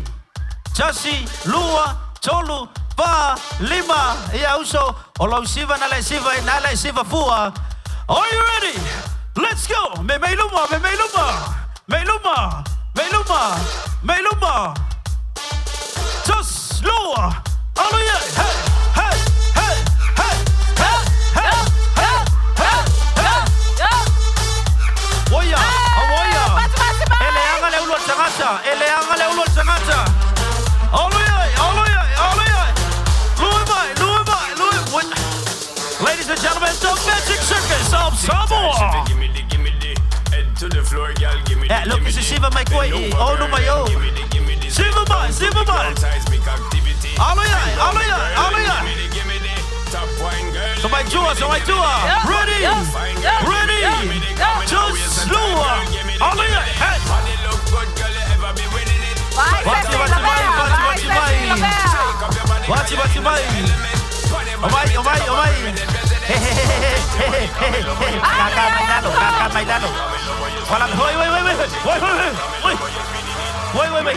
Tasi, lua, tolu, wha, lima. Ia uso, o lau siva na lai siva, e nā lai siva fua. Are you ready? Let's go! Me mei luma, me mei luma. Me luma, me luma, me luma. Tos, lua, alo ia, hey, hey, hey, hey, hey, hey, hey, hey, hey. Oia, oia. E le anga le ulo tangata, e le anga le ulo tangata. Alo ia, alo ia, alo ia. Lui mai, lui mai, lui. Ladies and gentlemen, the Magic Circus of Samoa. Gimme the, gimme the, head to the floor, girl, gimme the, Yeah, look, gimme this is the. Shiva mai koe Bend i over, onu mai girl, o. gimme the, gimme the. Shiva mai, Shiva mai. Seismic activity. Alo ia, Bend alo down, ia, girl, alo ia. Gimme the, gimme the, top wine girl. So mai tua, so mai tua. Ready, ready. Just lua. Alo ia, hey. Body look good, girl, you ever be winning it. Bati, bati mai, bati, bati mai. Bati, bati mai. O mai, o mai, o mai. He, he, he, he, he, he, he, he. Kaka mai lalo, kaka mai lalo. Wala, oi, oi, oi, oi, oi, oi, oi. Oi, oi, oi.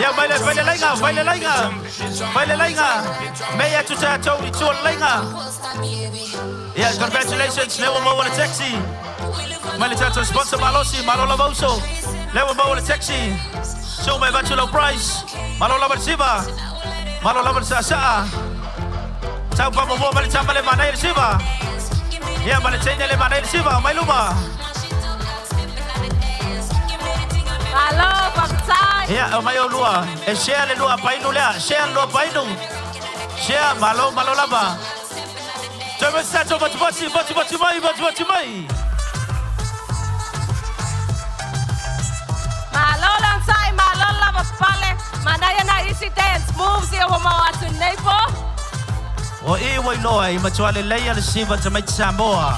Ia, mai le, mai le lainga, mai le lainga. Mai le lainga. Mei atu te atou i tua le lainga. Yeah, congratulations, Lewa Maua le taxi. Mai le tatou sponsor Malosi, Malo lava uso. Lewa Maua le taxi. So mai vatu lau price. Malo lava le siva. Malo lava le saasaa. Tau pa mo mai le tama le manai le siva. Ia, mai le teine le manai le siva, mai luma. Malo whawhtai. Ia, o mai o lua. E share le lua painu lea. Share le lua painu. Share, malo, malo lava. Toe mai se tatou fatufati, fatufati mai, fatufati mai. Malo le onosai, malo le lavapapale. Manaia nai isi dance moves ia ua maua atu nei po. O i ua iloa i matua lelei a le siva tamaiti Samoa.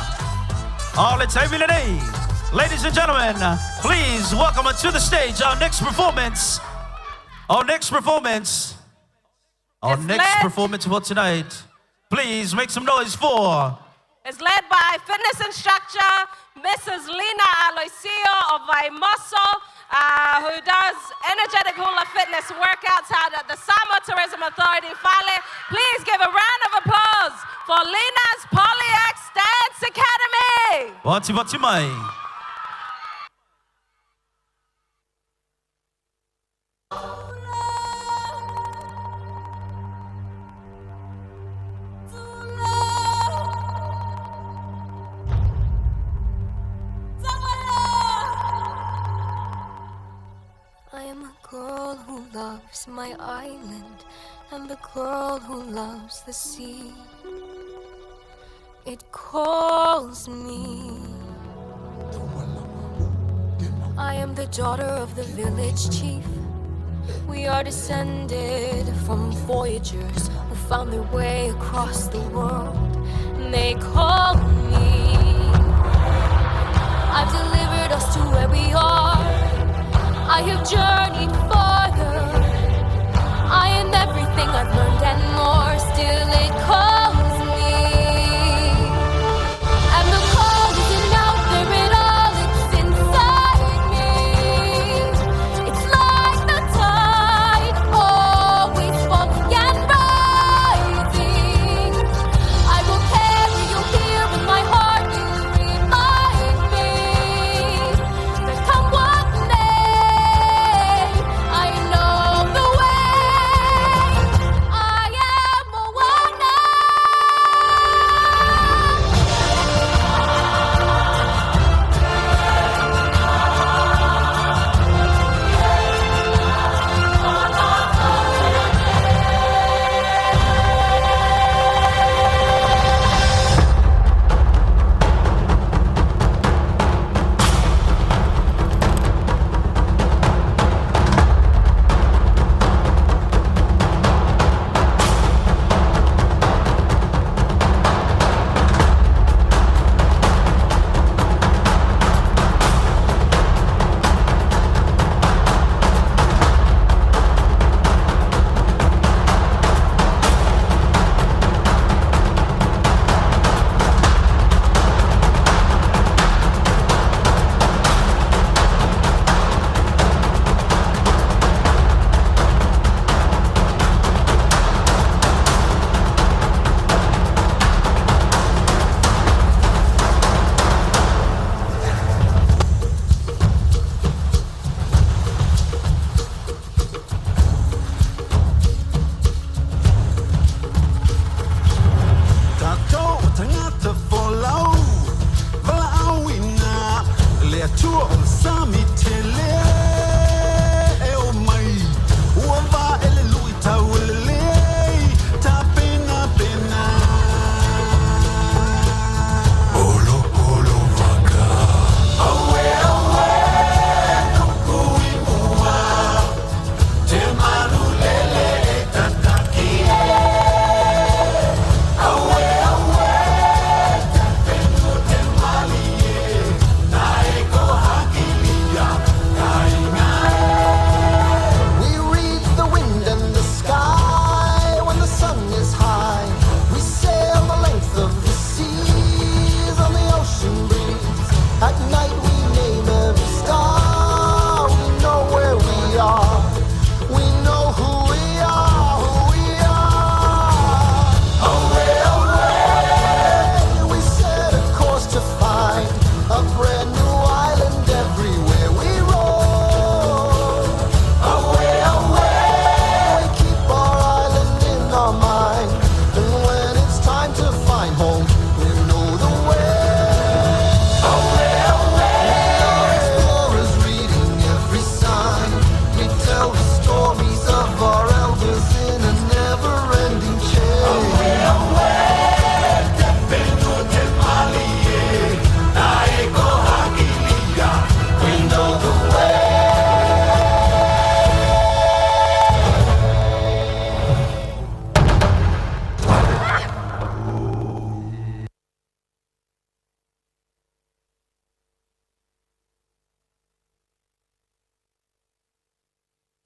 O le taimi lenei. Ladies and gentlemen, please welcome to the stage our next performance. Our next performance. Our next performance for tonight. Please make some noise for It's led by fitness instructor Mrs. Lena Aloisio of Vaimoso, who does energetic hula fitness workouts out at the Samoa Tourism Authority Fale. Please give a round of applause for Lena's Polyax Dance Academy. Vati vati mai. I am a girl who loves my island and the girl who loves the sea. It calls me. I am the daughter of the village chief. We are descended from voyagers who found their way across the world. And they call me. I've delivered us to where we are. I have journeyed farther. I am everything I've learned and more. Still, it calls me. And the call isn't out there at all, it's inside me. It's like the tide, always falling and rising. I will carry you here in my heart. You remind me that come what may, I know the way. I am Moana. Tatou o tagata folau valaauina le Atua o le sami tele e o mai ua vae le luitau e lelei tapenapena. Olo olo vaka. Aue aue kuku i mua te malulele e tataki e. Aue aue te penu te malie na e ko hakilia.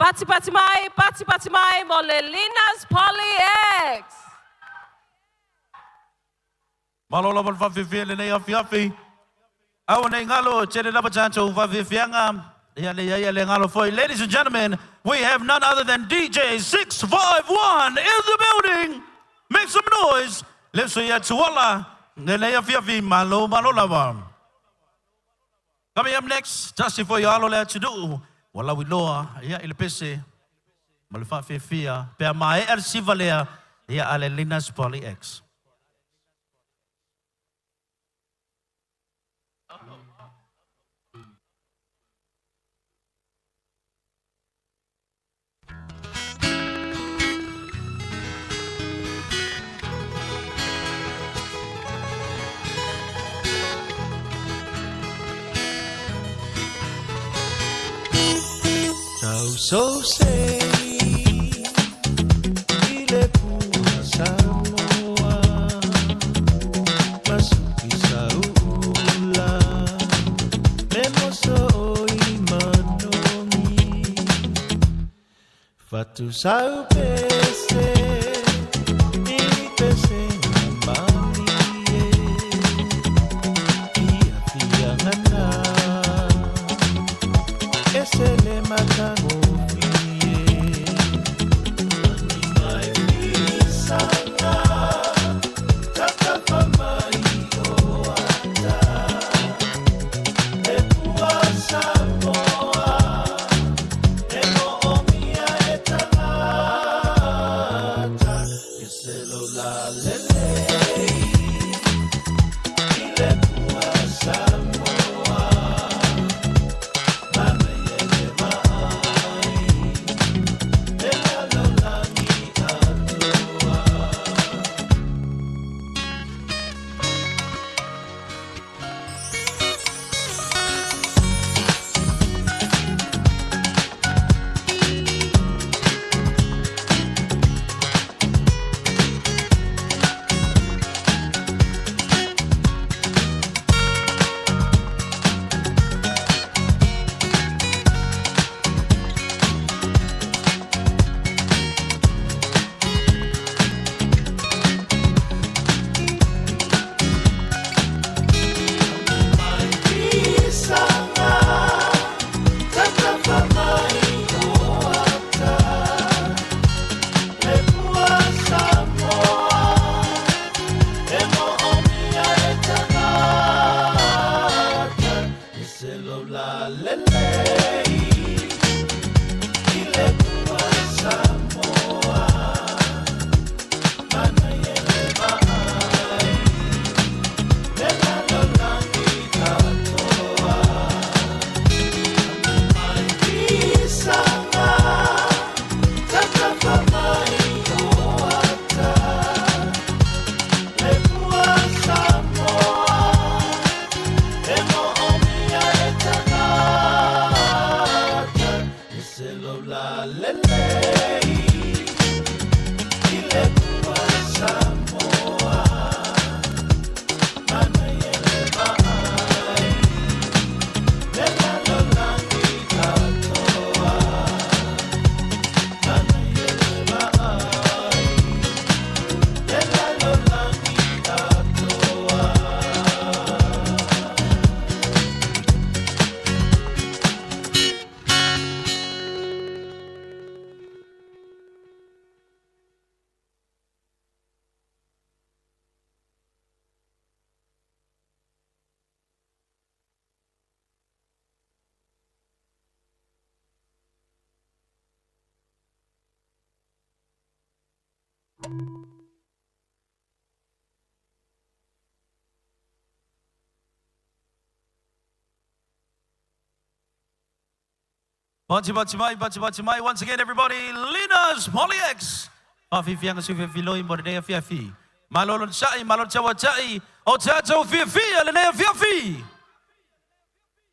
Patipati mai, patipati mai mo le Linas Poly X. Malo lava le faafiafia i lenei afiafi. Aua nei galo, e tele lava tatou faafiafiaga. Ia le i ai le galo foi. Ladies and gentlemen, we have none other than DJ 651 in the building. Make some noise. Le uso ia Tuala lenei afiafi. Malo, malo lava. Coming up next, tasi foi o alo o le atunuu ua lauiloa ia i le pese ma le faafiafia pe a maea le siva lea ia a le Linus Poly X. Tau so sei i le pua Samoa Masuki sauula me moso oi manogi Fatu sau pese i pese malie Ia fia ngana ese le matagofie Ani mai fisanga tatafa mai o ata E pua Samoa e moomia e tagata E se lo la lelei i le pua Samoa Mana ia le vaai le lalolagi atoa. Isanga tatafa mai o ata Le pua Samoa e moomia e tagata E se lo la lelei i le pua Samoa Mana ia le vaai le lalolagi atoa Isanga tatafa mai o ata Le pua Samoa e moomia e tagata E se lo la lelei i le pua Samoa Mana ia le vaai le lalolagi atoa Mana ia le vaai le lalolagi atoa. Pati pati mai, pati pati mai. Once again, everybody, Linas Poly X. Faafiafiaga sui filifiloi mo lenei afiafi. Malo le onosai, malo le tauatai, o tatou fiafia lenei afiafi.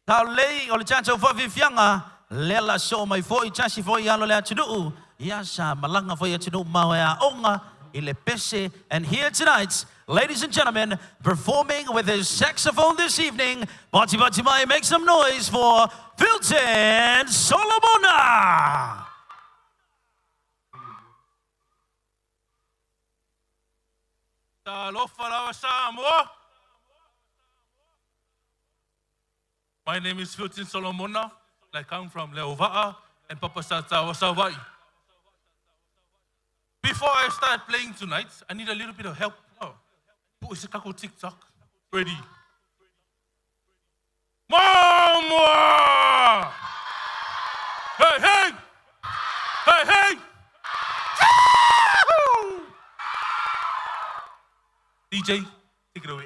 Taulelei o le tatou faafiafiaga, lea la soo mai foi, tasi foi alo o le atunuu, ia sa malaga foi i atunuu mamao e aoga i le pese. And here tonight, ladies and gentlemen, performing with his saxophone this evening, pati pati mai, make some noise for Filton Solomona! Talofa lava Samoa. My name is Filton Solomona. I come from Leova'a and Papa Satawa Savai. Before I start playing tonight, I need a little bit of help. Oh, is it kako TikTok? Ready? Mama! Hey, hey! Hey, hey! Yahoo! DJ, take it away.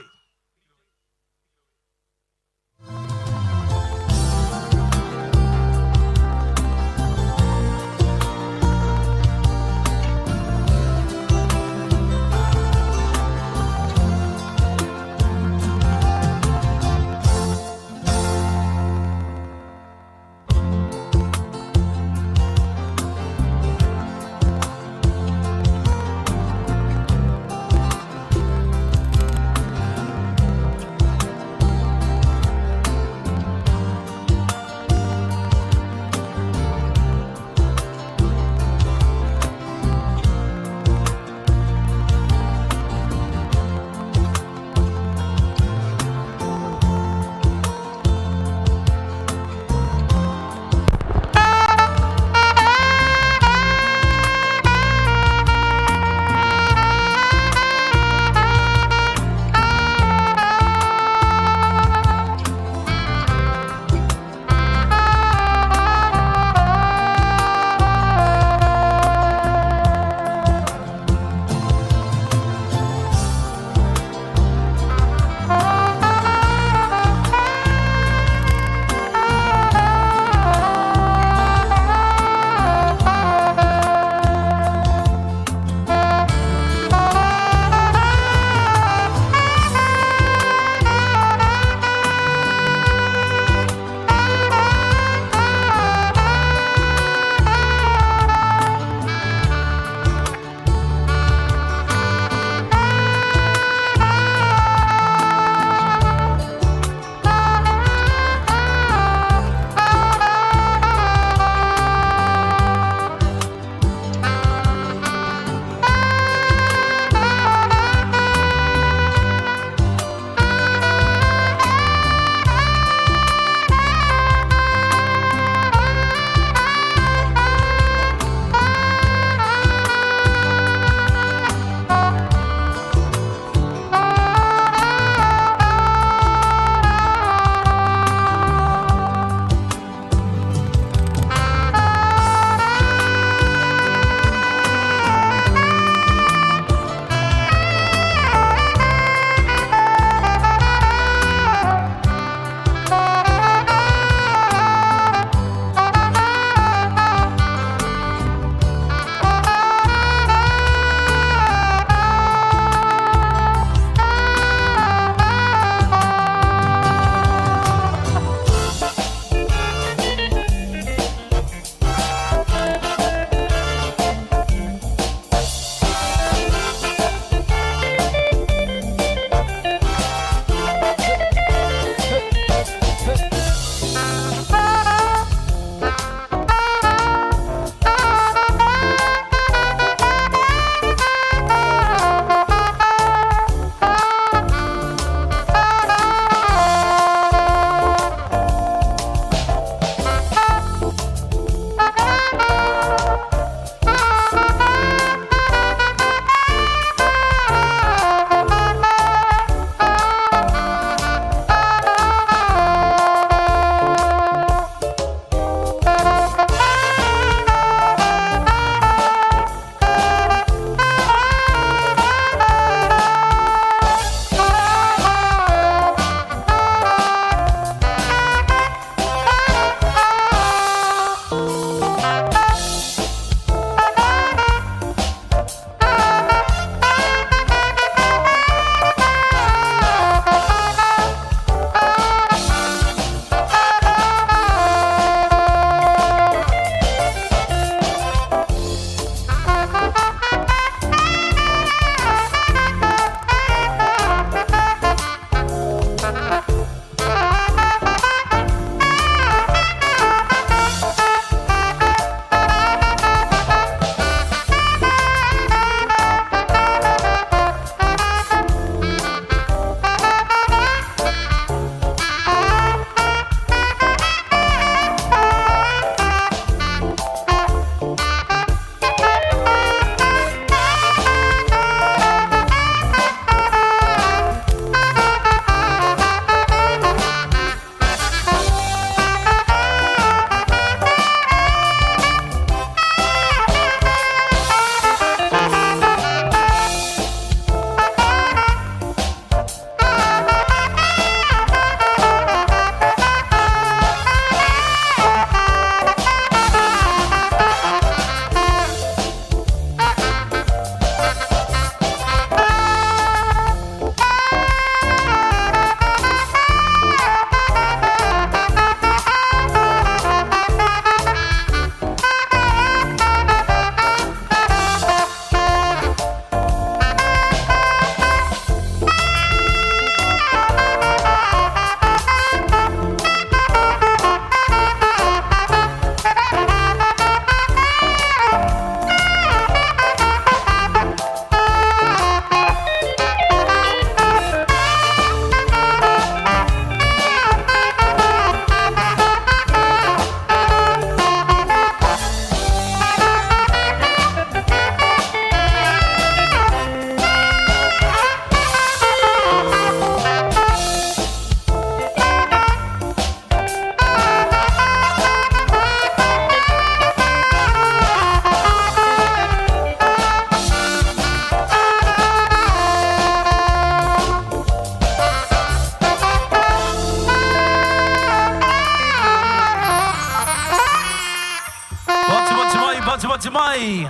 faati mai.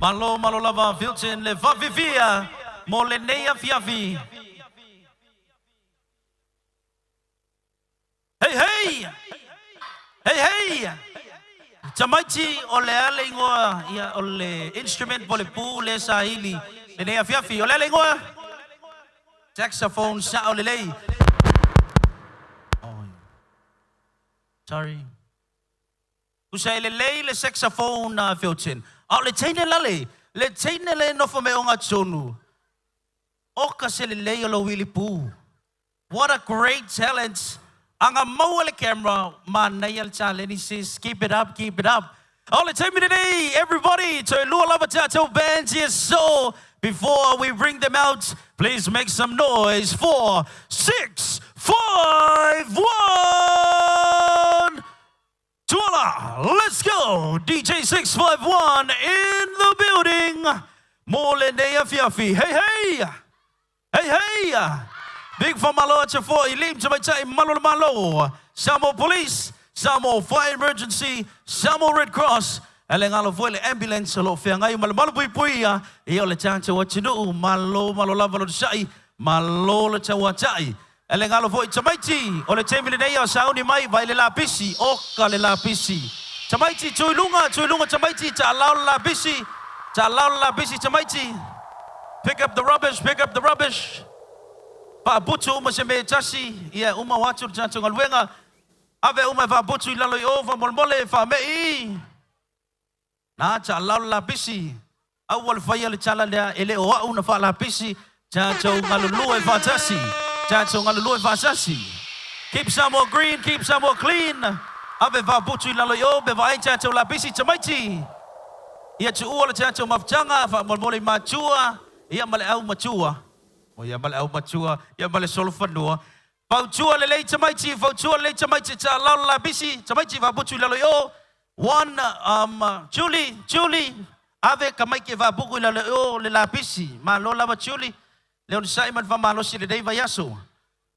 Malo malo lava Filton le faafifia mo lenei afiafi. Hey hey! Hey hey! Tamaiti o le a le igoa ia o le instrument po le pu le saili lenei afiafi. O le a le igoa? Saxophone sao lelei. Oh, sorry. Tusa e lelei le saxophone a Filton. A o le teine lale, le teine le nofo me o gatonu. Oka se lelei o lo uili pu. What a great talent. Anga maua le camera, manaia le taleni sis. Keep it up, keep it up. O le taimi lenei, everybody, toe lua lava tatou bands here. So, before we bring them out, please make some noise for 651. Tuala, let's go. DJ 651 in the building. Mo lenei afiafi. Hey, hey. Hey, hey. Big faamalo atu foi i alii ma tamaitai malu o le Malo, Samoa Police, Samoa Fire Emergency, Samoa Red Cross, e le galo foi le ambulance o lo o feagai ma le malupuipuia ia o le tatou atunuu. Malo malo lava lo onosai, malo le tauatai. E le galo foi tamaiti o le taimi lenei a o sauni mai vai le lapisi, oka le lapisi. Tamaiti, tu i luga, tu i luga tamaiti, taalao le lapisi, taalao le lapisi tamaiti. Pick up the rubbish, pick up the rubbish. Faaputu uma se mea e tasi, ia uma o atu le tatou galuega. Ave uma e faaputu i lalo i o, faamolemole, faamei i. Na, taalao le lapisi. Aua le faia le tala lea, e le o au na faalapisi, tatou galulue faatasi, tatou galulue faatasi. Keep Samoa green, keep Samoa clean. Ave faaputu i lalo i o, pe vaai tatou lapisi, tamaiti. Ia tuua le tatou mafutaga, faamolemole i matua, ia ma le aumatua. O ia ma le aumatua, ia ma le solofanua. Fautua lelei tamaiti, fautua lelei tamaiti, taalao le lapisi, tamaiti faaputu i lalo i o. One, Julie, Julie, ave tamaiti e faaputu i lalo i o le lapisi. Malo lava Julie, le onosai ma le faamalosi i lenei vaiaso.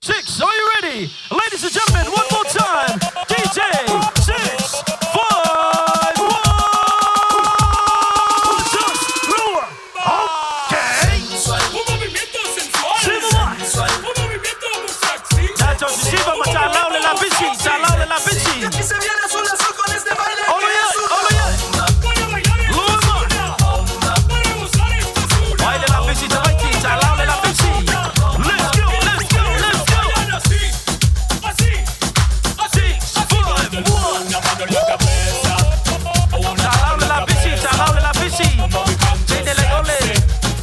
Six, are you ready? Ladies and gentlemen, one more time, DJ 6, 5, 1, just lua. Okay. Un movimiento sensual. Siva. Un movimiento muy sexy. Tatou sisiva ma taalao le lapisi, taalao le lapisi. Y aquí se viene azul azul con este baile Olo que ia, es una olo ia. Para bailar esto es Luma. una. Para gozar esto es una. Vai le lapisi tamaiti, taalao le lapisi. Let's go, let's go, let's go. Bailan así, así, así, Six, así. five, one. Una mano en la cabeza. Una Taalao mano le en la lapisi, cabeza. taalao le lapisi. Un movimiento Teine le ole. sexy.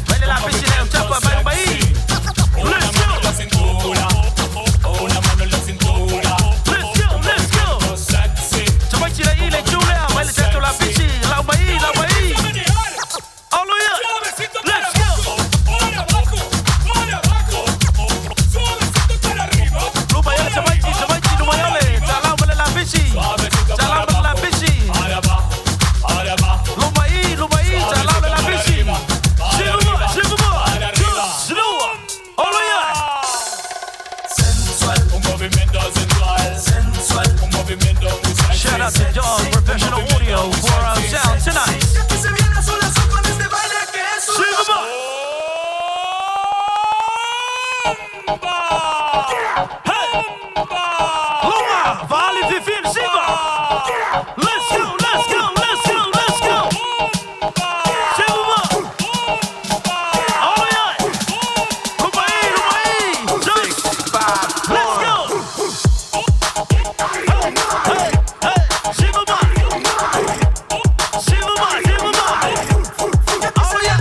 Vai le lapisi le utapa mai mai. Una Let's mano go. en la cintura. Una mano en la cintura. Let's go, let's go. Sexy. Tamaiti le i le Julia, vai le tatou lapisi. Lau mai, lau mai. Menear. Olo ia. Suavecito para Let's go. abajo, para abajo, para abajo. Suavecito para arriba. Luma iole tamaiti, tamaiti luma iole. Taalao ma le lapisi. Suavecito para Taalao ma le abajo. lapisi. Para abajo, para abajo. Luma i, luma i, taalao le lapisi. Siva, siva. Para arriba. Just lua. Olo ia. Sensual, un movimiento sensual. Sensual, un movimiento muy sexy. Shout out to Dog Professional Audio for our sound tonight. Y aquí se viene azul azul con este baile que es una Siva. Hey. Luma, vale fifin, siva. Let's go, let's go, let's go, let's go. Siva. Olo ia. Luma i, luma i. Just. Let's go. Hey, hey, siva. Siva, siva. Olo ia.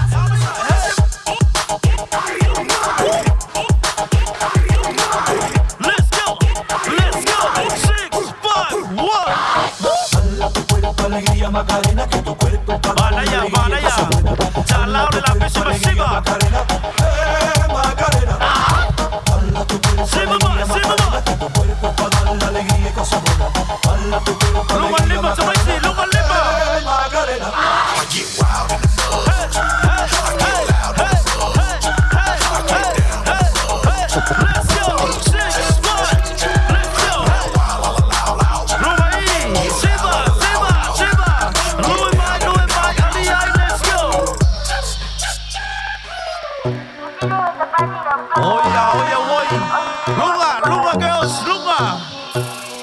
Let's go. Let's go. 6, 5, 1. Alegría Macarena, que tu cuerpo pa' Vanaya, vanaya. Taalao le lapisi ma siva. Eh, Macarena. Dala tu cuerpo Siva, alegría siva. Macarena, que tu cuerpo pa' dar la alegría y cosas buenas. Dala tu cuerpo Luma alegría lima, tamaiti, Macarena, luma lima. eh, Macarena. Hey, hey, hey, hey, hey, hey, hey. Let's go. 6, 5. Let's go. Luma i. Luga, Luga girls, Luga.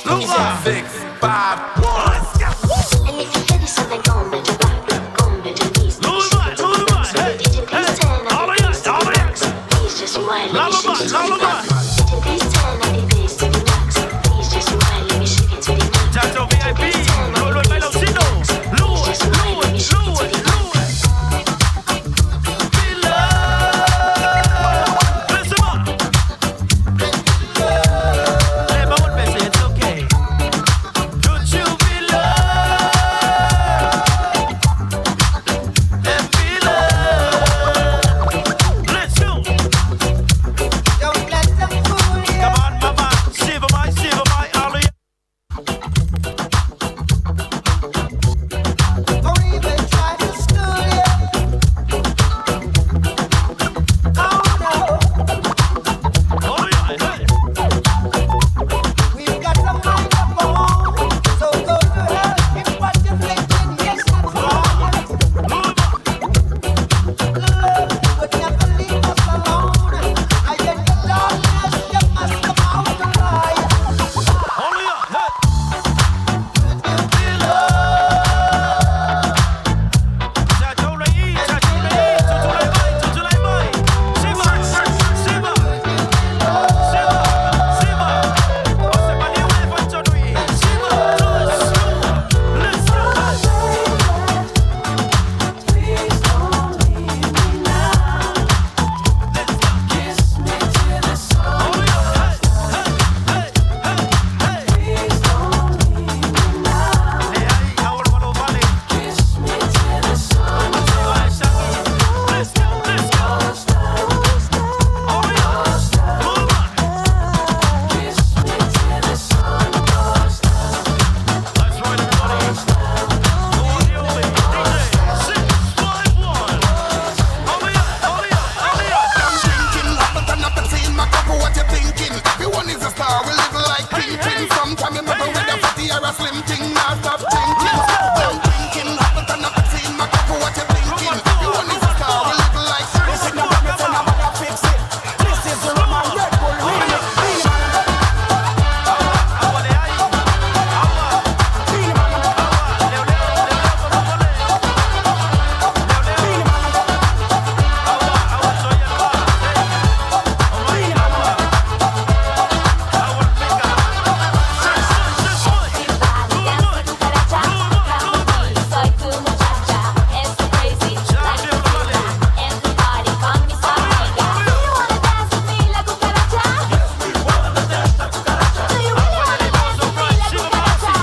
Luga. 6, 5, 1. Let's go. And if you get something, go on, bet your back, go on, bet your knees. Shake it to the max. DJ, please turn up the bass to the max. Please just rewind, let me shake it to the max. DJ, please turn up the bass to the max. Please just rewind, let me shake it to the max. DJ, please turn up the bass to the max. Please just rewind, let me shake it to the max. It's okay. Don't you be loved? And be loved. Let's go. Don't let them fool you. Come on, mama. Shiver my, shiver my, all of you. Or even try to school you. Oh no. Oh yeah, hey. We've got a mind of our own. So go to hell if what you're thinking is not right. Love would never leave us alone. I in the darkness, you must come out to light. Oh yeah, hey. I'm drinking, but I'm not in my cup. What you thinking? Everyone is a star. We live like kingpin. Sometimes you never with a fatty or a slim thing. Now stop thinking. I'm drinking, but I'm not in my cup. What you thinking? Everyone is a star. We live like This is not what I'm gonna fix it. This is the Roman Red Bull remix. Soy tu muchacha, it's crazy, like a fever. Everybody call me su amiga. Do you wanna dance with me la cucaracha? Do you really wanna dance with me la cucaracha?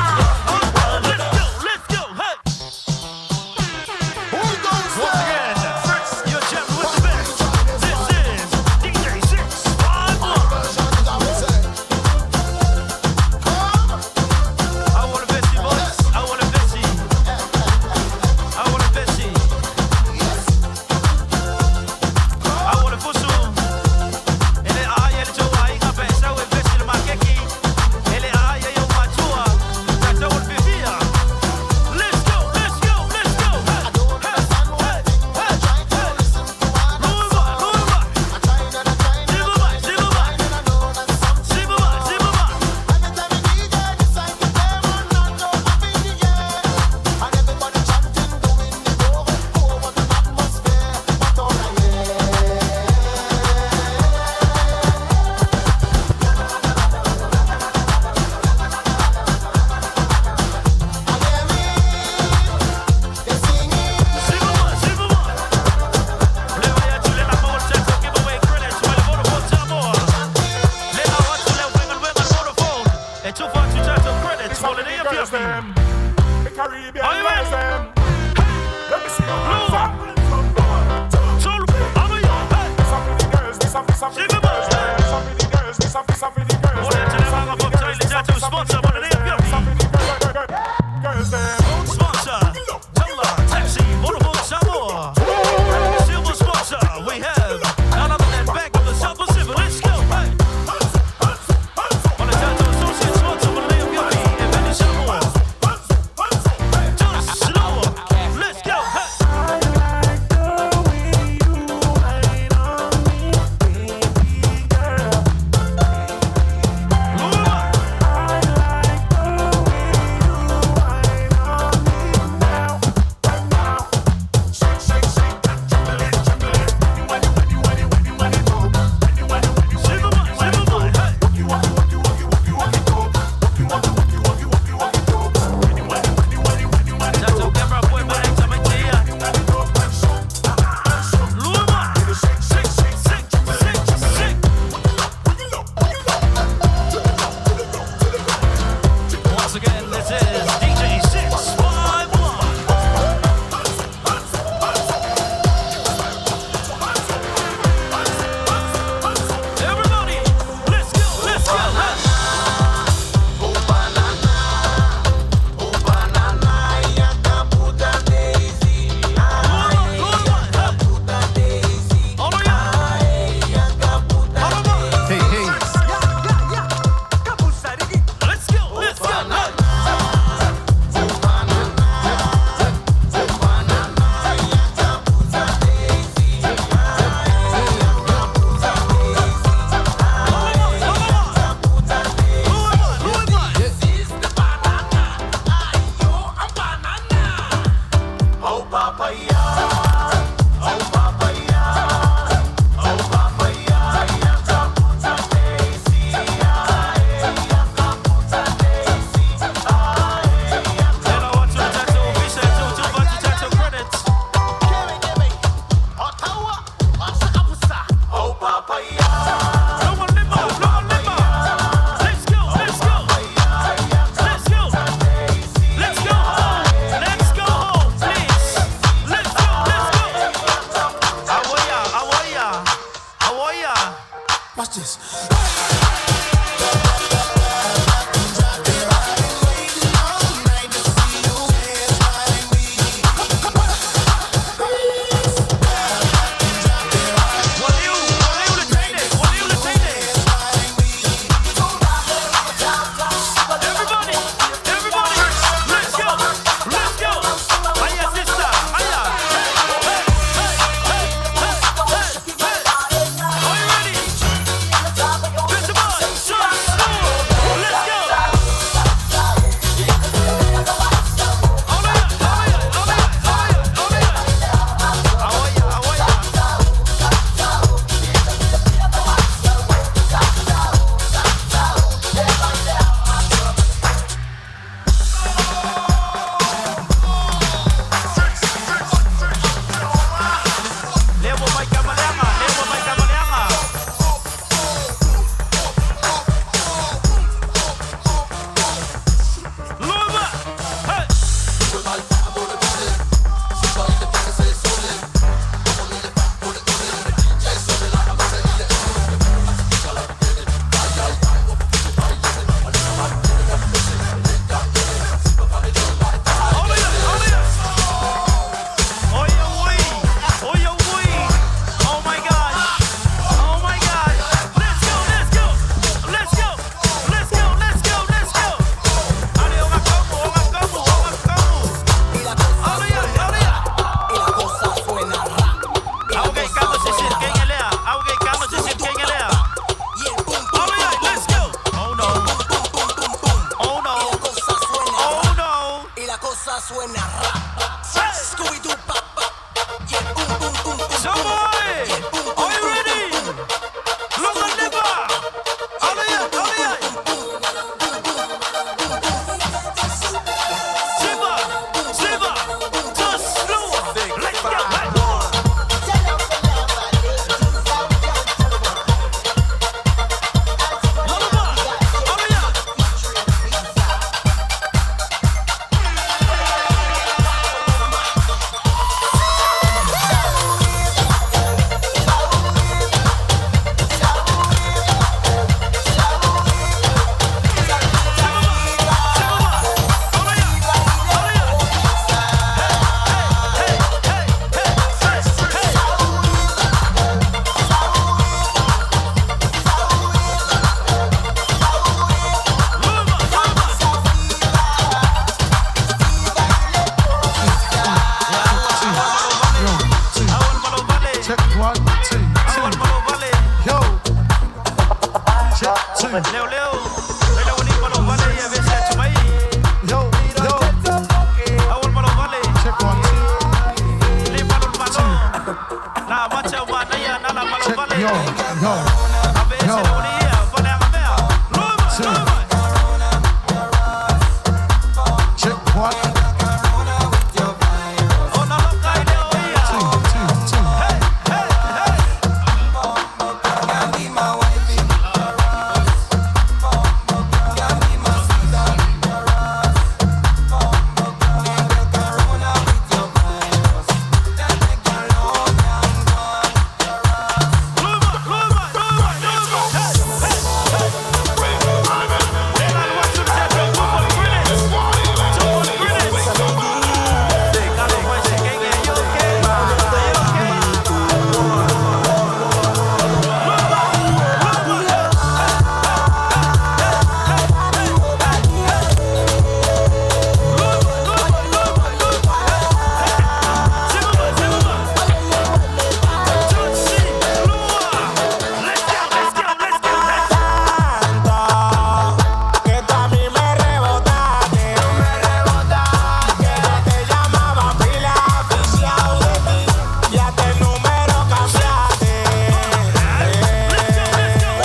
Let's go, hey. Once again, you're jamming with the best. This is DJ 651. I want a Bessie, boys. I want a Bessie. I want a Bessie. I want a Fusu. Ele ai, ele jo ai, nga pesa we Bessie le makeki. Ele ai, yo matua. Tata ul fifia. Let's go, let's go, let's go. Hey, hey, hey, hey, hey. Luva, luva. Zibuba, zibuba. Zibuba, zibuba. Girls them, the Caribbean girls them. Let me see your hands up. One, two, three. This a for the girls, this a for the girls them. This a for the girls, this a for the girls them. This a for the girls, this a for the girls them. This a for the girls them. Sponsor, Tumblr, Taxi, Vodafone Samoa. Silver sponsor, we have none other than Bank of the South Pacific. Let's go, hey. On the Tattoo Associate sponsor for the Yuppie and Benny Samoa. Just slower. Let's go, hey. I like the way you wine on me, baby girl. Yo, yo. Check one, two. Check, yo, yo, yo. Two. Check one. Two, two, two. Que tú a mí me rebotaste, me rebotaste. Yo te llamaba pila, aficiado de ti, ya este número cambiaste.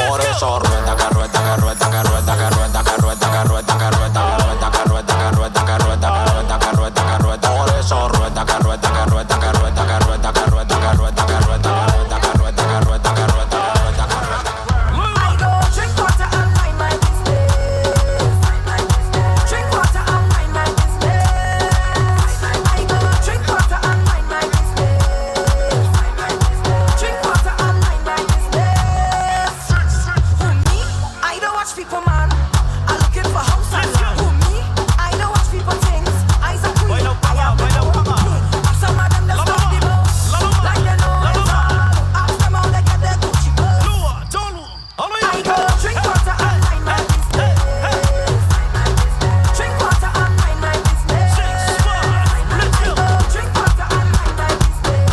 Por eso rueda, que rueda, que rueda, que rueda, que rueda, que rueda, que rueda, que rueda, que rueda, que rueda, que rueda, que rueda, que rueda, que rueda, que rueda. Por eso rueda, que rueda, que rueda, que rueda, que rueda, que rueda, que rueda, que rueda, que rueda, que rueda, que rueda, que rueda, que rueda, que rueda. I go drink water and mind my business. Drink water and mind my business. I go drink water and mind my business. Drink water and mind my business. Who me? I don't watch people, man. I looking for house and land. Who me? I don't watch people things. Eyes are queen. I am the king. Some of them just talk the most. Like they know it all. Ask them how they get their Gucci purse. I go drink water and mind my business. Drink water and mind my business. I go drink water and mind my business.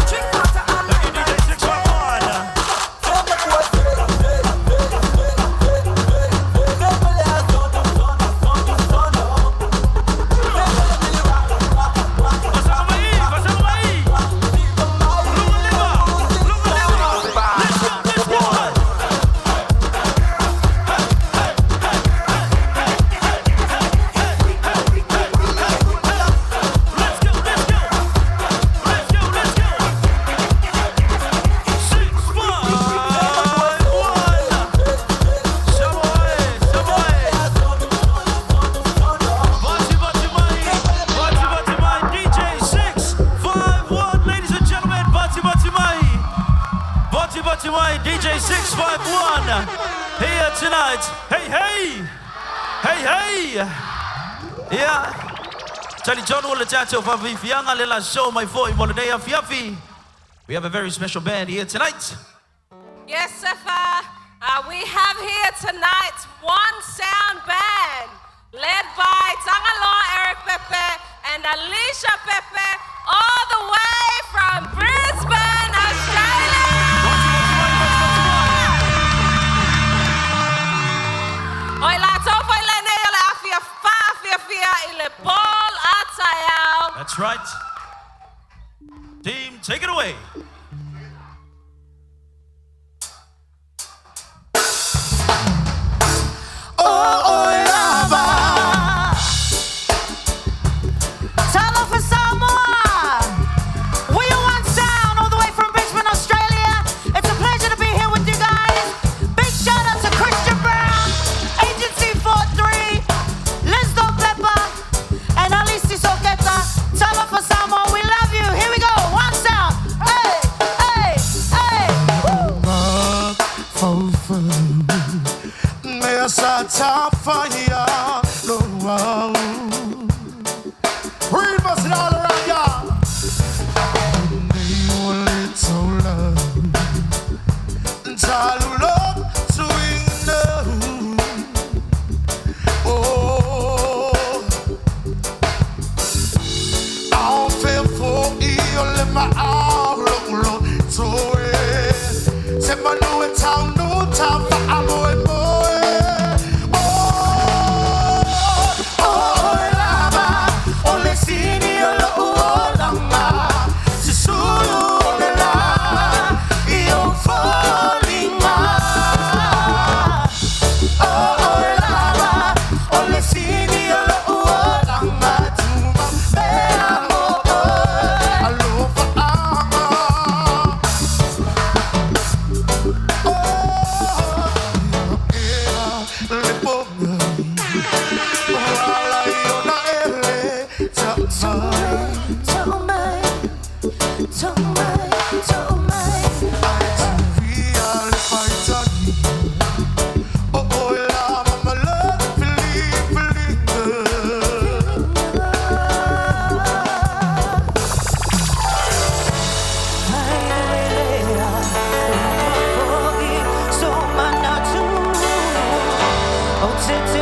Drink water and mind my DJ 651, ladies and gentlemen, Bati Bati Mai. Bati Bati Mai, DJ 651, here tonight. Hey, hey! Hey, hey! Yeah. Charlie John will chat to Fianga Lela show my foi mo lenei afiafi. We have a very special band here tonight. Yes, Sefa. We have here tonight One Sound Band, led by Tangaloa Eric Pepe and Alicia Pepe, all the way from Brisbane, Australia. Oi la tau foi lenei o le afia whaafia fia i le Paul Ataiao. That's right. Team, take it away. Oh, lava. Talo for Samoa. We are One Sound all the way from Brisbane, Australia. It's a pleasure to be here with you guys. Big shout out to Christian Brown, Agency 43, Lizdo Pepper, and Alisi Soketa. Talo for Samoa, we love you. Here we go. One Sound. Hey, hey, hey. Read us all around y'all. Oh, Se manu e tau nu tau fa Since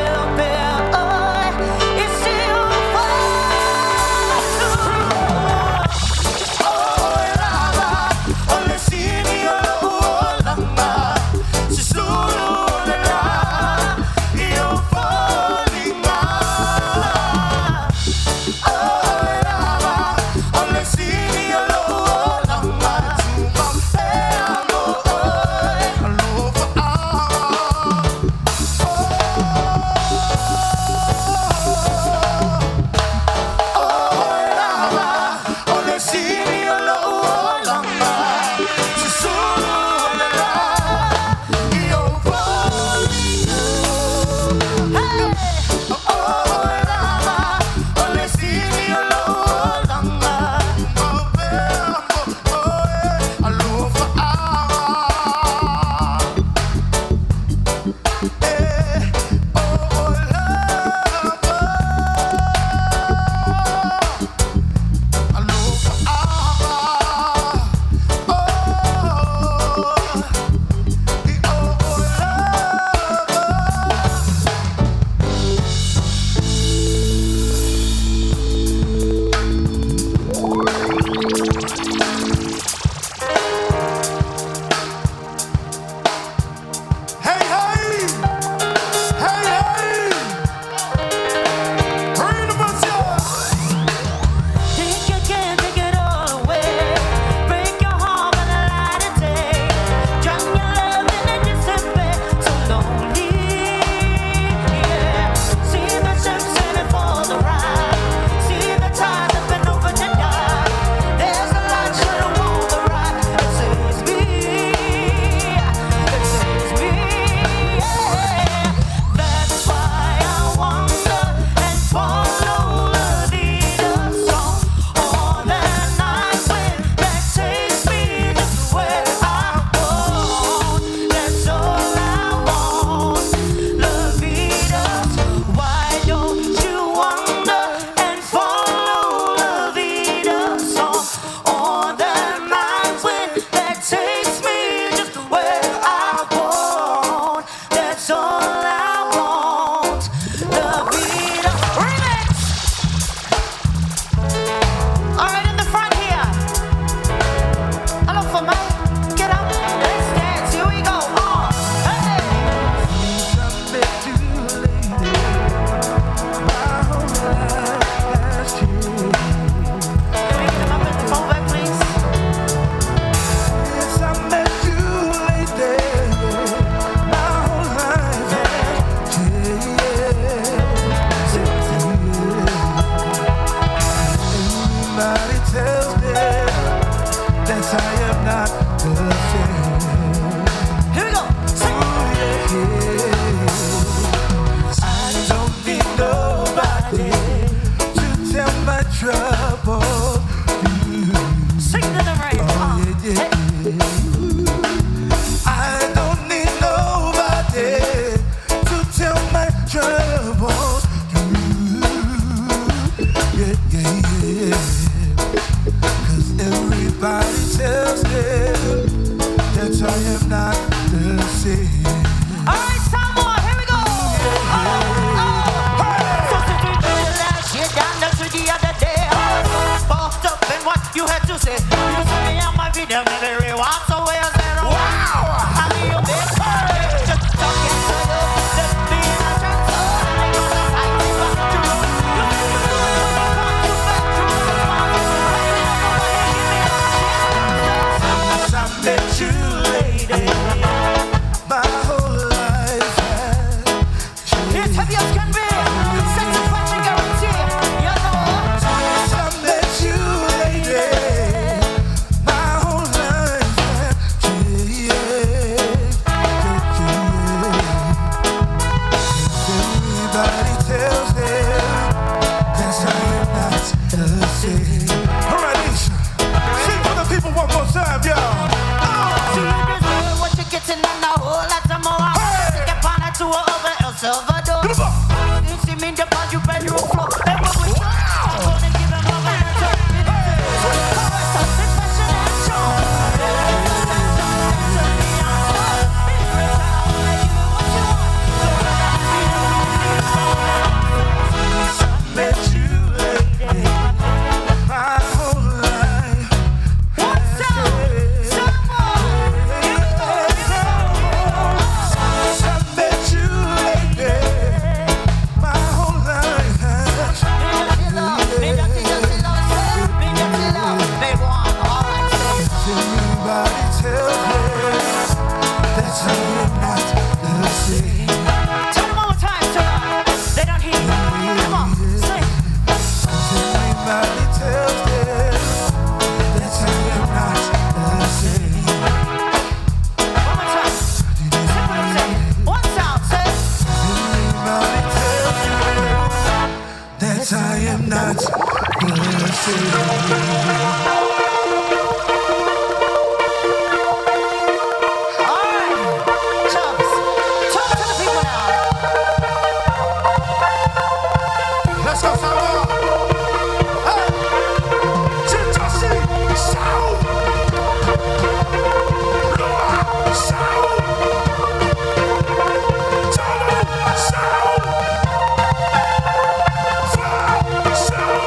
am not the same. Chubbs, talk to the people now. Let's go, Samoa. Hey. Chitasi, Sau. Lua, Sau. Tolu, Sau. Fa, Sau.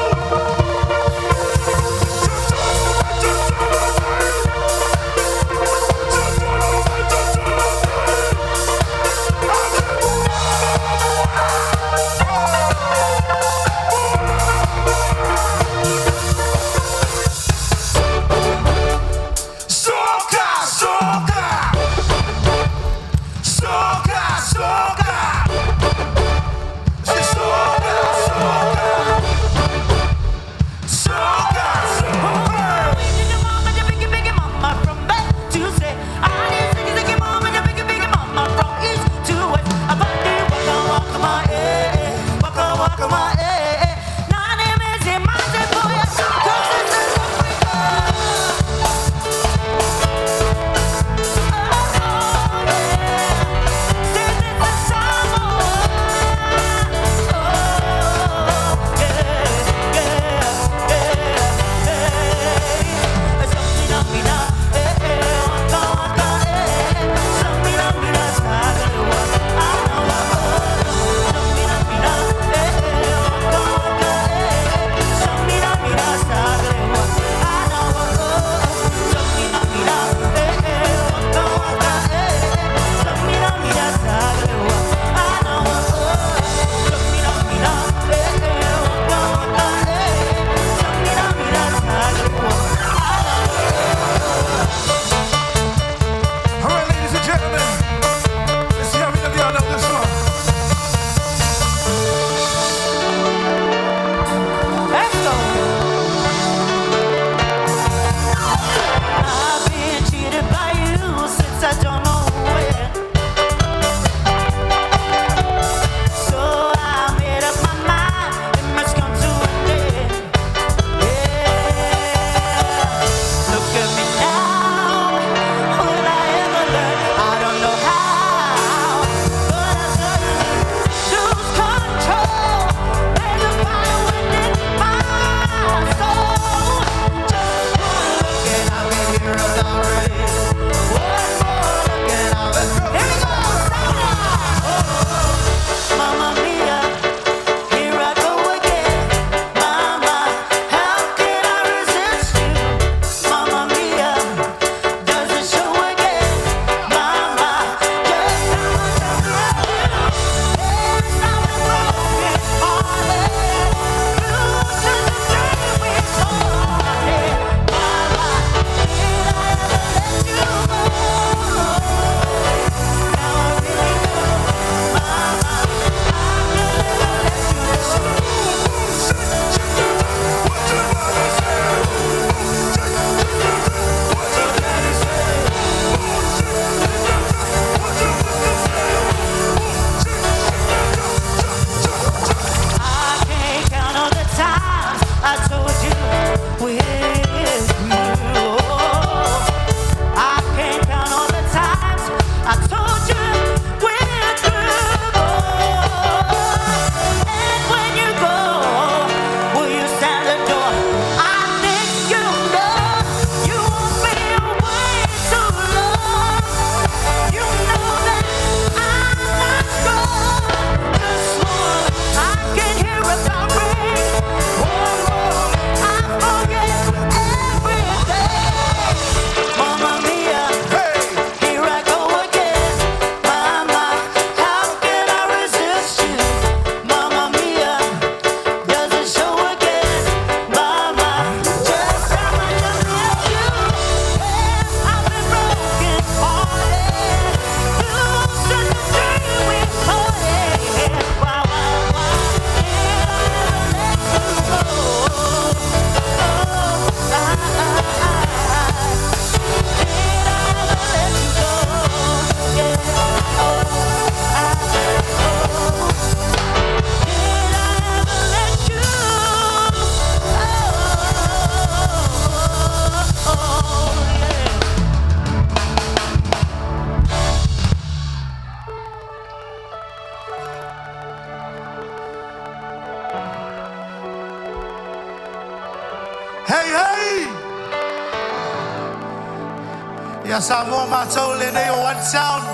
Ia Samoa mātou lenei o One Sound.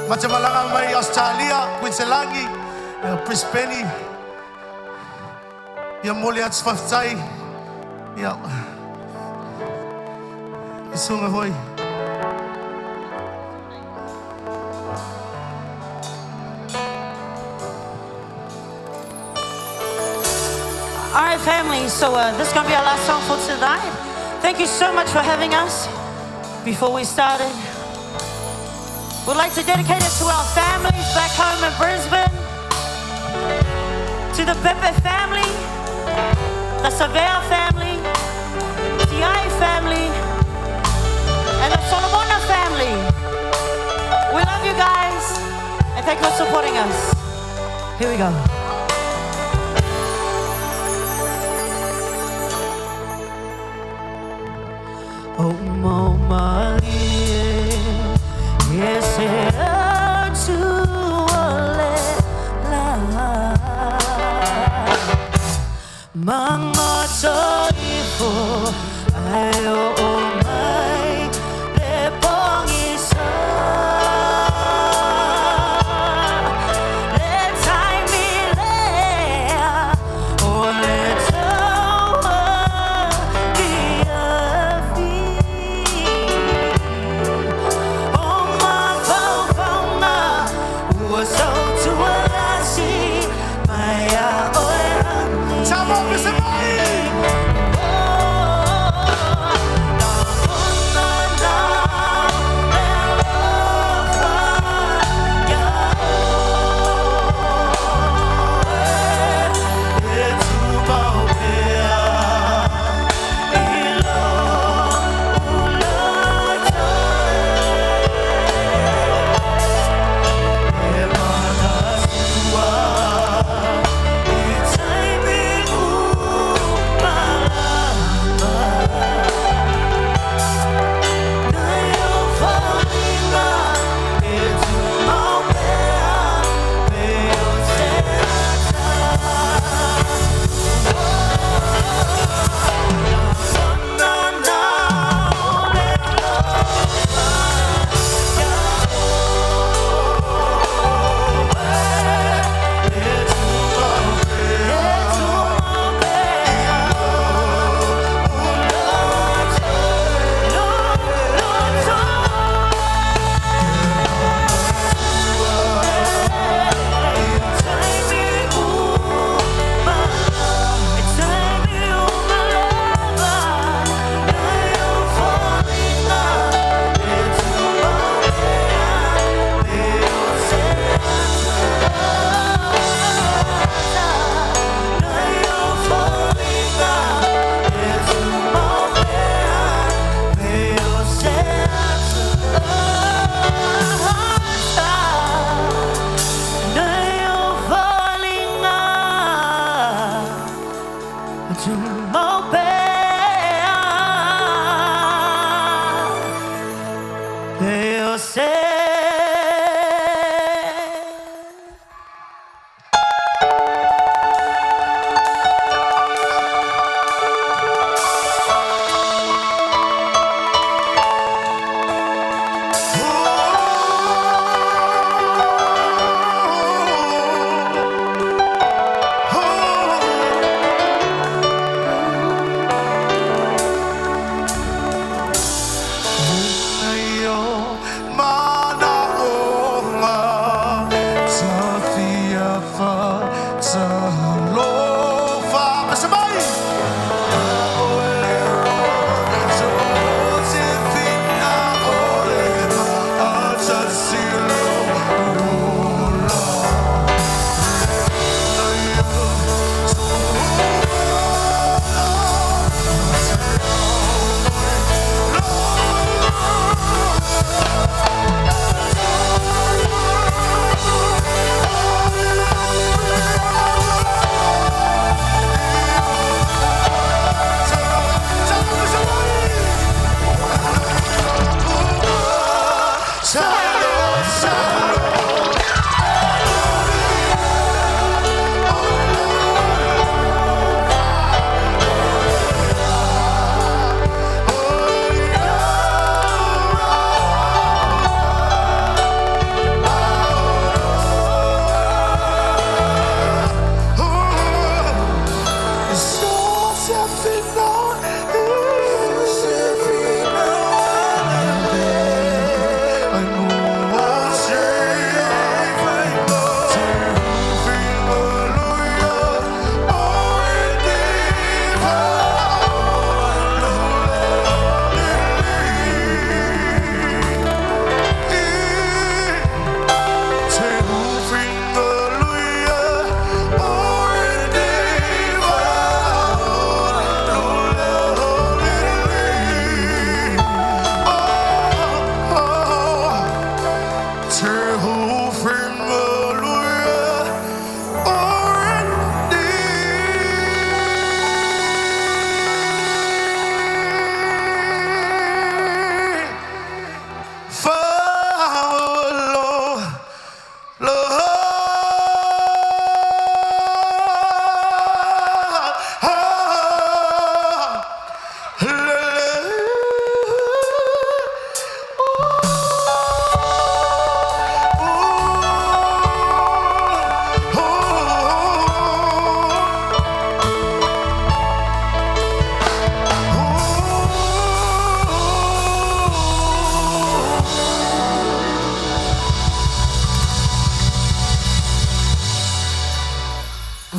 Ma te malaga mai Australia, Kuiselangi, ia Brisbane. Ia mole atu faafetai. Ia. Isunga foi. All right, family, so this is going to be our last song for tonight. Thank you so much for having us. Before we started, we'd like to dedicate it to our families back home in Brisbane, to the Pepe family, the Savea family, Tiai family, and the Solomona family. We love you guys, and thank you for supporting us. Here we go. Oh, mo malie, yes, tu ole la. Mga toifo, ay o mai, le pongisa. Le taimi lea, o le taua kia fi. O mafaufauga, ua sautualasi, mai a oe rangi. Samoa pese mai! Oh,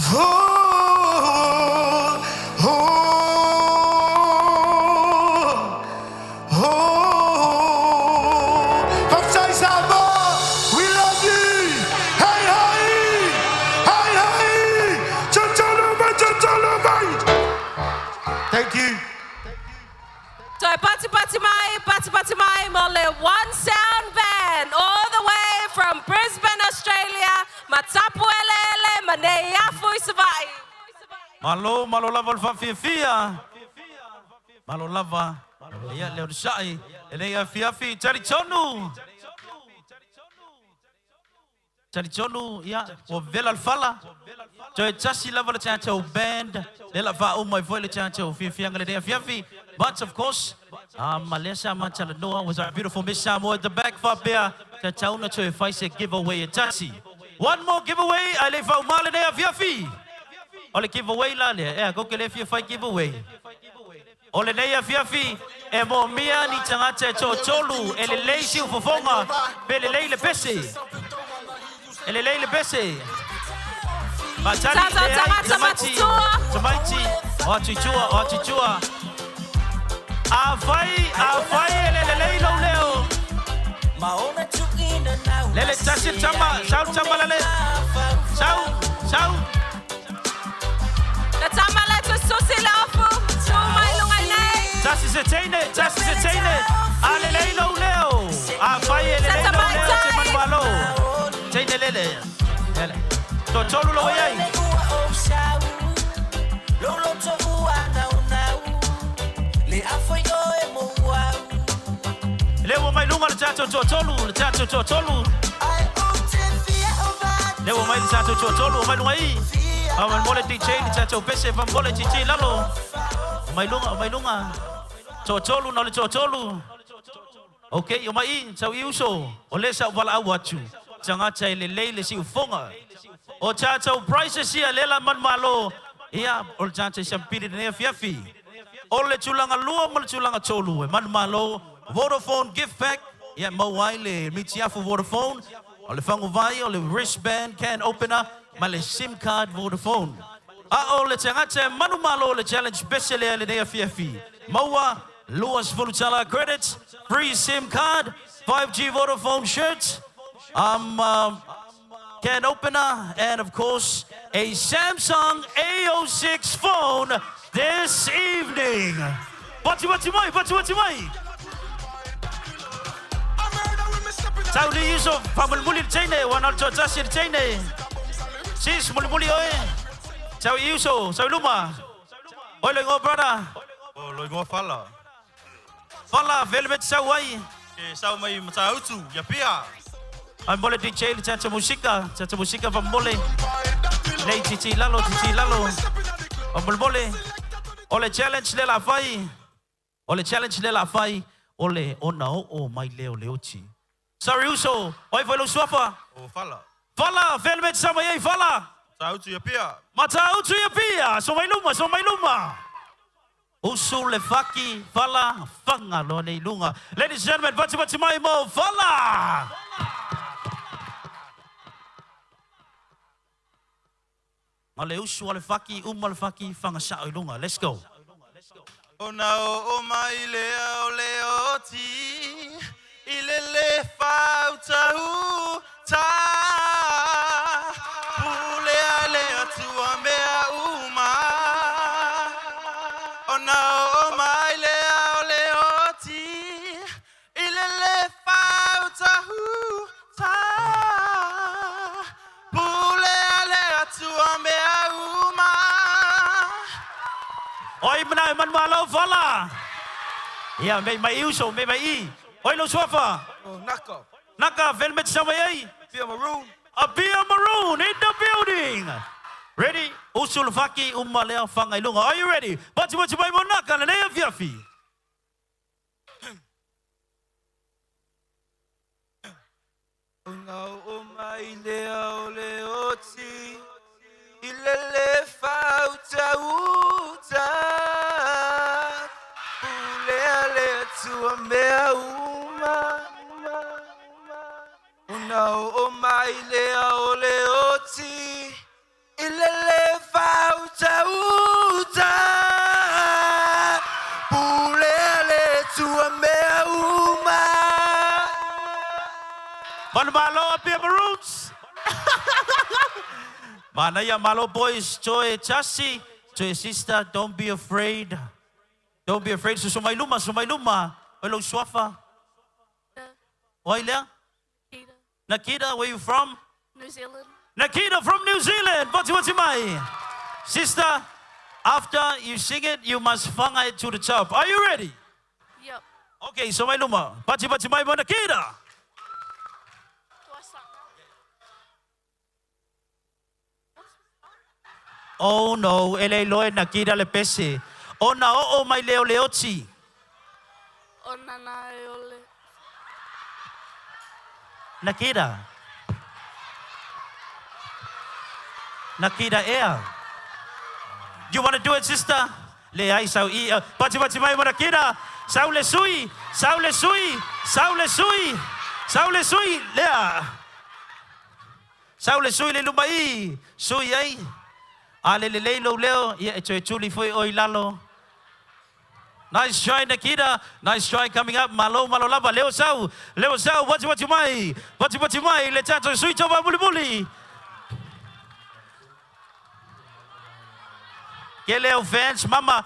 Oh, oh, oh. Faafetai Samoa, we love you. Hey, hey, hey, hey. Tatalo mai, tatalo mai. Thank you. Toe pati pati mai, pati pati mai mo le One Sound Band, all the way from Brisbane, Australia, Matapu Elele, Manei Afu i Savai. Malo, malo lava o le faafiafia. Malo lava. Ia le onosai. E lei afiafi. Talitonu. Talitonu, ia, ua vela le fala. Toe tasi lava le tatou band. Le la faauma ai foi le tatou fiafiaga lenei afiafi. But of course, ma lea sa matalanoa was our beautiful Miss Samoa at the back faapea. Tatau ona toe fai se giveaway e tasi. One more giveaway, ae le i faauma lenei afiafi. O le giveaway la lea, ea, kou ke le fia fai giveaway. O lenei afiafi, e moomia ni tagata e toatolu e lelei siufofoga pe lelei le pese. E lelei le pese. Faatali, Tatou leai, tagata tamaiti, matutua. tamaiti, o atu i tua, o atu i tua. Afai, afai e le lelei lou leo. Lele tasi le tama, sau le tama lale. Sau, sau. Le tama le tususi le ofu, tu mai lunga i nei. Tasi se teine, tasi se teine. A lelei lou leo. Afai e lelei lou leo te manumalo. Teine lele. Lele. Toatolu lou ai. Le ua mai luga le tatou toatolu, le tatou toatolu. Le ua mai le tatou toatolu, ua mai luga i. Faamolemole DJ le tatou pese, faamolemole DJ lalo. Ua mai luga, ua mai luga. Toatolu na o le toatolu. Okay, o mai i, sau i uso. O lea sa ou valaau atu. Tagata e lelei le siufoga. O tatou prizes ia lea la manumalo. Ia, o le tatou siampili lenei afiafi. O le tulaga lua ma le tulaga tolu e manumalo. Vodafone gift pack. Ia, maua ai le mitiafu Vodafone. O le faguvai, o le wristband can opener ma le sim card Vodafone. A o le tagata e manumalo le challenge pese lea lenei afiafi. Maua 20 tala credits, free sim card, 5G Vodafone shirt, can opener, and of course, a Samsung A06 phone this evening. Pati pati mai, pati pati mai. Tau li uso, faamulimuli le teine, ua na o le toatasi le teine. Sis, mulimuli oe. Tau i uso, sau i luma. Oi lou igoa brother. O lou igoa Fala. Fala, fea le mea e te sau ai. Ke sau mai Matautu, i Apia. Ai mole DJ le tatou musika, tatou musika faamomole. Lei titi lalo, titi lalo. Faamolemole. O le challenge lea o le a fai. O le challenge lea o le a fai, o le ona oo mai lea o le oti. Sorry uso, o ai foi lou suafa? O Fala. Fala, fea le mea e te sau mai ai Fala? Matautu i Apia. Matautu i Apia, so mai luma, so mai luma. Usu le faki, Fala, faga loa lea i luga. Ladies and gentlemen, fatufatu mai mo Fala! Ma le usu a le faki, uma le faki, faga sao i luga. Let's go. Ona oo mai lea o le oti i le le fautauta. Pule ai le Atua mea uma. Ona oo mai lea o le oti i le le fautauta. Pule ai le Atua mea uma. O ai mana e manumalo Fala. Ia, mei mai i uso, mei mai i. O ai lou suafa? O Naka. Naka, fea le mea e te sau mai ai? Apia Maroon. Apia Maroon in the building. Ready? Usu le faki, uma lea faga i luga. Are you ready? Patipati mai mo Naka lenei afiafi. Ona oo mai lea o le oti i le le fautauta. Pule a le Atua mea uma. Ona oo mai lea o le oti i le le Manumalo Apia Maroons. Manaia malo boys, toe tasi, toe sister, don't be afraid. Don't be afraid. Susu mai luma, susu mai luma. Oi lou suafa. Oi lea? Nakita, where you from? New Zealand. Nakita from New Zealand. Poti poti mai. Sister, after you sing it, you must whanga it to the top. Are you ready? Yep. Okay, so mai luma. Pati pati mai mo Nakita. Do I start now? Oh no, e le iloa e Nakita le pese. Ona oo mai lea o le oti. O nana e ole. Nakita. Nakita ea. You want to do it, sister? Leai sau i. Pati pati mai mo Nakita. Sau le sui. Sau le sui. Sau le sui. Sau le sui. Lea. Sau le sui le luma i. Sui ai. A le lelei lou leo, ia e toe tuli foi oe i lalo. Nice try Nikita, nice try coming up, malo malo lava, leo sau, leo sau, wati wati mai, wati wati mai, le tatou sui tova mulimuli. Ke leo fans, mama,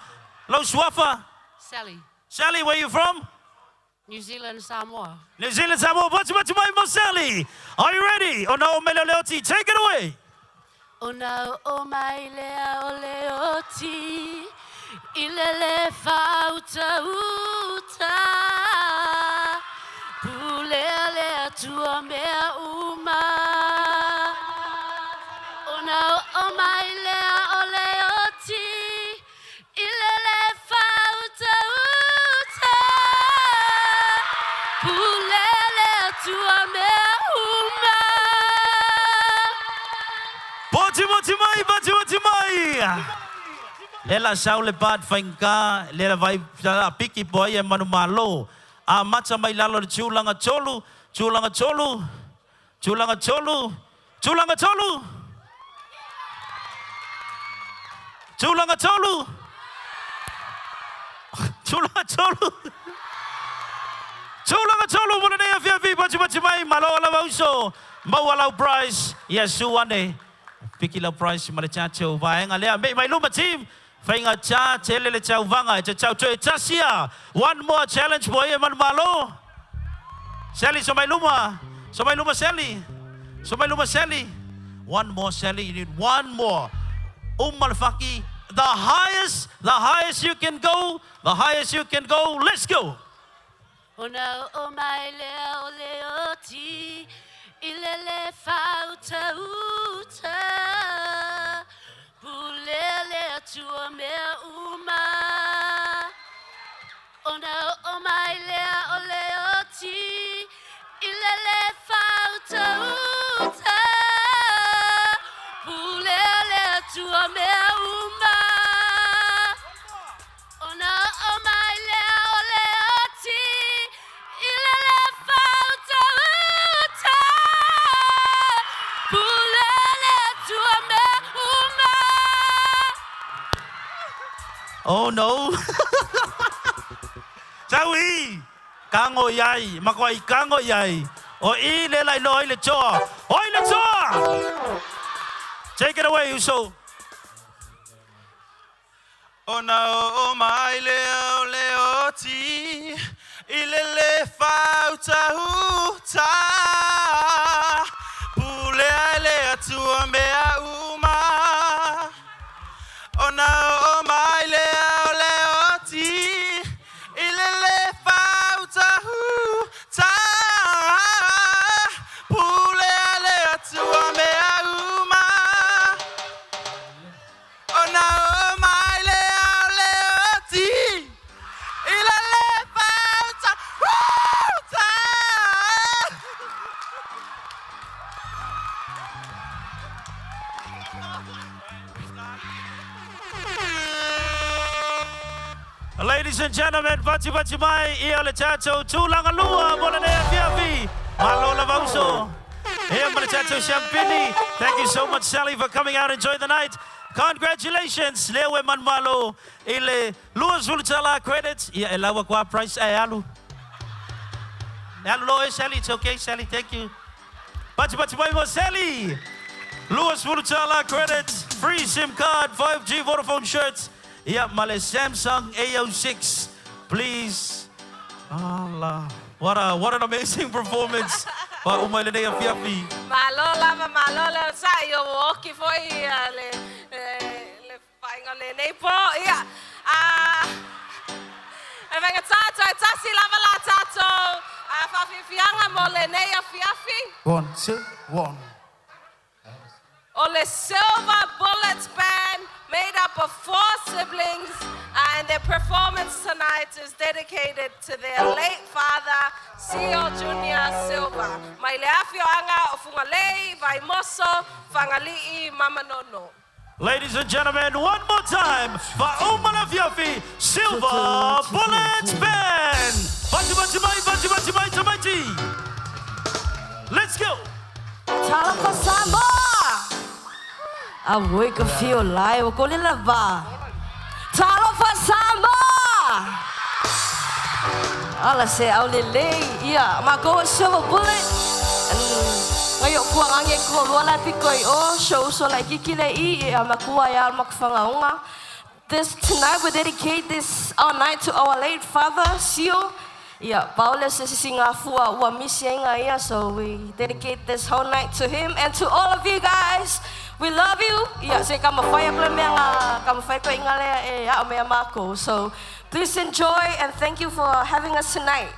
lou suafa. Sally. Sally, where you from? New Zealand, Samoa. New Zealand, Samoa, wati wati mai mo Sally. Are you ready? Ona o mele o leoti, take it away. Ona o mai lea o leoti i lele faautauta pulea le Atua mea uma. Ona oo mai lea o Leoti i lele faautauta pulea le Atua mea uma. Poti poti mai, poti poti mai. Lela sau le bat faigata, lela vai a piki po ai e manumalo. Amata mai lalo le tulaga tolu, tulaga tolu, tulaga tolu, tulaga tolu. Tulaga tolu. Tulaga tolu. Tulaga tolu mo lenei afiafi pati pati mai malo lava uso. Maua lau prize. Ia su ane. Piki lau prize ma le tatou vaega lea. Mei mai luma team. Faigata tele le tauvaga e tatau toe tasi a. One more challenge mo ia manumalo. Sally, so mai luma. So mai luma Sally. So mai luma Sally. One more Sally, you need one more. Uma le faki. The highest you can go, the highest you can go. Let's go. Ona oo mai lea o Leoti i lele faautauta pulea le Atua mea uma. Ona oo mai lea o Leoti i lele faautauta pulea le Atua mea uma. Ona oo mai lea o Leoti i lele faautauta pulea le Atua mea uma. Oh no. Sau i. Kago i ai, makuai kago i ai. O i le lai loa i le toa. Oi le toa! Take it away, uso. Ona oo mai lea o Leoti i lele faautauta pulea e le Atua mea uma. Ona oo mai lea o Leoti i lele faautauta pulea e le Atua mea uma. Ona oo mai lea o Leoti i lele faautauta. Ladies and gentlemen, pati pati mai ia le tatou tulaga lua mo lenei afiafi. Malo lava uso. Ia ma le tatou siampini. Thank you so much, Sally, for coming out and enjoy the night. Congratulations, lea ua e manumalo i le 20 tala credits. Ia e lau aku a prize e alu. E alu loa e Sally, it's okay, Sally, thank you. Pati pati mai Moseli. $20 credit, free SIM card, 5G Vodafone shirts. Ia, ma le Samsung A06. Please. Allah. What an amazing performance. Pa umai le nei afiafi. Malo lava malo le sa i o oki foi ia le le whainga le nei po ia. Ah, e venga tātou, e tasi lava la tātou. A whawhiwhianga mo le nei afiafi. 1, 2, 1. O le Silver Bullets Band, made up of four siblings, and their performance tonight is dedicated to their late father, Sio Junior Silva. Mai le afioanga o Fungalei, Vaimoso, Fangali'i, Mamanono. Ladies and gentlemen, one more time for Umalafiafi Silver Bullets Band. Bati bati mai, bati bati mai, tamaiti. Let's go. Talofa Samoa! A wake up feel alive, ko le lava. Talofa Samoa! Ala se au le lei, ia, ma ko Silver Bullet. Ngai o kua ngange kua lua la piko i o, show so lai kiki le i, ia makua ia al makawhangaunga. This tonight we dedicate this our night to our late father, Sio. Yeah, Paulus se singa fua ua misi inga ia, so we dedicate this whole night to him and to all of you guys. We love you. Yeah, se kama whai akle mea ngā, kama whai koe inga lea e a mea mako. So please enjoy and thank you for having us tonight.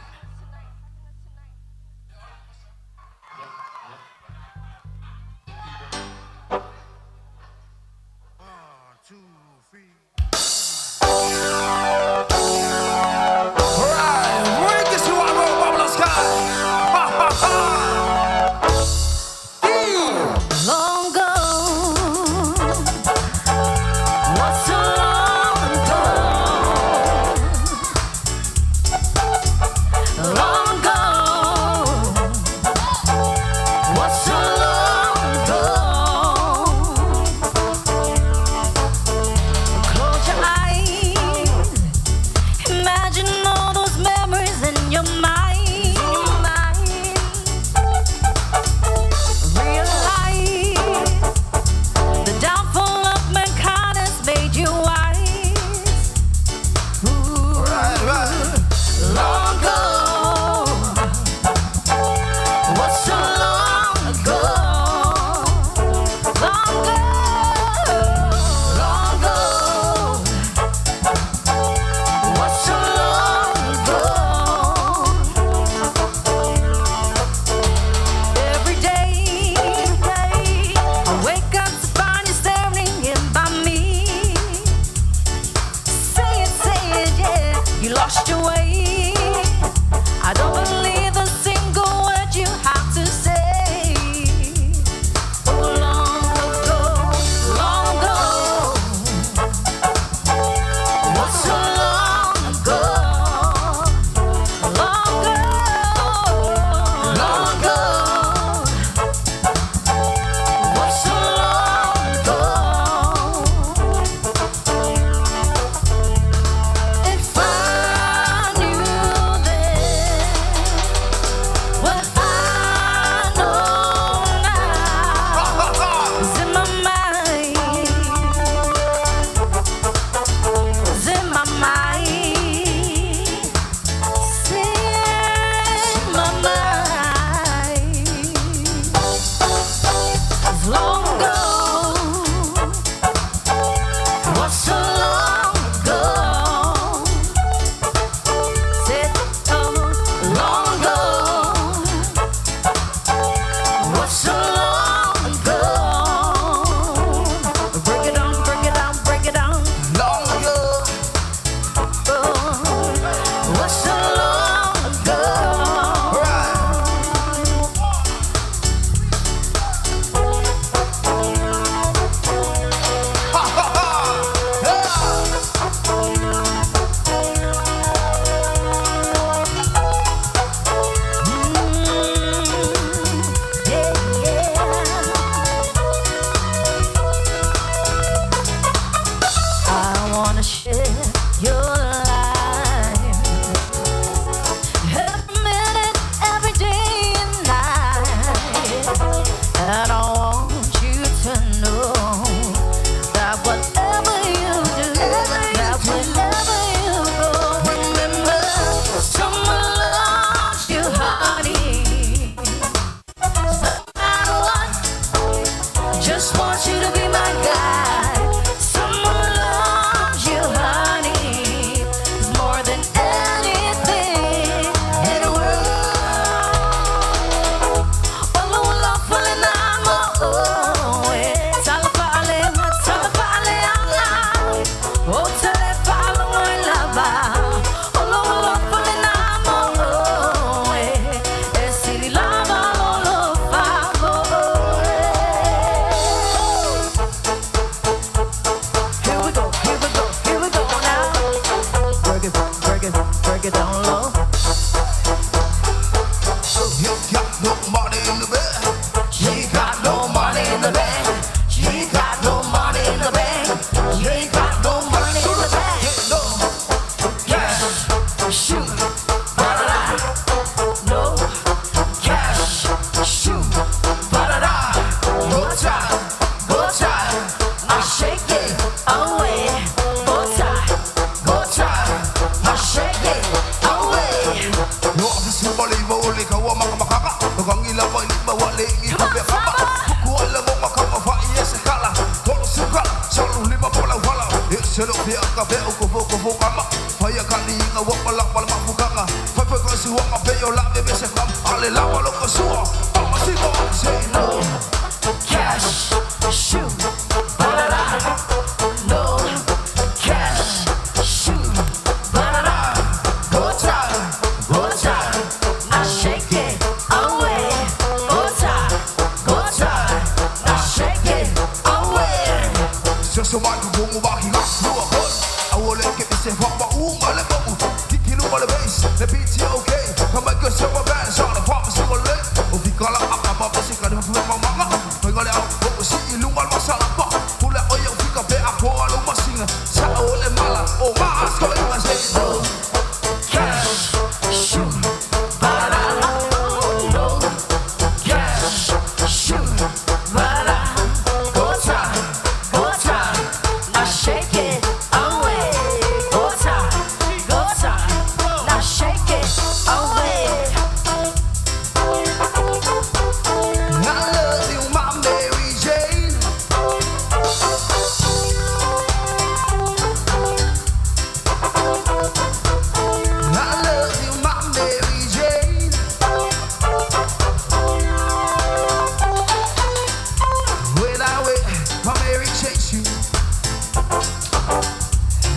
Long gone, what's so long gone? Long gone, what's so long gone? Close your eyes, imagine all those memories in your mind. Realize the downfall of mankind has made you wise. Ooh. Long ago, what's so long ago? Long ago, long ago, what's so long ago? Every day, I wake up to find you staring in by me. Say it, yeah, you lost your way. I don't believe a single word you have to say. Oh, long ago, long ago, what's so long ago? Long ago, long ago. What's so long ago? If I knew then what I know now is in my mind, is in my mind, it's in my mind. It's long ago. What's so long ago? Said long ago. What's so long ago? Break it down, break it down, break it down. Long ago. What's so long ago? I shake it away. Go time, go time. I shake it away. Yo afisi wale wale kawa maka makaka Kangila wale wale ngi kape kapa Ku ala mo maka fa yes kala Tolo suka salu lima pola wala Selo pia ka pe o ko ko ko kama Faya kali nga wa wala wala mafukanga Fa fa ko si wa ka pe yo la bebe se kam Ale la wala ko suwa Pama si ko say no Cash, shoot, ba-da-da. No cash, shoot, ba-da-da. Go time, go time. I shake it away. Go time, go time. I shake it away. Se so ma ko mo ba hi ga no ho Awole ke se fa ba u ma le ba u Kikilu ma le bass le beat okay Come go so ma band so le pop so le O fi kala apa pa se ka ma ma ma ma ga le o si ilu ma ma sa la pa Pula o yo fi ka pe a ko lo ma singa Sa o le mala o ma sko i ma se no Cash, shoot, ba-da. No cash, shoot, ba-da. Go time, go time. Now shake it away. Go time, go time. Now shake it away. I love you, my Mary Jane. I love you, my Mary Jane. When I wear my Mary Jane shoe,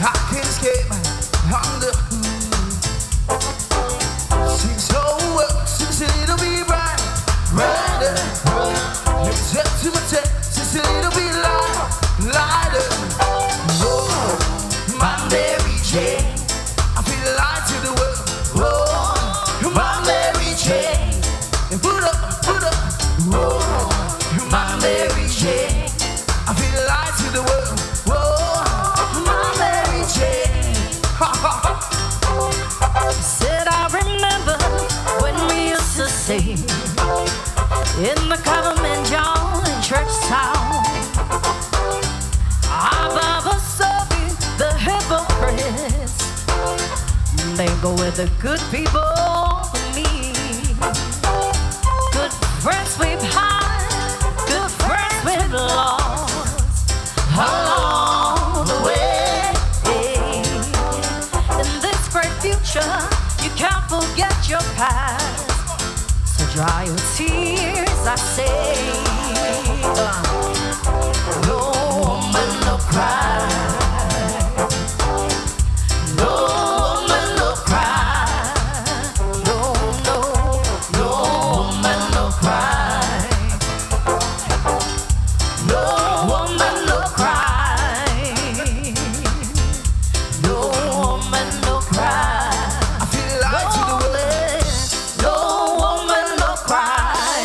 I can't escape. I'm the She's so well, she's a little bit bright, brighter. Step to my chest, she's a little bit light, lighter. Oh, my Mary Jane, I feel light to the world. Oh, my Mary Jane, and put up, put up. Oh, my Mary Jane, I feel light to the world. Oh, my Mary Jane. Ha ha ha. Said I remember when we used to sing in the government yard in church town. Our Baba Sophie, the hypocrites, they go with the good people me. Good friends we've had, good friends we've lost along the way. In this great future, you can't forget your past. So dry your tears, I say. No woman, no cry. No woman, no cry. No, no, no woman, no cry. No woman, no cry. No woman, no cry. I feel light to the world. No woman, no cry.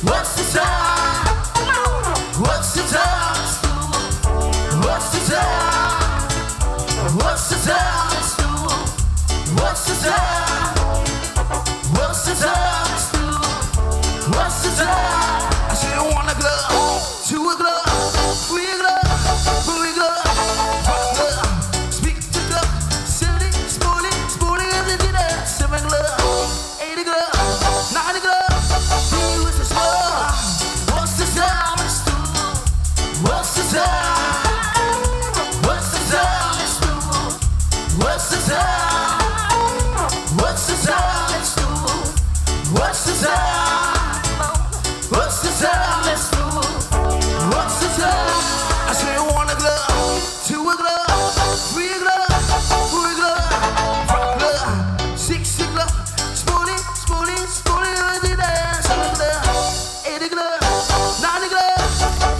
What's the time? What's the time? What's the time? What's the time? What's the time? What's the time? What's the time? I said 1 o'clock, 2 o'clock, 3 o'clock, 4 o'clock, 5 o'clock. Speak to clock, 70, spoolie, spoolie, and then dinner. 7 o'clock, 8 o'clock, 9 o'clock. He was a small. What's the time? What's the time? What's the time? What's the time? What's the time? What's the time? What's the time? What's the time? I say 1 o'clock, 2 o'clock, 3 o'clock, 4 o'clock, 5 o'clock, 6 o'clock. Spoolie, spoolie, spoolie, and then 7 o'clock, 8 o'clock, 9 o'clock.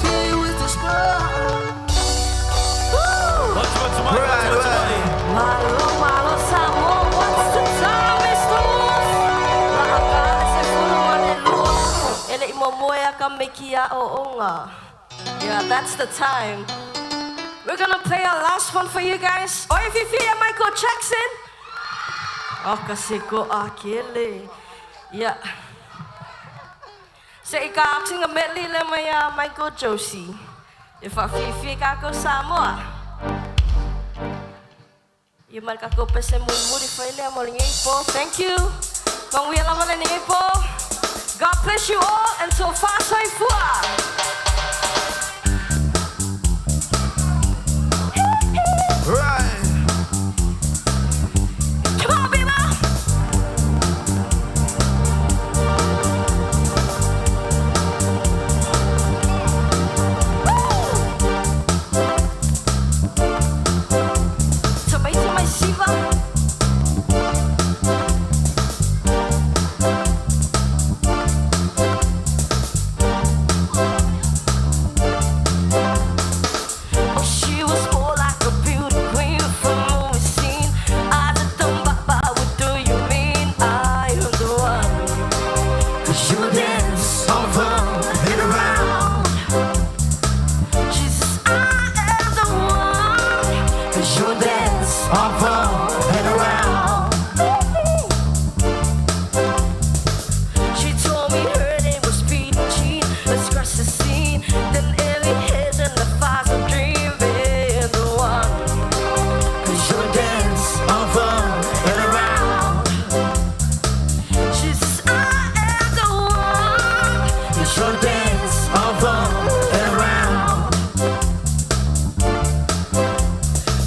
Here with the spot. Right, right. Malo, malo, Samoa, what's the time, Mr. Wolf? Laaka se fulu ane lua. Ele I momoe a ka meki a o onga. Yeah, that's the time. We're gonna play our last one for you guys. Oi, Fifi and Michael Jackson. Oh, kasi ko akele. Yeah. Se i ka aksinga medley le mai a Michael Josie. E fa Fifi ka ko Samoa. Ia mai ka ko pese muri faile a mo lenei po. Thank you. Manuia lava lenei po. God bless you all and so far so fua. Right. Come on, baby. Tomato my Shiva. Oh, she was more like a beauty queen from movie scene. I said, "Don't baba, what do you mean? I am the one." 'Cause you dance all fun and around. She says, I am the one. 'Cause you dance all fun and around. She told me her name was Peter Jean. Let's cross the scene. Then Ellie heads and the fires of dreaming the one. 'Cause you dance all fun and around. She says, I am the one. 'Cause you dance all fun and around.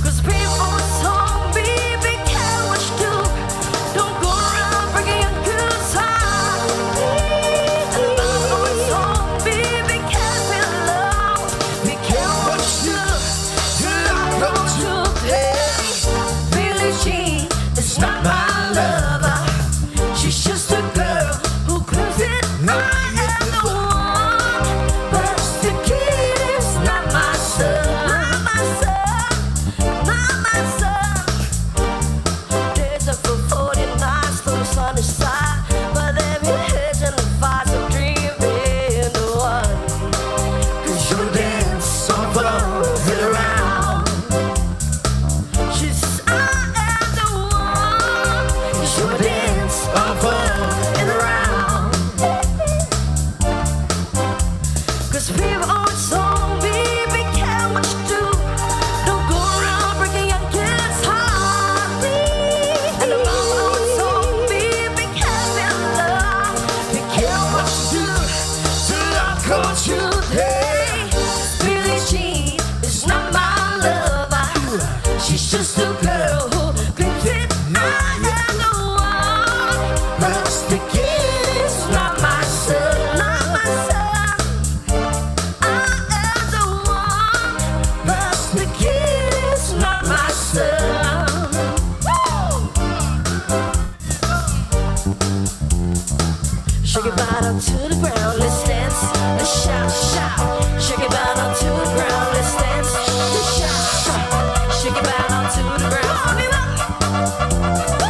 'Cause people always told me, be careful what you do. Don't go around breaking your good heart. And mama always told me, be careful, love. Be careful what you do. Till I come to Hey, Billie Jean is not my lover. She's just a girl who claims that I am the one. But the kid is not my son, not my son, not my son. Days up for 49, slow sun aside, but every hedge and the fires of dreaming the one. 'Cause you dance all fun and around. She says, I am the one. 'Cause you dance all fun and around. 'Cause people always told me, be careful what you do. Don't go around breaking young kids' heart. And the mama always told me, be careful, love. Be careful what you do. Till I come to Hey, Billie Jean is not my lover. She's just a girl who claims that I am the one. But the kid is Not my son, not my son. I am the one. But The kid is not my son. Woo! Shake it bottom to the ground, let's dance, let's shout, shout. Shake it bottom to the ground, let's dance, let's shout, shout. Shake it bottom to the ground. Woo!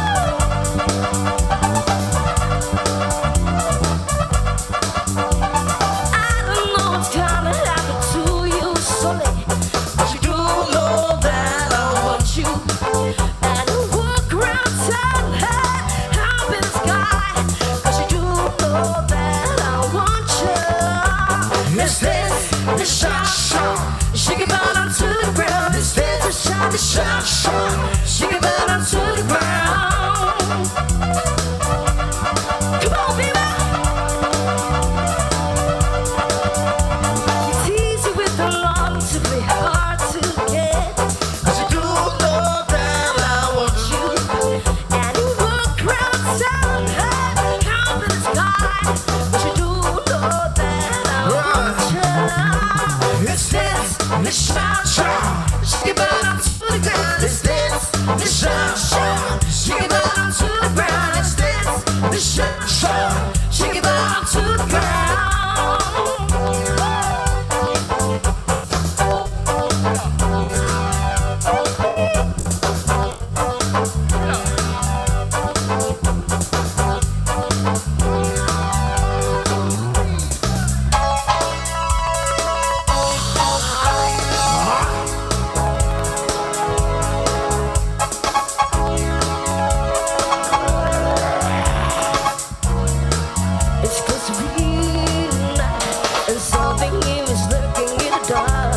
shout, shout, shake it down to the ground. Come on, baby. It's easy with the love to be hard to get. 'Cause you do know that I want you. And you look round town, high up in the sky. But you do know that I want you. Let's dance, let's shout, shout. Shake it down to the ground. Let's dance, let's shout, shout. Shake it down to the ground. Let's dance, let's shout, shout. Shake it down to the ground. It's close to midnight, and something here is lurking in the dark.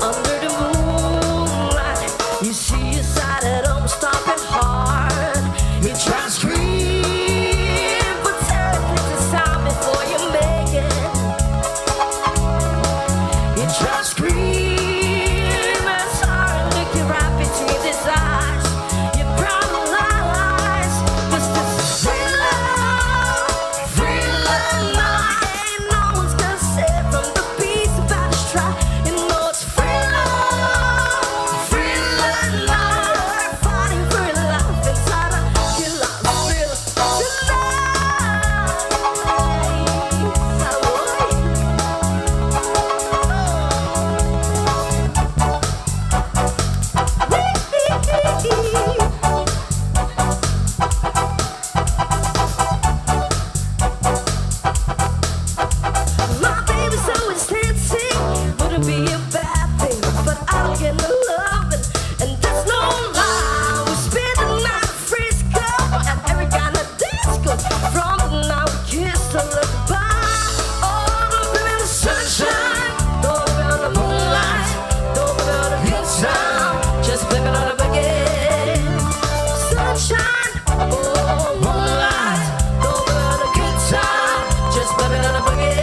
Under the moonlight, you see a side that almost stop your heart. You try to scream, but terror takes the sound before you make it. You try to scream, it's hard to look you right between his eyes. You paralyzed, 'cause this is free love, free love night. Ain't no one's gonna save from the beast about to try. You know it's free love night. We're fighting for your life inside a killer thriller tonight. My baby's always dancing. Wouldn't be a bad thing, but I don't get no loving, and that's no lie. We spend the night in Frisco at every kind of disco. From the night we kissed to look goodbye. Oh, don't blame it on the sunshine, don't blame it on the moonlight, don't blame it on the good time, just blame it on the boogie. Sunshine, oh moonlight, don't blame it on the good time, just blame it on the boogie.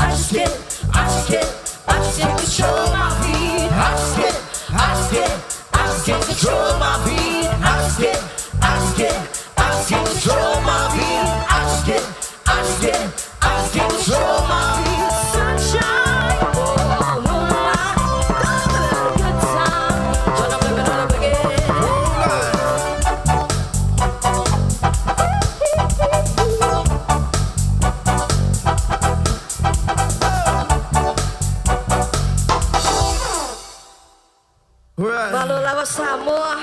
I just can't, I just can't, I just can't control my feet. I just can't, I just can't, I just can't control my feet. I just can't, I just can't, I just can't control my feet. I just can't, I just can't, I just can't control my feet. Sunshine, oh moonlight, don't blame it on the good time, tryna blame it on the boogie. Malo lava Samoa.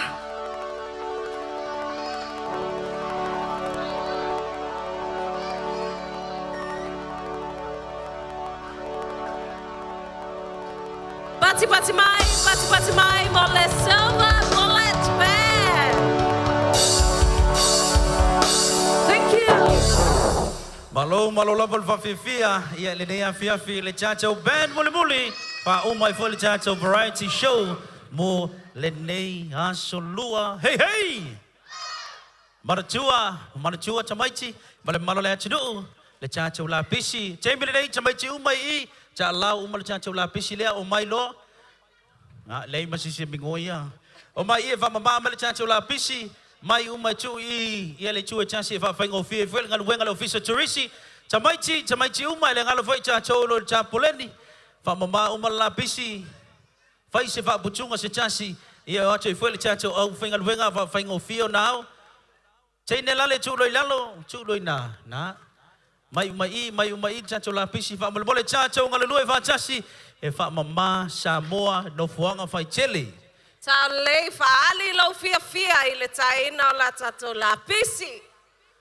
Pati pati mai, pati pati mai, mo le Silver Bullet Band. Thank you. Malo malo lava le faafia ia lenei afiafi le tatou band mulimuli faauma ai foi le tatou variety show mo lenei aso lua. Hei hei! Manatua, manatua tamaiti, ma le malo le atunuu, le tatou lapisi. Taimi lenei tamaiti uma i i, taalau uma le tatou lapisi lea o mai loa. Ah, lei ma sisi mingo ia. O mai i e faamamā mai le tatou lapisi, mai uma e tuu i ia le itu e tasi e faafaigofie foi le galuega le ofisa turisi. Tamaiti, tamaiti uma e le galo foi tatou lo le tapoleni. Faamamā uma le lapisi, fai se faaputuga se tasi, ia o atu ai foi le tatou au faigaluega faafaigofie ona ao. Teine lale tuu loi lalo, tuu loi na, na. Mai uma i, mai uma i tatou lapisi faamolemole tatou galulue faatasi e faamamā Samoa nofoaga faitele. Sa lei faali lau fiafia i le taina o la tatou lapisi.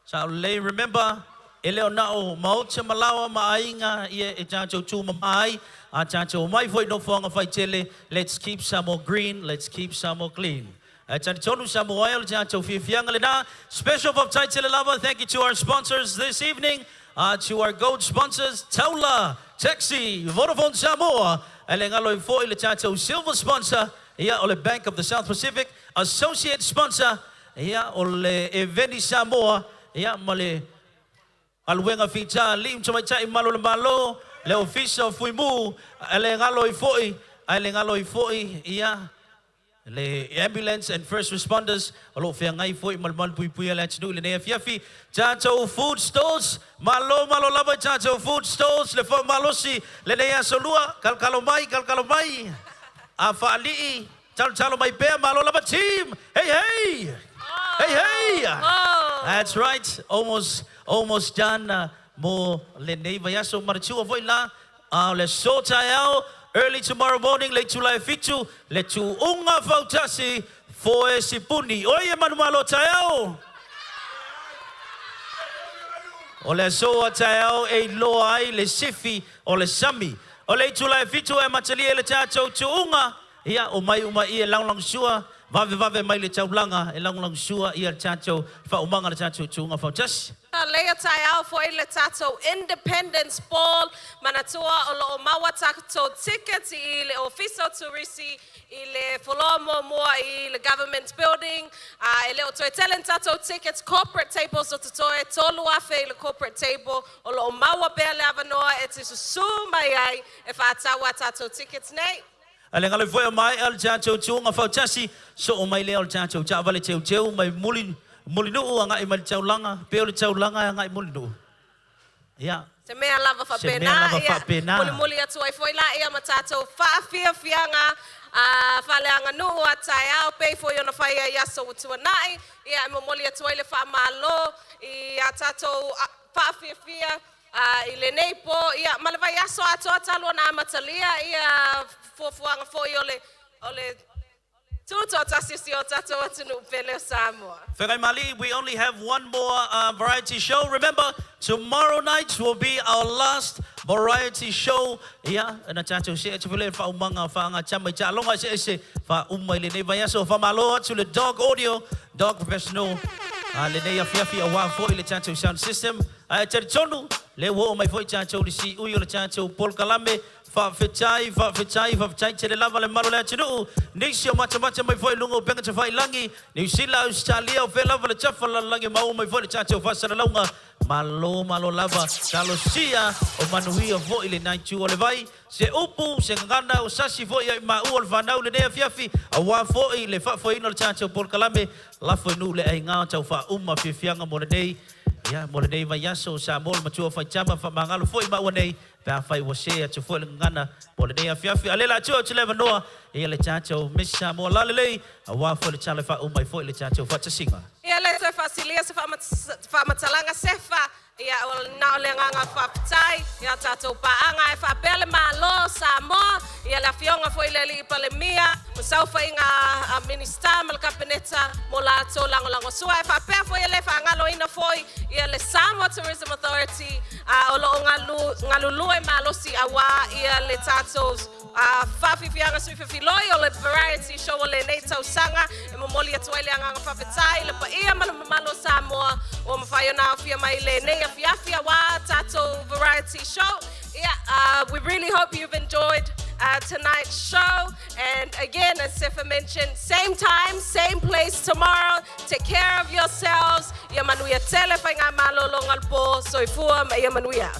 Sa lei remember, e le o na o maota malawa ma aiga ia e tatou tu ma ai, a tatou mai foi nofoaga faitele. Let's keep Samoa green, let's keep Samoa clean. E talitonu Samoa ai o le tatou fiafiaga lena. Special faafetai tele lava. Thank you to our sponsors this evening. To our gold sponsors, Taula, Taxi, Vodafone Samoa, ae le galo ai foi le tatou silver sponsor, ia, o le Bank of the South Pacific, associate sponsor, ia, o le Eveni Samoa, ia, ma le Galuega Fita Alii ma Tamaitai Malu o le Malo, le Ofisa o Fuimu, ae le galo ai foi, ae le galo ai foi, ia, le Ambulance and First Responders o lo o feagai foi ma le malupuipuia o le atunuu i lenei afiafi. Tatou Food Stores, malo malo lava i tatou Food Stores le faamalosi lenei aso lua, kalokalo mai, kalokalo mai, a faalii, talotalo mai pea, malo lava team! Hey hey! Hey hey! That's right, almost almost done mo lenei vaiaso manatua foi la a o le aso taeao, early tomorrow morning le itula e fitu, le tuuga fautasi foe sipuni. Oi e manumalo taeao! O le aso a taeao e iloa ai le sifi o le sami. O le itula e fitu e amatalia ai le tatou tuuga, ia, omai uma i e lagolagosua, vavevave mai le taulaga e lagolagosua ia le tatou faaumaga o le tatou tuuga fautasi. A leia taeao foi le tatou Independence Ball, manatua o lo o maua tatou tickets i le Ofisa o Turisi i le floor muamua i le Government Building. A e le o toe tele ni tatou tickets, corporate tables o totoe, 3,000 i le corporate table, o lo o maua pea le avanoa e te susū mai ai e faatau a tatou tickets nei. A le galo foi o maea le tatou tuuga fautasi, soo mai lea o le tatou taavale teuteu mai muli Mulinuu agai mai le taulaga, pei o le taulaga e agai Mulinuu. Ia. Se mea lava Se mea faapena, lava ia, faapena. mulimuli atu ai foi laia ma tatou faafiafiaga a faaleaganuu a taeao pei foi ona fai ai aso ua tuanai, ia, e momoli atu ai le faamalo i a tatou faafiafia i lenei po, ia, ma le vaiaso atoa talu ona amatalia ia fuafuaga foi o le o le tutoatasi o si o tatou atunuu pele o Samoa. Feagai Mali, we only have one more variety show. Remember, tomorrow night will be our last variety show. Ia, na tatou see atu foi lea i le faaumaga o faaagatama i taaloga eseese faauma i lenei vaiaso. Faamalo atu le Dog Audio, Dog Professional a lenei afiafi aua foi le tatou sound system. Ae talitonu, lea ua oo mai foi tatou i le siui o le tatou polokalame. Faafetai, faafetai, faafetai tele lava le malu o le atunuu. Nisi o matamata mai foi i luga o upega tafailagi, Niu Sila, Ausetalia, o fea lava le tafa lalolagi e maua mai foi le tatou faasalalauga. Malo, malo lava. Talosia o manuia foi lena itu o le vai. Se upu, se gagana, o sasi foi ia i maua o le fanau i lenei afiafi, aua foi le faafoeina o le tatou polokalame. Lafo i nuu le aiga o tau faauma fiafiaga mo lenei, ia, mo lenei vaiaso. Samoa le matua faitama, faamagalo foi maua nei pe afai ua se atu foi le gagana mo lenei afiafi. A o lea la atu atu le avanoa ia le tatou Miss Samoa lalelei, aua foi le tala e faauma ai foi le tatou faatasiga. Ia le toe faasilia se faamatalaga sefa, ia na o le agaga faafetai ia tatou paaga e faapea le Malo o Samoa, ia le Afioga foi i le Alii Palemia, ma saofaiga a Minisita ma le Kapeneta mo latou lagolagosua. E faapea foi e le faagaloina foi ia le Samoa Tourism Authority o lo o galulue malosi auā ia le tatou faafiafiaga sui fefiloi o le Variety Show o lenei tausaga. E momoli atu ai le agaga faafetai i le paia ma le mamalu o Samoa ua mafai ona aofia mai i lenei afiafi auā tatou Variety Show. Ia, we really hope you've enjoyed tonight's show. And again, as Sefa mentioned, same time, same place tomorrow. Take care of yourselves. Ia manuia tele faigamalo longa le po. Soifua ma ia manuia.